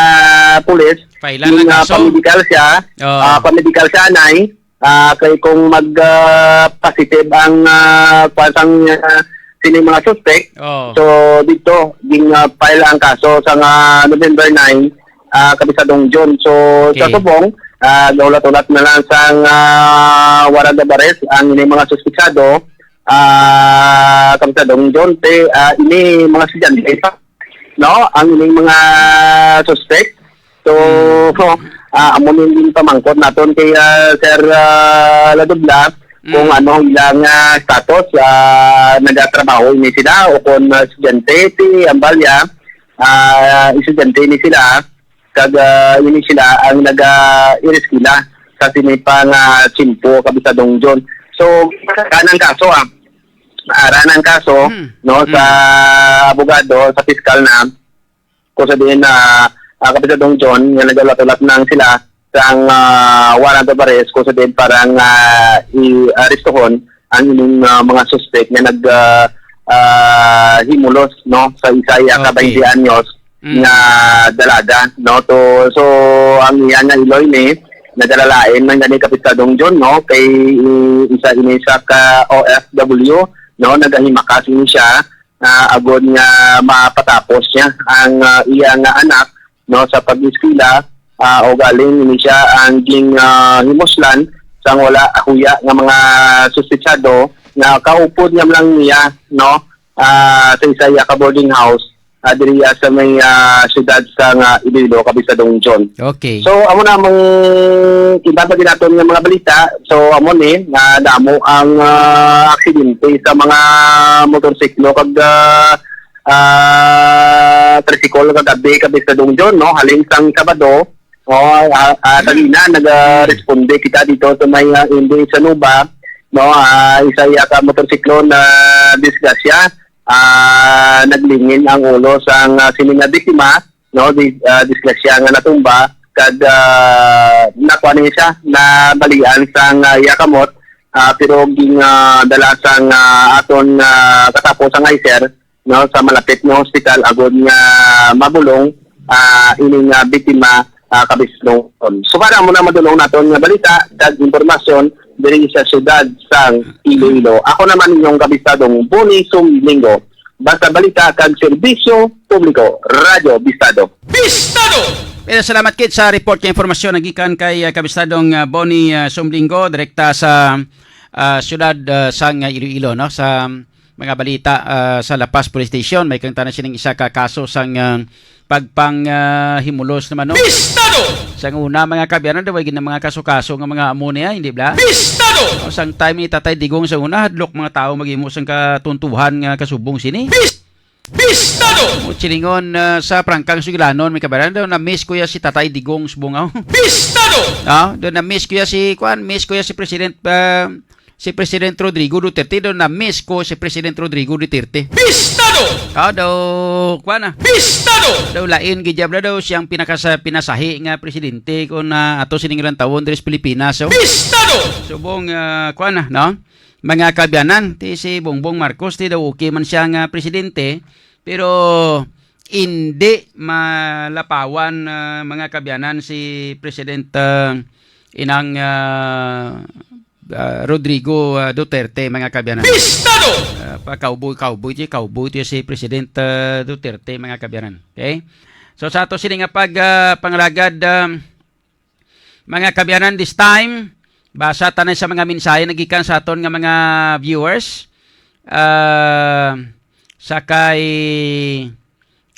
pulis. File na Yung ah, kaso. Pamedical siya, Oh. ah, pamedical siya anay. Ah, kay kung mag ah, positive ang ah, kwan sang ah, sining mga suspect, Oh. so dito ging ah, file ang kaso sa nga November nine, ah, Kapisadong June. So sa Okay. subong, ah, gaulat-ulat na lang sang ah, warrant of arrest ang ini mga suspetsado, ah, Kapisadong June, te, ah, ini mga estudyante pa, no? Ang ining mga suspect. So, Mm. ah, amo ni yung pamangkot naton kay ah, Sir ah, Ladubla kung Mm. ano ilang ah, status, ah, nagatrabaho ini sila o kung ah, estudyante ti ambal ya, ah, estudyante ni sila, kag ah, ini sila ang naga-ireskwela sa sini pa nga tiyempo, Kapisadong June. So, kanang kaso ah, ara ng kaso, Hmm. no, sa Hmm. abogado, sa piskal na, kung sa diin na, ah, Kapisadong John, nga nagaulat-ulat nang sila sang ah, warrant of arrest, kung sa diin parang ah, i-arestuhon ang ining, ah, mga suspek nga nag, ah, ah, himulos, no, sa isa iya ka Okay. twenty anyos Mm. nga dalaga, no. To, so, ang iya nga iloy ni nagalalain man gani, Kapisadong John, no, kay, mm, isa ini sa ka O F W, no, nagahimakas ini siya, ah, agod nga mapatapos niya ang, ah, iya nga anak, no, sa pag-eskwela, ah, o galing ini siya ang ging, ah, himuslan sang wala huya nga mga suspetsado nga kaupod nga lang niya, no, ah, sa isa iya ka boarding house, ah, diri, ah, sa may, ah, siyudad sa nga Iloilo, Kapisadong John. Okay. So, amo na mang iba pa ginaton nga mga balita. So, amo ni, ah, damo ang, ah, aksidente sa mga motorsiklo kag, ah, ah, tricycle kagabi, Kapisadong John, no? Halin sang Sabado, no? Ah, ah, kanina, nag-responde kita dito sa may, ah, Inday Sanuba, no? Ah, isa iya ka motorsiklo na disgrasya, ah, naglingin ang ulo sang, ah, sini nga biktima, no? Di, ah, disgrasya nga natumba, kag, ah, nakuha niya siya, nabalian sang, ah, iya kamot, ah, pero ging, ah, dala sang, ah, aton, ah, katapo sang ICER, no, sa malapit nga hospital agod nga mabulong, ah, ini nga biktima, ah, Kapisadong. So, para mo na madulong naton nga balita, kag impormasyon diri sa siyudad sang Iloilo. Ako naman inyong Kapisadong Boni Sumlingo. Basta balita kag serbisyo publiko, Radyo Bistado. Bistado! Pero salamat, Kit, sa report nga impormasyon nagikan kay, ah, Kabistadong, ah, Boni, ah, Sumlingo, direkta sa, ah, siyudad, ah, sang, ah, Iloilo, no? Sa mga balita, ah, sa La Paz Police Station, may kang tanan sining isa ka kaso sang, ah, pagpang, ah, himulos naman, no? Bistado! Sang una, mga kaabyanan, daw, way gid na mga kaso-kaso nga mga amo niya, hindi bla? Bistado! O, sang time ni Tatay Digong sa una, hadlok mga tao maghimo sang katuntuhan nga kasubong sini. Bis-, Bistado! O, silingon, ah, sa prangkang sugilanon, may kabaran daw, na-miss ko ya si Tatay Digong subong, aw. Bistado! Ah, daw na-miss ko ya si, kuan, miss ko ya si President, ah, si President Rodrigo Duterte, daw na-miss ko si President Rodrigo Duterte. Bistado! Ah, daw, kuan na. Bistado! Daw lain gid jab na daw siyang pinakasa-, pinasahi nga presidente kung na ato sining rantawon diri sa Pilipinas, oh. Bistado! Subong, ah, kuan na, no? Mga kaabyanan, ti si Bongbong Marcos, ti daw okay man siya nga presidente, pero hindi malapawan, ah, mga kaabyanan, si President, ah, inang, ah, ah, Rodrigo, ah, Duterte, mga kaabyanan. Bistado! Ah, pa cowboy, cowboy, ti cowboy, ti si President, ah, Duterte, mga kaabyanan. Okay? So, sa ato sini nga pag, ah, pangalagad, ah, mga kaabyanan, this time, basa ta na sa mga mensahe nagikan sa aton nga mga viewers. Ah, sa kay,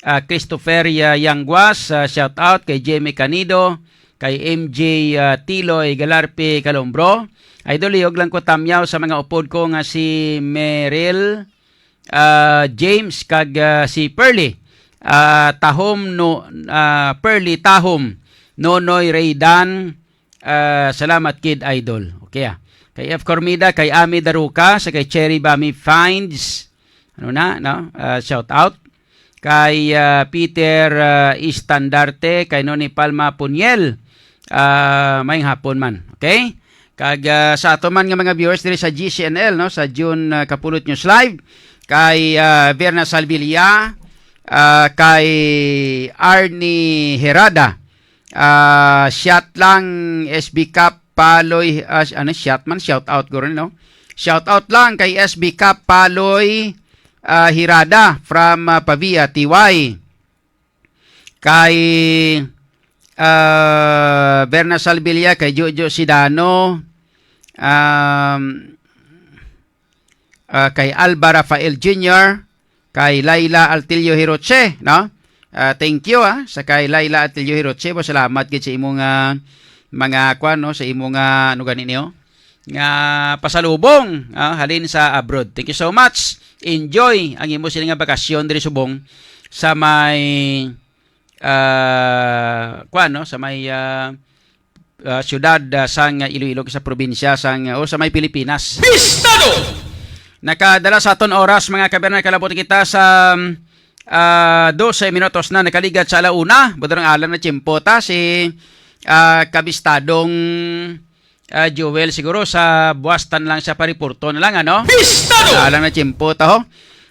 ah, Christopher Ya-, Yangguas, ah, shout out kay Jimmy Canido, kay M J, ah, Tiloy Galarpe Calombro. Idol, lihog lang ko tamyaw sa mga upod ko nga si Meril, ah, James kag, ah, si Pearly, ah, Tahom, no, ah, Pearly Tahom, Nonoy Raydan, ah, salamat, Kid Idol. Okay, ah. Kay F Cormida, kay Ami Daruca, sa kay Cherry Bami Finds. Ano na, no? Ah, shout out. Kay, ah, Peter, ah, Istandarte, kay Noni Palma Puniel. Ah, maayong hapon man. Okay? Kag, ah, sa ato man nga mga viewers diri sa G C N L, no, sa June, ah, Kapulot News Live, kay, ah, Verna Salvilla, ah, kay Arnie Herada, ah, shot lang, S B Cup, Paloy, ah, ano, shot man, shout out ko rin, no? Shout out lang kay S B Cup, Paloy, ah, Hirada from, ah, Pavia, T Y. Kay, ah, Berna Salvilla, kay Jojo Sidano, um, ah, kay Alba Rafael Junior, kay Laila Altillo Hiroche, no? Ah, thank you, ah, sa kay Laila Altillo Hiroche, po, salamat gid sa imong, ah, mga kwan, no, sa imong, ah, ano gani niyo? Nga pasalubong, ah, halin sa abroad. Thank you so much. Enjoy ang imo sila nga bakasyon diri subong sa may, ah, kuan, no? Sa may, ah, ah, siyudad, ah, sang Iloilo, sa probinsya sang, o sa may Pilipinas. Bistado! Nakadala sa aton oras, mga kaabyanan, kalabot kita sa, ah, dose minutos na nakaligat sa ala una. Buto ng alan na tiyempo ta si, ah, kabistadong ah, Joel, siguro sa buwas ta na lang siya pa-reporto na lang, ano? Pistado! Wala lang na tiyempo ta, ho.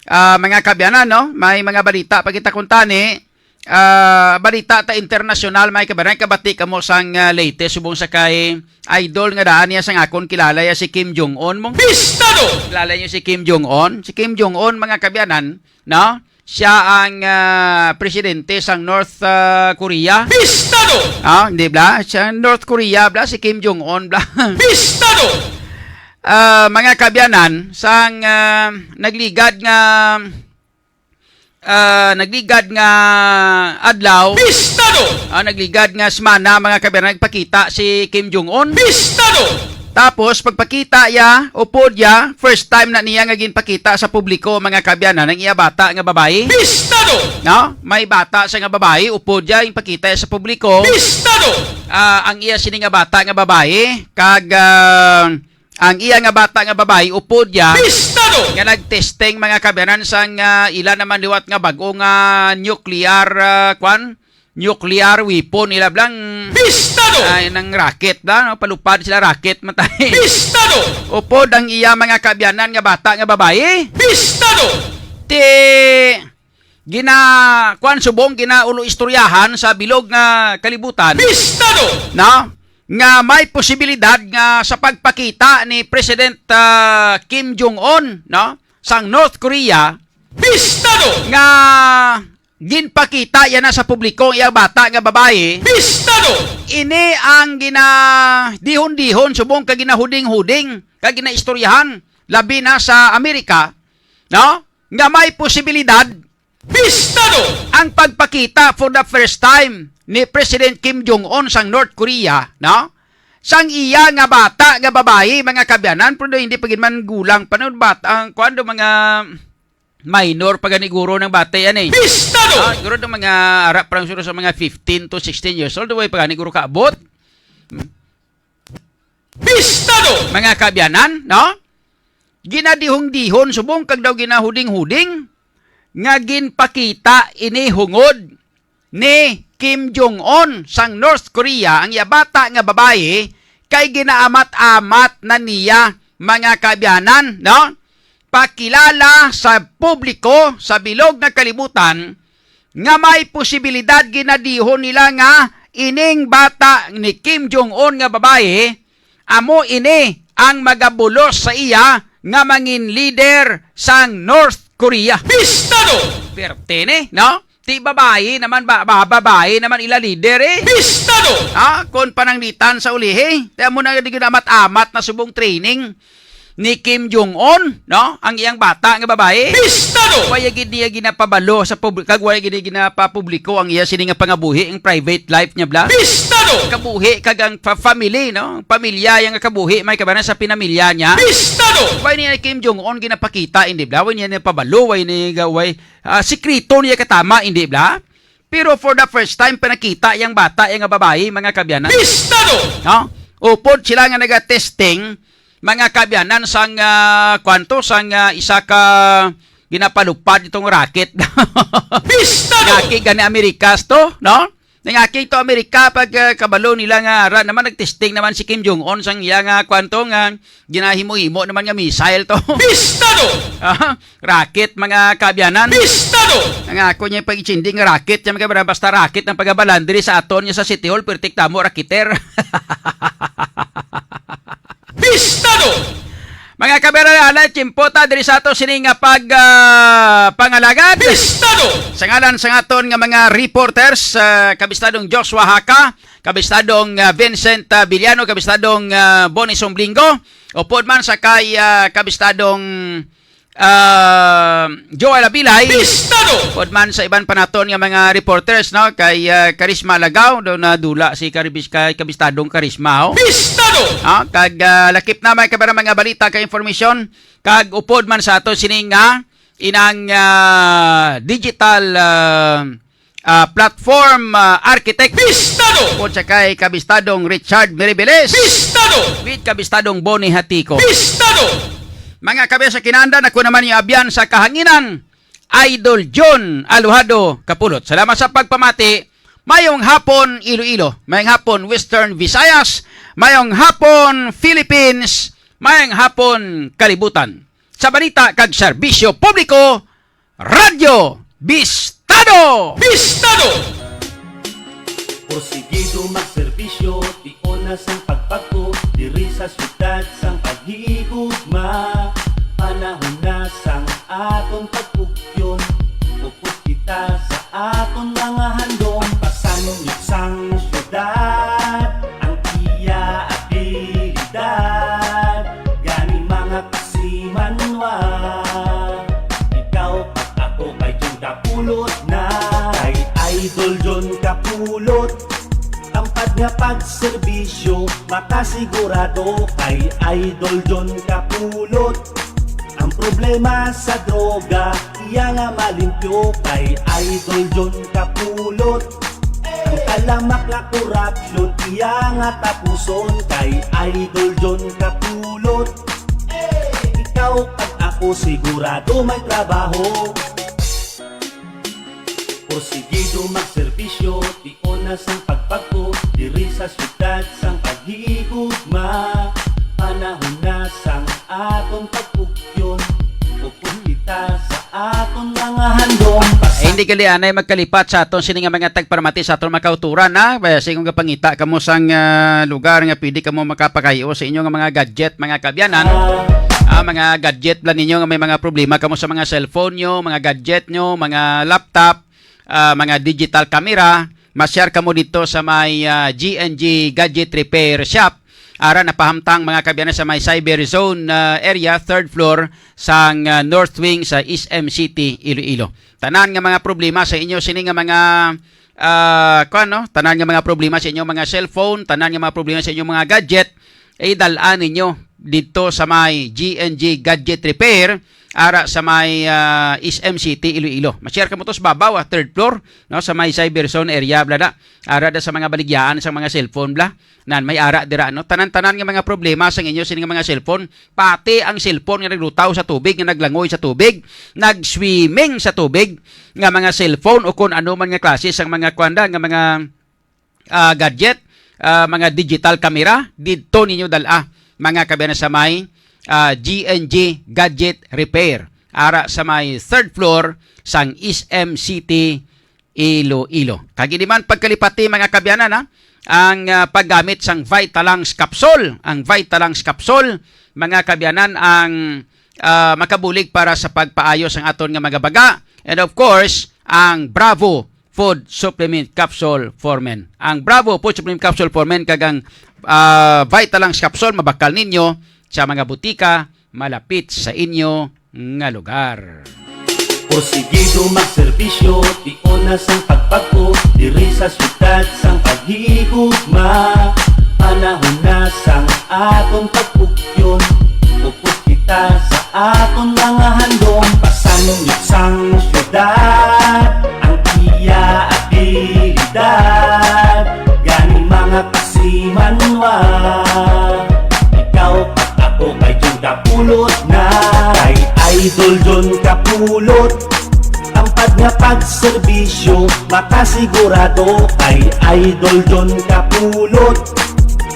Ah, mga kaabyanan, no? May mga balita pa kita kuntani. Ah, balita ta internasyonal, mga kaabyanan, kabati kamo sang, ah, latest subong sa kay idol nga daan niya sang akon kilala ya si Kim Jong-un mo. Pistado! Kilala niyo si Kim Jong-un? Si Kim Jong-un, mga kaabyanan, no? Siya ang, ah, presidente sang North, ah, Korea. Pistado! Ah, hindi bla? Siya ang North Korea bla, si Kim Jong-un bla. Pistado! Ah, mga kaabyanan, sang, ah, nagligad nga, ah, nagligad nga adlaw, Pistado! Ah, nagligad nga semana, mga kaabyanan, nagpakita si Kim Jong-un. Pistado! Tapos, pagpakita ya, upod ya, first time na niya nga ginpakita sa publiko, mga kaabyanan, ang iya bata nga babayi. Pistado! No? May bata siya nga babayi, upod ya, ginpakita ya sa publiko. Pistado! Ah, ang iya sini nga bata nga babayi, kag, ah, ang iya nga bata nga babayi, upod ya, Pistado! Nga nagtesting, mga kaabyanan, sang, ah, ila naman liwat nga bag-o nga nuclear, ah, kwan? Nuclear weapon nila blang. Pistado! Ay, nang rocket bla, no? Palupad sila rocket, matay. Pistado! Upod ang iya mga kaabyanan nga bata nga babayi. Pistado! Ti, gina, kwan subong, ginaulo istoryahan sa bilog nga kalibutan. Pistado! No? Nga may posibilidad nga sa pagpakita ni President, ah, Kim Jong-un, no? Sang North Korea, Pistado! Nga ginpakita yana sa publiko ang iyang bata nga babayi. Pistado! Ini ang ginadihon-dihon subong kag ginahuding-huding kag ginaistoryahan, labi na sa Amerika, no? Nga may posibilidad, Pistado! Ang pagpakita for the first time ni President Kim Jong-un sang North Korea, no? Sang iya nga bata nga babayi, mga kaabyanan, pero hindi pa gid man gulang pa, no? Bata ang, kuwan do, mga minor pa gani guro ng bata yan, eh. Pistado! Ah, siguro itong mga ara pa lang siguro sa mga fifteen to sixteen years old, way pa gani guro kaabot. Pistado! Mga kaabyanan, no? Ginadihong-dihon, subong kag daw ginahuding-huding, nga ginpakita ini hungod ni Kim Jong-un sang North Korea ang iya bata nga babayi kay ginaamat-amat na niya, mga kaabyanan, no? Pakilala sa publiko sa bilog nga kalibutan nga may posibilidad, ginadihon nila nga ining bata ni Kim Jong-un nga babayi, amo ini ang magabulos sa iya nga mangin leader sang North Korea. Pistado! Perte ni, no? Ti babayi naman ba, ba babayi naman ila leader, eh. Pistado! Ha? Kon pananglitan sa ulihi, ti amo na di gid amat-amat na subong training ni Kim Jong-un, no? Ang iyang bata nga babayi. Pistado! Wala gid niya ginapabalo sa pub-, kag wala gid niya ginapapubliko ang iya sini nga pangabuhi, ang private life niya bla. Pistado! Kabuhi kag ang fa-, family, no? Pamilya yang kabuhi, may kabana sa pinamilya niya. Pistado! Wala niya Kim Jong-un ginapakita, hindi bla? Wala niya pabalo, wala niya ga-, wala, ah, sikreto niya katama, hindi bla? Pero for the first time, pinakita yang bata, yang babayi, mga kaabyanan. Pistado! No? Upod sila nga nagatesting, mga kaabyanan, sang, ah, kwanto, sang, ah, isa ka ginapalupad itong rocket. Pistado! Ngaki gani Amerikas to, no? Nangaki to Amerika pag, ah, kabalo nila nga ara naman nagtesting naman si Kim Jong-un sang iya nga kwanto nga ginahimo-himo naman nga missile to. Pistado! Ah, rocket, mga kaabyanan. Pistado! Ang ako niya pag-itsindi nga rocket, niya mga basta rocket ang pagabalan diri sa aton niya sa City Hall, pertik tamo, rakiter. Pistado! Mga kaabyanan, alay, tiyempo ta diri sa ato sini nga pag, ah, pangalagad. Pistado! Sa ngalan sa aton nga mga reporters, ah, kabistadong Joshua Haka, kabistadong, ah, Vincent, ah, Villano, kabistadong, ah, Bonnie Somblingo, upod man sa kay, ah, kabistadong, ah, Joel Abilay. Pistado! Upod man sa iban pa naton nga mga reporters, no? Kay, ah, Karisma Lagaw, do nadula si Karibis-, kay kabistadong Karisma, oh. Pistado! Ah, kag, ah, lakip na may kabara mga balita kag informasyon, kag upod man sa ato sini nga inang, ah, digital, ah, ah, platform, ah, architect. Pistado! Upod sa kay kabistadong Richard Miribeles. Pistado! With kabistadong Bonnie Hatico. Pistado! Mga kabe sa kinanda, ako naman yung abyan sa kahanginan, Idol John Alojado Kapulot. Salamat sa pagpamati. Mayong hapon, Iloilo. Mayong hapon, Western Visayas. Mayong hapon, Philippines. Mayong hapon, kalibutan. Sa balita kag serbisyo publiko, Radyo Bistado! Bistado! Porsigido magserbisyo, tion na sang pagpagko, diri sa syudad sang paghigugma. Panahon na sang aton pagpugyon, upos kita sa aton mga handom. Pasan sang syudad ang iya abilidad, gani mga kasimanwa, ikaw kag ako kay Jun Kapulot na. Kay Idol Jun Kapulot, tampad nga pagserbisyo, makasigurado kay Idol Jun Kapulot. Ang problema sa droga, iya nga malimpyo kay Idol Jun Kapulot. Ang talamak nga korupsyon, iya nga tapuson kay Idol Jun Kapulot. Ikaw kag ako sigurado may trabaho. Porsigido magserbisyo, tion na sang pagpagko, diri sa syudad sang paghigugma. Panahon na sang aton pagpugyon, upos kita sa aton mga handom. Pasan- Eh, hindi gali anay magkalipat sa aton sini nga mga tagparamati sa aton mga kauturan, ha? Ba, sa ingon nga pangita kamo sang, ah, lugar nga pwede kamo makapakayo sa inyo nga mga gadget, mga kabyanan. Ah, mga gadget bala ninyo nga may mga problema kamo sa mga cellphone nyo, mga gadget nyo, mga laptop, ah, mga digital camera, ma-share kamo dito sa may, ah, G N G Gadget Repair Shop. Ara napahamtang, mga kabyanan, sa may Cyber Zone, ah, area, third floor sang, ah, North Wing sa S M City, Iloilo. Tanan nga mga problema sa inyo sini nga mga, ah, kuwan, no? Tanan nga mga problema sa inyo mga cellphone, tanan nga mga problema sa inyo mga gadget, idal-an ninyo dito sa may G N G Gadget Repair, ara sa may, ah, S M City, Iloilo. Ma-share kamo to sa babaw, ah, third floor, no, sa may Cyber Zone area, bala na. Ara da sa mga baligyaan sa mga cellphone, bala. Nan, may ara dira, no? Tanan-tanan nga mga problema sa inyo sini nga mga cellphone, pati ang cellphone nga naglutaw sa tubig, nga naglangoy sa tubig, nag-swimming sa tubig, nga mga cellphone o kung ano man nga klase sang mga kwanda nga mga, ah, gadget, ah, mga digital camera, didto ninyo dal-a, mga kabyanan, sa may, ah, G N G Gadget Repair, ara sa may third floor sang S M City, Iloilo. Kag hindi man pagkalipati, mga kabyanan, ha, ang, ah, paggamit sang Vitalux capsule, ang Vitalux capsule, mga kabyanan, ang, ah, makabulig para sa pagpaayo sang aton nga mga baga. And of course, ang Bravo Food Supplement Capsule for Men. Ang Bravo Food Supplement Capsule for Men kag ang, ah, Vitalux Capsule mabakal ninyo sa mga butika malapit sa inyo nga lugar. Porsigido magserbisyo, tion na sang pagpagko, diri sa syudad sang paghigugma. Panahon na sang aton pagpugyon, upos kita sa aton mga handom. Pasan sang syudad ang iya abilidad, gani mga kasimanwa, ikaw kag ako kay Jun Kapulot na. Kay Idol Jun Kapulot, tampad nga pagserbisyo, makasigurado kay Idol Jun Kapulot.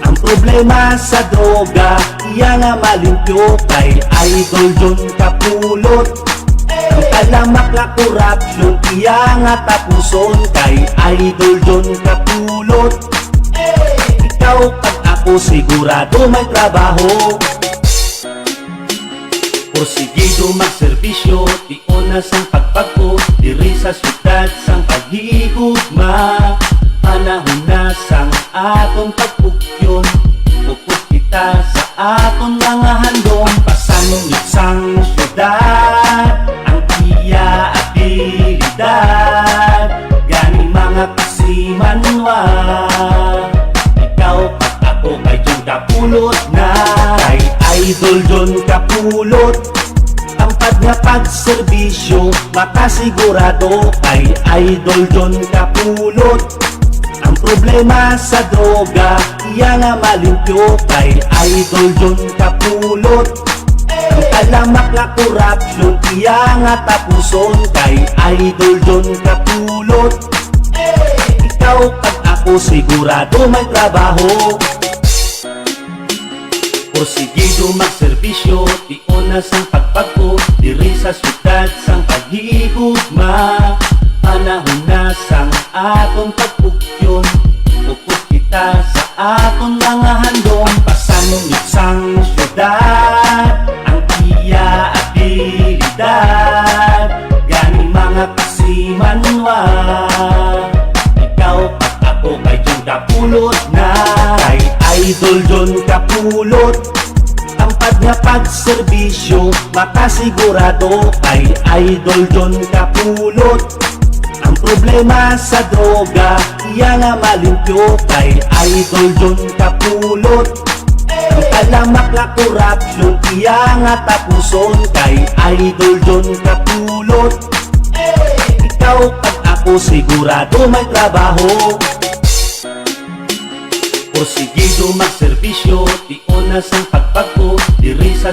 Ang problema sa droga, iya nga malimpyo kay Idol Jun Kapulot. Ang talamak nga korupsyon, iya nga tapuson kay Idol Jun Kapulot. Ikaw kag ako sigurado may trabaho. Porsigido magserbisyo, tion na sang pagpagko, diri sa syudad sang paghigugma. Panahon na sang aton pagpugyon, upos kita sa aton mga handom. Pasan sang syudad ang iya abilidad, gani mga kasimanwa, ikaw kag ako kay Jun Kapulot na. Kay Idol Jun Kapulot, tampad nga pagserbisyo, makasigurado kay Idol Jun Kapulot. Ang problema sa droga, iya nga malimpyo kay Idol Jun Kapulot. Ang talamak nga korupsyon, iya nga tapuson kay Idol Jun Kapulot. Ikaw kag ako sigurado may trabaho. Porsigido magserbisyo, tion na sang pagpag-o diri sa syudad sang paghigugma. Panahon na sang aton pagpugyon, focus kita sa aton mga handom. Pasangyot sang syudad ang iya abilidad. Gani mga kasimanwa, ikaw kag ako kay John Kapulot na. Kay Idol John Kapulot, tampad nga pagserbisyo, makasigurado kay Idol John Kapulot. Ang problema sa droga, iya nga malimpyo kay Idol John Kapulot. Ang talamak nga korupsyon, iya nga tapuson kay Idol John Kapulot. Ikaw kag ako sigurado may trabaho. Porsigido magserbisyo, tion na sang pagpag-o diri sa